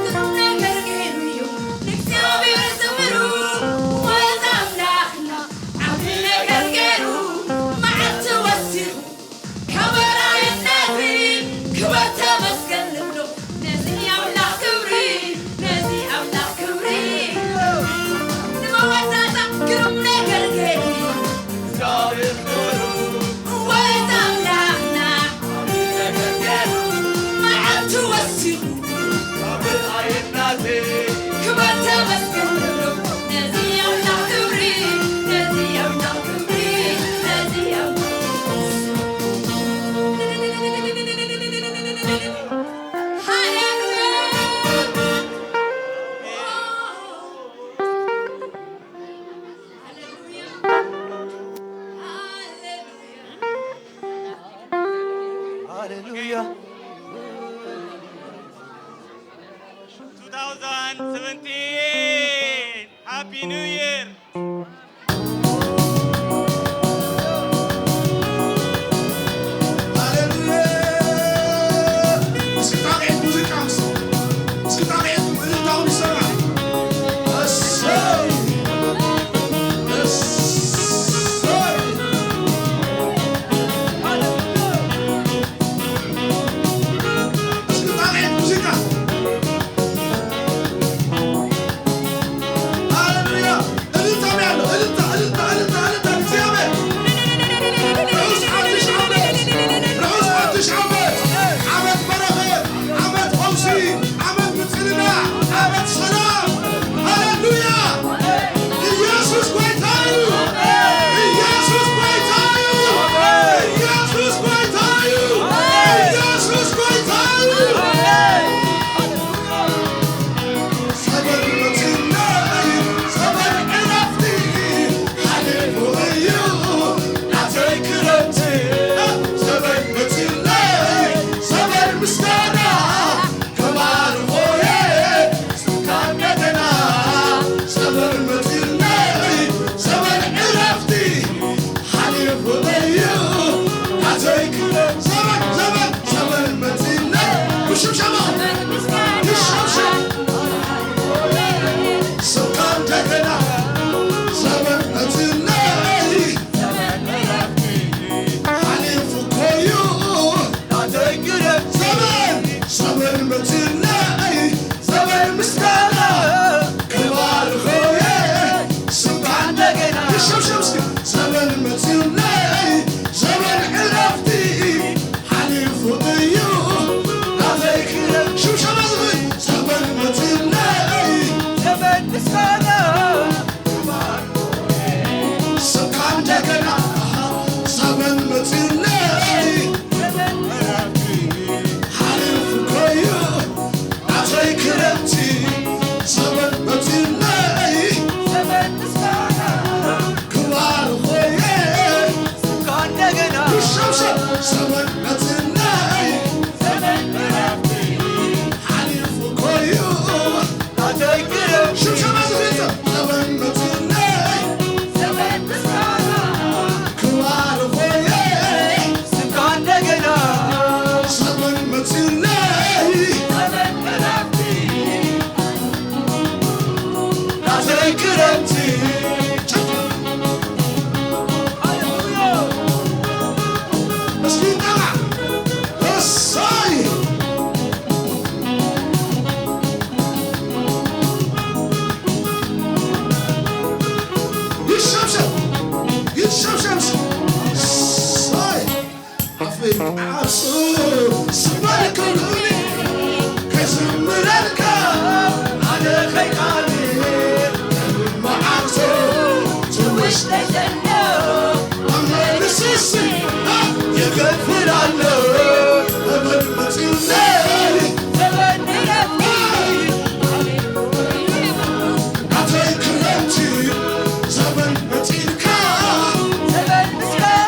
ግሩም ነገር ገይሩ እዩ ንእግዚኣብሔር ዘምሩ። ወዛ ኣምላኽና ዓቢ ነገር ገይሩ መዓልቲ ወሲኹ ከበራይነቲ ክበር ተመስገን ንብሎ። ነዚ ኣምላኽ ክብሪ፣ ነዚ ኣምላኽ ክብሪ። ንመወዳእታ ግሩም ነገር ገይሩ እዩ። ወዛ ኣምላኽና መዓልቲ ወሲኹ ክብረት ተመስገን ንብሎ። ነዚ ኣምላኽ ክብሪ፣ ነዚ ኣምላኽ ክብሪ፣ ነዚ ኣምላኽ ሃሌሉያ። ሃሌሉያ። ሃሌሉያ። Two thousand seventeen. Happy New Year. ሃሌሉያ። እስኪ ጣቕዒት ሙዚቃ ምስ-፣ እስኪ ጣቕዒት እልልታኹም ይሰማዕ። እሰይ። እሰይ። እስኪ ጣቕዒት ሙዚቃ። ሃሌሉያ። እልልታ በይ ኣሎ። እልልታ፣ እልልታ፣ እልልታ፣ እልልታ ንእግዚኣብሔር። ርሑስ ሓድሽ ዓመት። ርሑስ ሓድሽ ዓመት። ዓመት በረኸት፣ ዓመት ፈውሲ፣ ዓመት ምጽንናዕ፣ ዓመት ሰላም። ሃሌሉያ። ኢየሱስ ጎይታ እዩ። ኢየሱስ ጎይታ እዩ። ኢየሱስ ጎይታ እዩ። ኢየሱስ ጎይታ እዩ። ዘመን መጺእለይ፣ ዘመን ዕረፍቲ ሓሊፉ እዩ ናተይ ክረምቲ። ዘመን መጺእለይ፣ ዘመን ምስጋና ክባርኾየ ስምካ እንደገና። ዘመን መጺእለይ፣ ዘመን ዕረፍቲ ሓሊፉ እዩ ናተይ ክብሪ። ዘመን፣ ዘመን፣ ዘመን መጺእለይ። ብሽምሸማ ይሸምሸም ስምካ እንደገና። ዘመን መጺእለይ። ሓሊፉ እኮ እዩ ናተይ ክብሪ። ዘመን፣ ዘመን መጺእለይ። ዘመን ምስጋና ክባርኾየ ስምካ እንደገና። ይሸምሸም እስኪ። ዘመን መጺኡለይ፣ ዘመን ዕረፍቲ ሓሊፉ እዩ ናተይ ክብሪ። ሽምሸማ ዝብል። ዘመን መጺኡለይ፣ ዘመን ምስጋና ስምካ እንደገና። ዘመን መጺኡለይ፣ ሓሊፉ እኮ እዩ ናተይ ክረምቲ። ዘመን መጺኡለይ፣ ክባርኾየ። ይሸምሸም። ዘመን መጺኡለይ፣ ሓሊፉ እኮ እዩ። ሽምሸማ ዝግልጽ ዘመን መጺኡለይ፣ ክባርኾየ። ዘመን መጺኡለይ፣ ናተይ ክረምቲ። እስኪ ጠራ። እሰይ። ይሸምሸም፣ ይሸምሸም። እሰይ። ኣፈይ ዓርሱ ስባል ክብሉኒ ከዝምረልካ ኣነ ከይቃኒ መዓርሱ ትውሽጠይ ዘሎ ኣመልስሲ ይገፍል ኣሎ። እብል መጺኡለይ ዘመን ዕረፍቲ ናተይ ክረምቲ ዘመን መጺእልካ ዘመን ምስጋና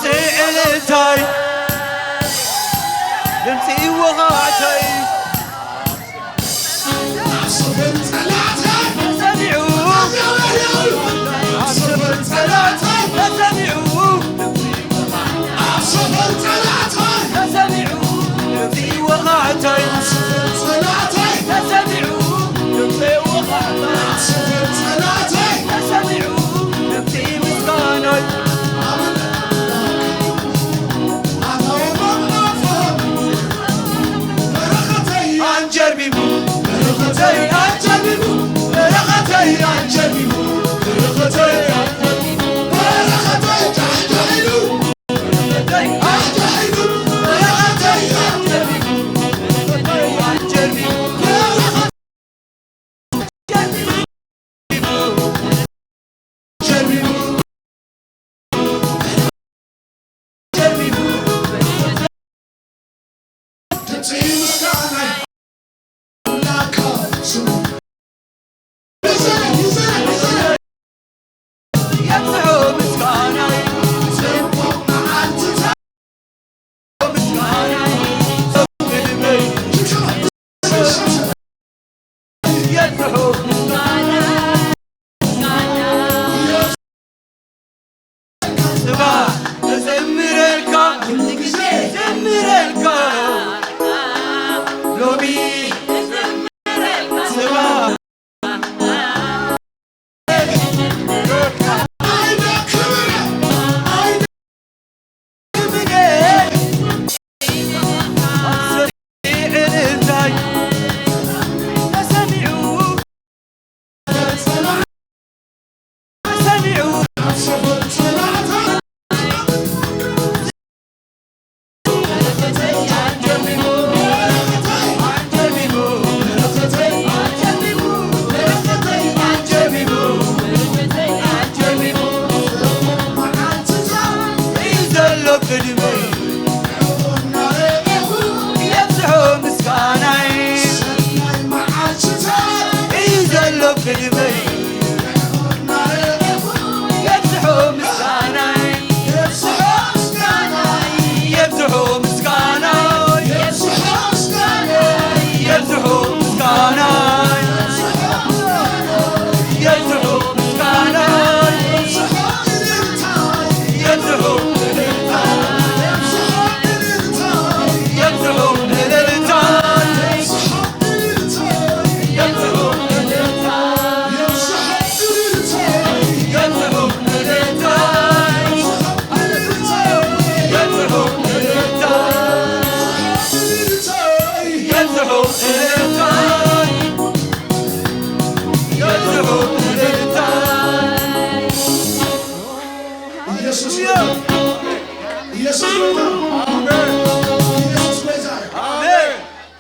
ዕልልታይ ድምፂ ወቓዕታይ ተሰሚዑ፣ ኣብ ሰፈር ጸላእታይ ተሰሚዑ፣ ኣብ ሰፈር ጸላእታይ ተሰሚዑ፣ ድምፂ ወቓዕታይ ጸላእታይ ተሰሚዑ፣ ድምፂ ወቓዕታይ ተሰሚዑ፣ ድምፂ ምስጋናይ ኣጀርቢቡ በረኸተይ ኣጀርቢቡ በረኸተይ ኣጀርቢቡ በረኸተይ ኣጀርቢቡ በረኸተይ ጃሕጃሕ ኢሉ ኢየሱስ ጎይታ። ኢየሱስ ጎይታ። ኢየሱስ ጎይታ።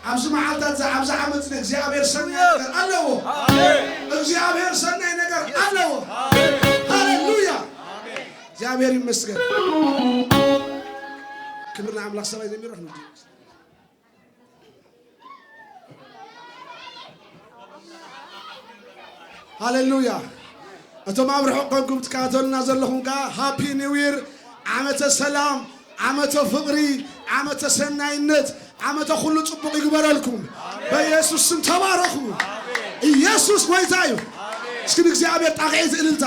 ኣብዚ መዓልታት ኣብዚ ዓመት እግዚኣብሔር ሰናይ ነገር ኣለዎ። እግዚኣብሔር ሰናይ ነገር ኣለዎ። ሃሌሉያ። እግዚኣብሔር ይመስገን። ክብር ንኣምላኽ። ሰማይ ዘሚሮ ክንዲ ሃሌሉያ። እቶም ኣብ ርሑቕ ኮንኩም ትከታተሉና ዘለኹም ከኣ ሃፒ ኒው ይር፣ ዓመተ ሰላም፣ ዓመተ ፍቕሪ፣ ዓመተ ሰናይነት፣ ዓመተ ኩሉ ጽቡቕ ይግበረልኩም። በኢየሱስ ስም ተባረኹ። ኢየሱስ ጎይታ እዩ። እስኪ ንእግዚኣብሔር ጣቕዒት እልልታ።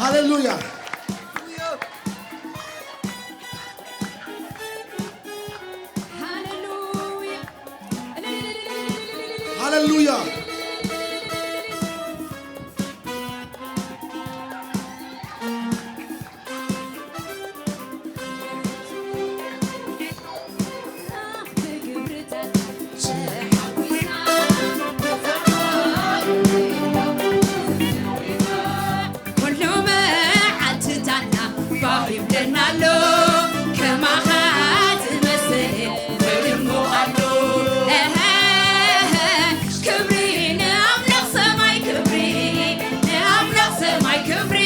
ሃሌሉያ። ሃሌሉያ። ኩሉ መዓልትታትና ባህ ይብለና ኣሎ፣ ከማኻ ዝመስል ምንም ኣሎ። እህ፣ ክብሪ ንኣምላኽ ሰማይ፣ ክብሪ ንኣምላኽ ሰማይ፣ ክብሪ።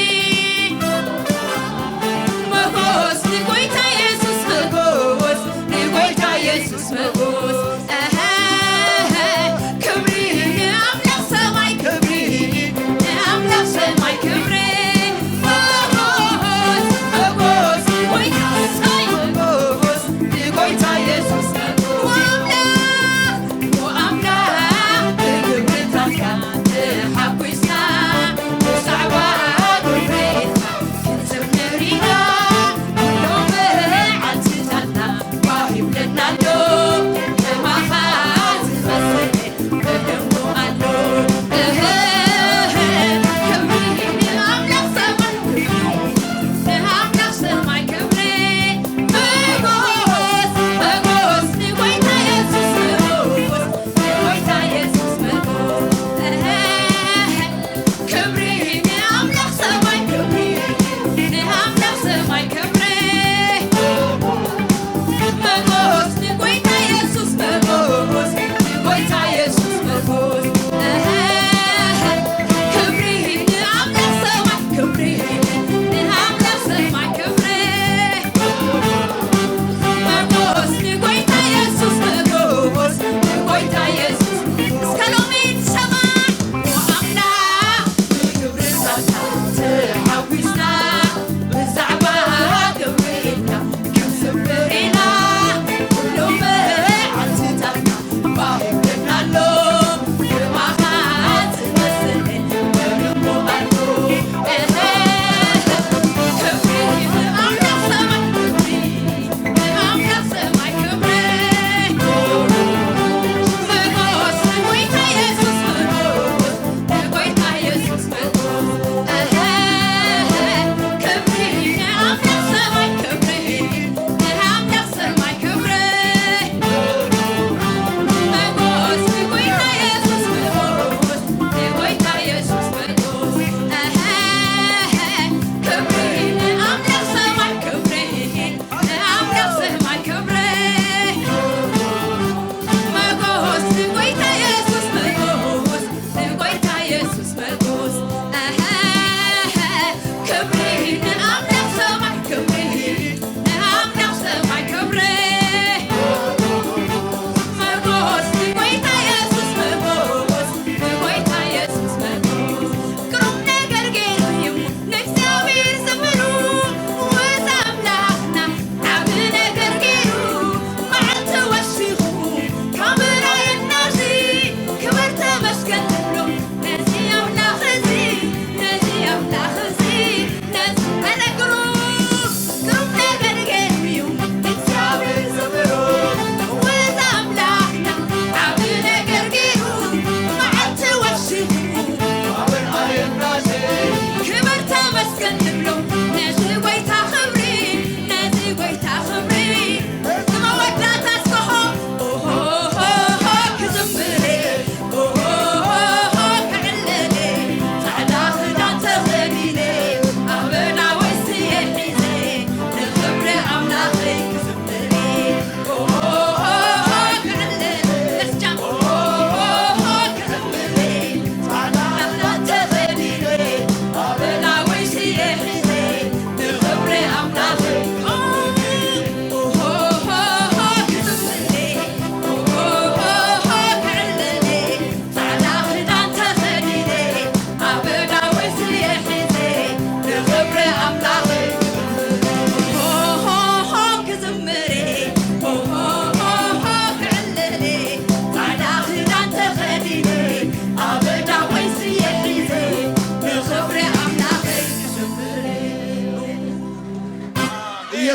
ሞጎስ ንጎይታ የሱስ፣ ሞጎስ ንጎይታ የሱስ፣ ሞጎስ። እህ፣ ክብሪ ንኣምላኽ ሰማይ፣ ክብሪ ንኣምላኽ ሰማይ፣ ክብሪ። ሞጎስ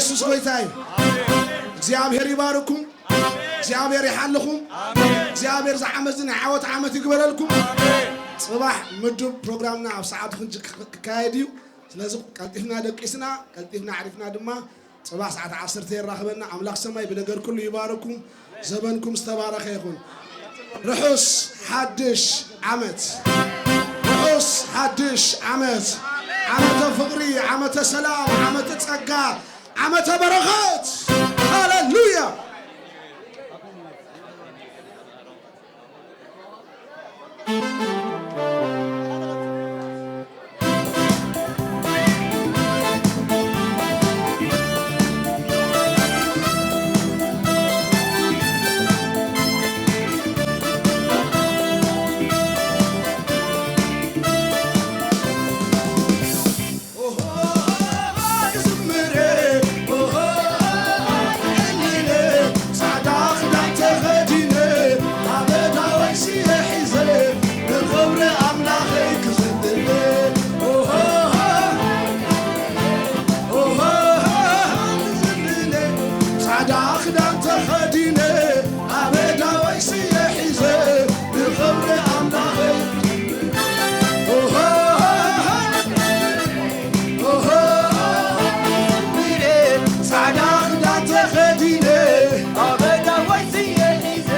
የሱስ ጎይታ እዩ። እግዚኣብሔር ይባርኩም። እግዚኣብሔር ይሓልኹም። እግዚኣብሔር ዝዓመት ናይ ዓወት ዓመት ይግበረልኩም። ጽባሕ ምዱብ ፕሮግራምና ኣብ ሰዓቱ ክንጅ-፣ ክካየድ እዩ። ስለዚ ቀልጢፍና ደቂስና፣ ቀልጢፍና ኣዕሪፍና ድማ ጽባሕ ሰዓት ዓሰርተ የራኽበና። ኣምላኽ ሰማይ ብነገር ኩሉ ይባርኩም። ዘበንኩም ዝተባረኸ ይኹን። ርሑስ ሓድሽ ዓመት። ርሑስ ሓድሽ ዓመት። ዓመተ ፍቕሪ፣ ዓመተ ሰላም፣ ዓመተ ጸጋ፣ ዓመተ በረኸት። ሃሌሉያ። ጻዕዳ ክዳን ተኸዲነ፣ ኣብ ኣእዳወይ ስየ ሒዘ፣ ንኽብሪ ኣምላኸይ። ኦሆ፣ ኦሆ፣ ጻዕዳ ክዳን ተኸዲነ፣ ኣብ ኣእዳወይ ስየ ሒዘ፣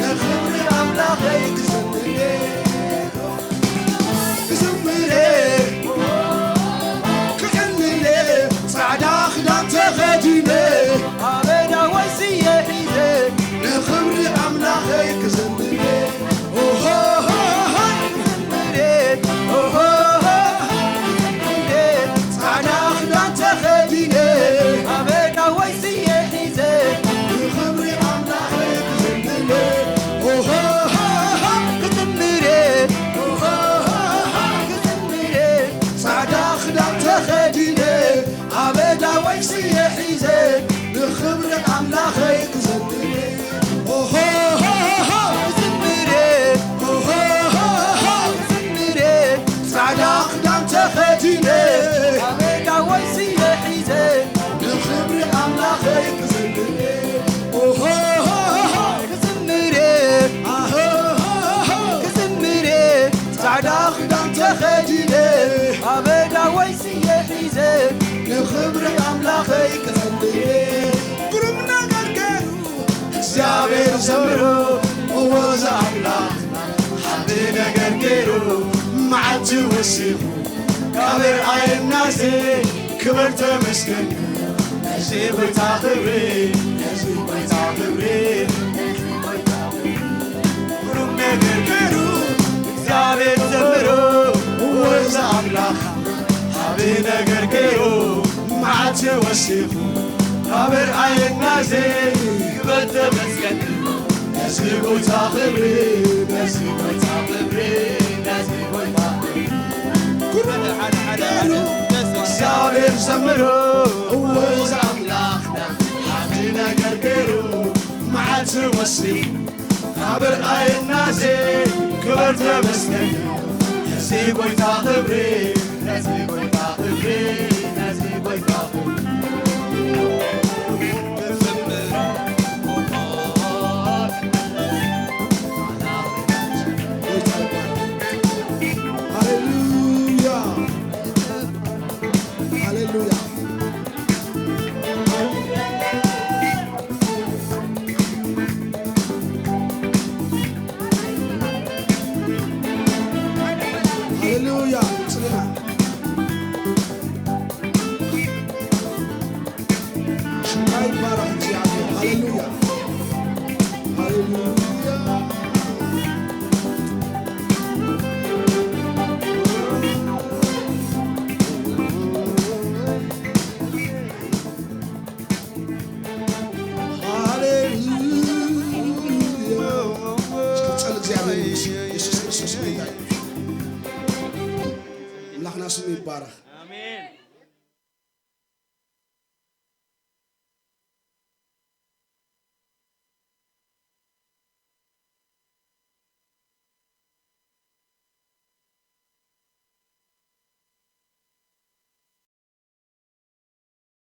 ንኽብሪ ኣምላኸይ ክዘምር። ክዝምር ክዕልል ጻዕዳ ክዳን ተኸዲነ ኣብ ኣእዳወይ ስየ ሒዘ ንኽብሪ ኣምላኸይ ክዝምር። ኦሆ ክዝምር ኦሆ ክዝምር ጻዕዳ ክዳን ተኸዲነ ኣብ ኣእዳወይ ስየ ሒዘ ንኽብሪ ኣምላኸይ ክዝምር። ኦሆ ክዝምር ኦሆ ክዝምር ጻዕዳ ክዳን ተኸዲነ ኣብ ኣእዳወይ ስየ ሒዘ ንኽብሪ ኣምላኸይ ክዝምር። ኦሆ ክዝምር ኦሆ ክዝምር ጻዕዳ ክዳን ተኸዲነ ኣብ ኣእዳወይ ስየ ሒዘ ንኽብሪ ኣምላኸይ ክዝምር። ኦሆ ክዝምር ኣሆ ክዝምር ጻዕዳ ክዳን ተኸዲነ ኣብ ኣእዳወይ ስየ ሒዘ ንኽብሪ ኣምላኸይ ክዘምር። ግሩም ነገር ገይሩ እግዚኣብሔር ዘምሮ እወ እዚ ኣምላኽ ሓንቲ ነገር ገይሩ መዓልቲ ወሲኹ ካብ ርኣየናዘ ክብር ተመስገን ነዚ ጎይታ ክብሪ ነዚ ጎይታ ክብሪ ግሩም ነገር ገይሩ እግዚኣብሔር ዘምሮ እወ እዚ ኣምላኽ ዓቢ ነገር ገይሩ መዓልቲ ወሲኹ ካብ ርኣየናዘ ክብር ተመስገን ነዚ ጎይታ ክብሪ ነዚ ጎይታ ክብሪ ነዚ ጎይታ ክብሪ ኩሉ ሓደ ሓደ ሓደ እግዚኣብሔር ዘምሮ እወ እዚ ኣምላኽና ሓንቲ ነገር ገይሩ መዓልቲ ወሲኹ ካብ ርኣየናዘ ክብር ተመስገን ነዚ ጎይታ ክብሪ ነዚ ጎይታ ክብሪ ነዚ ጎይታ ክብሪ ሃሌሉያ ሃሌሉያ። ሃሌሉያ። ጽና። ሽምካ ይባረኽ እግዚኣብሔር። ሃሌሉያ። ሃሌሉያ። ሃሌሉያ። እስኪ ጸል እግዚኣብሔር ይመስገን። ኢየሱስ ክርስቶስ ጌታ እዩ። ኣምላኽና ስሙ ይባረኽ። ኣሜን።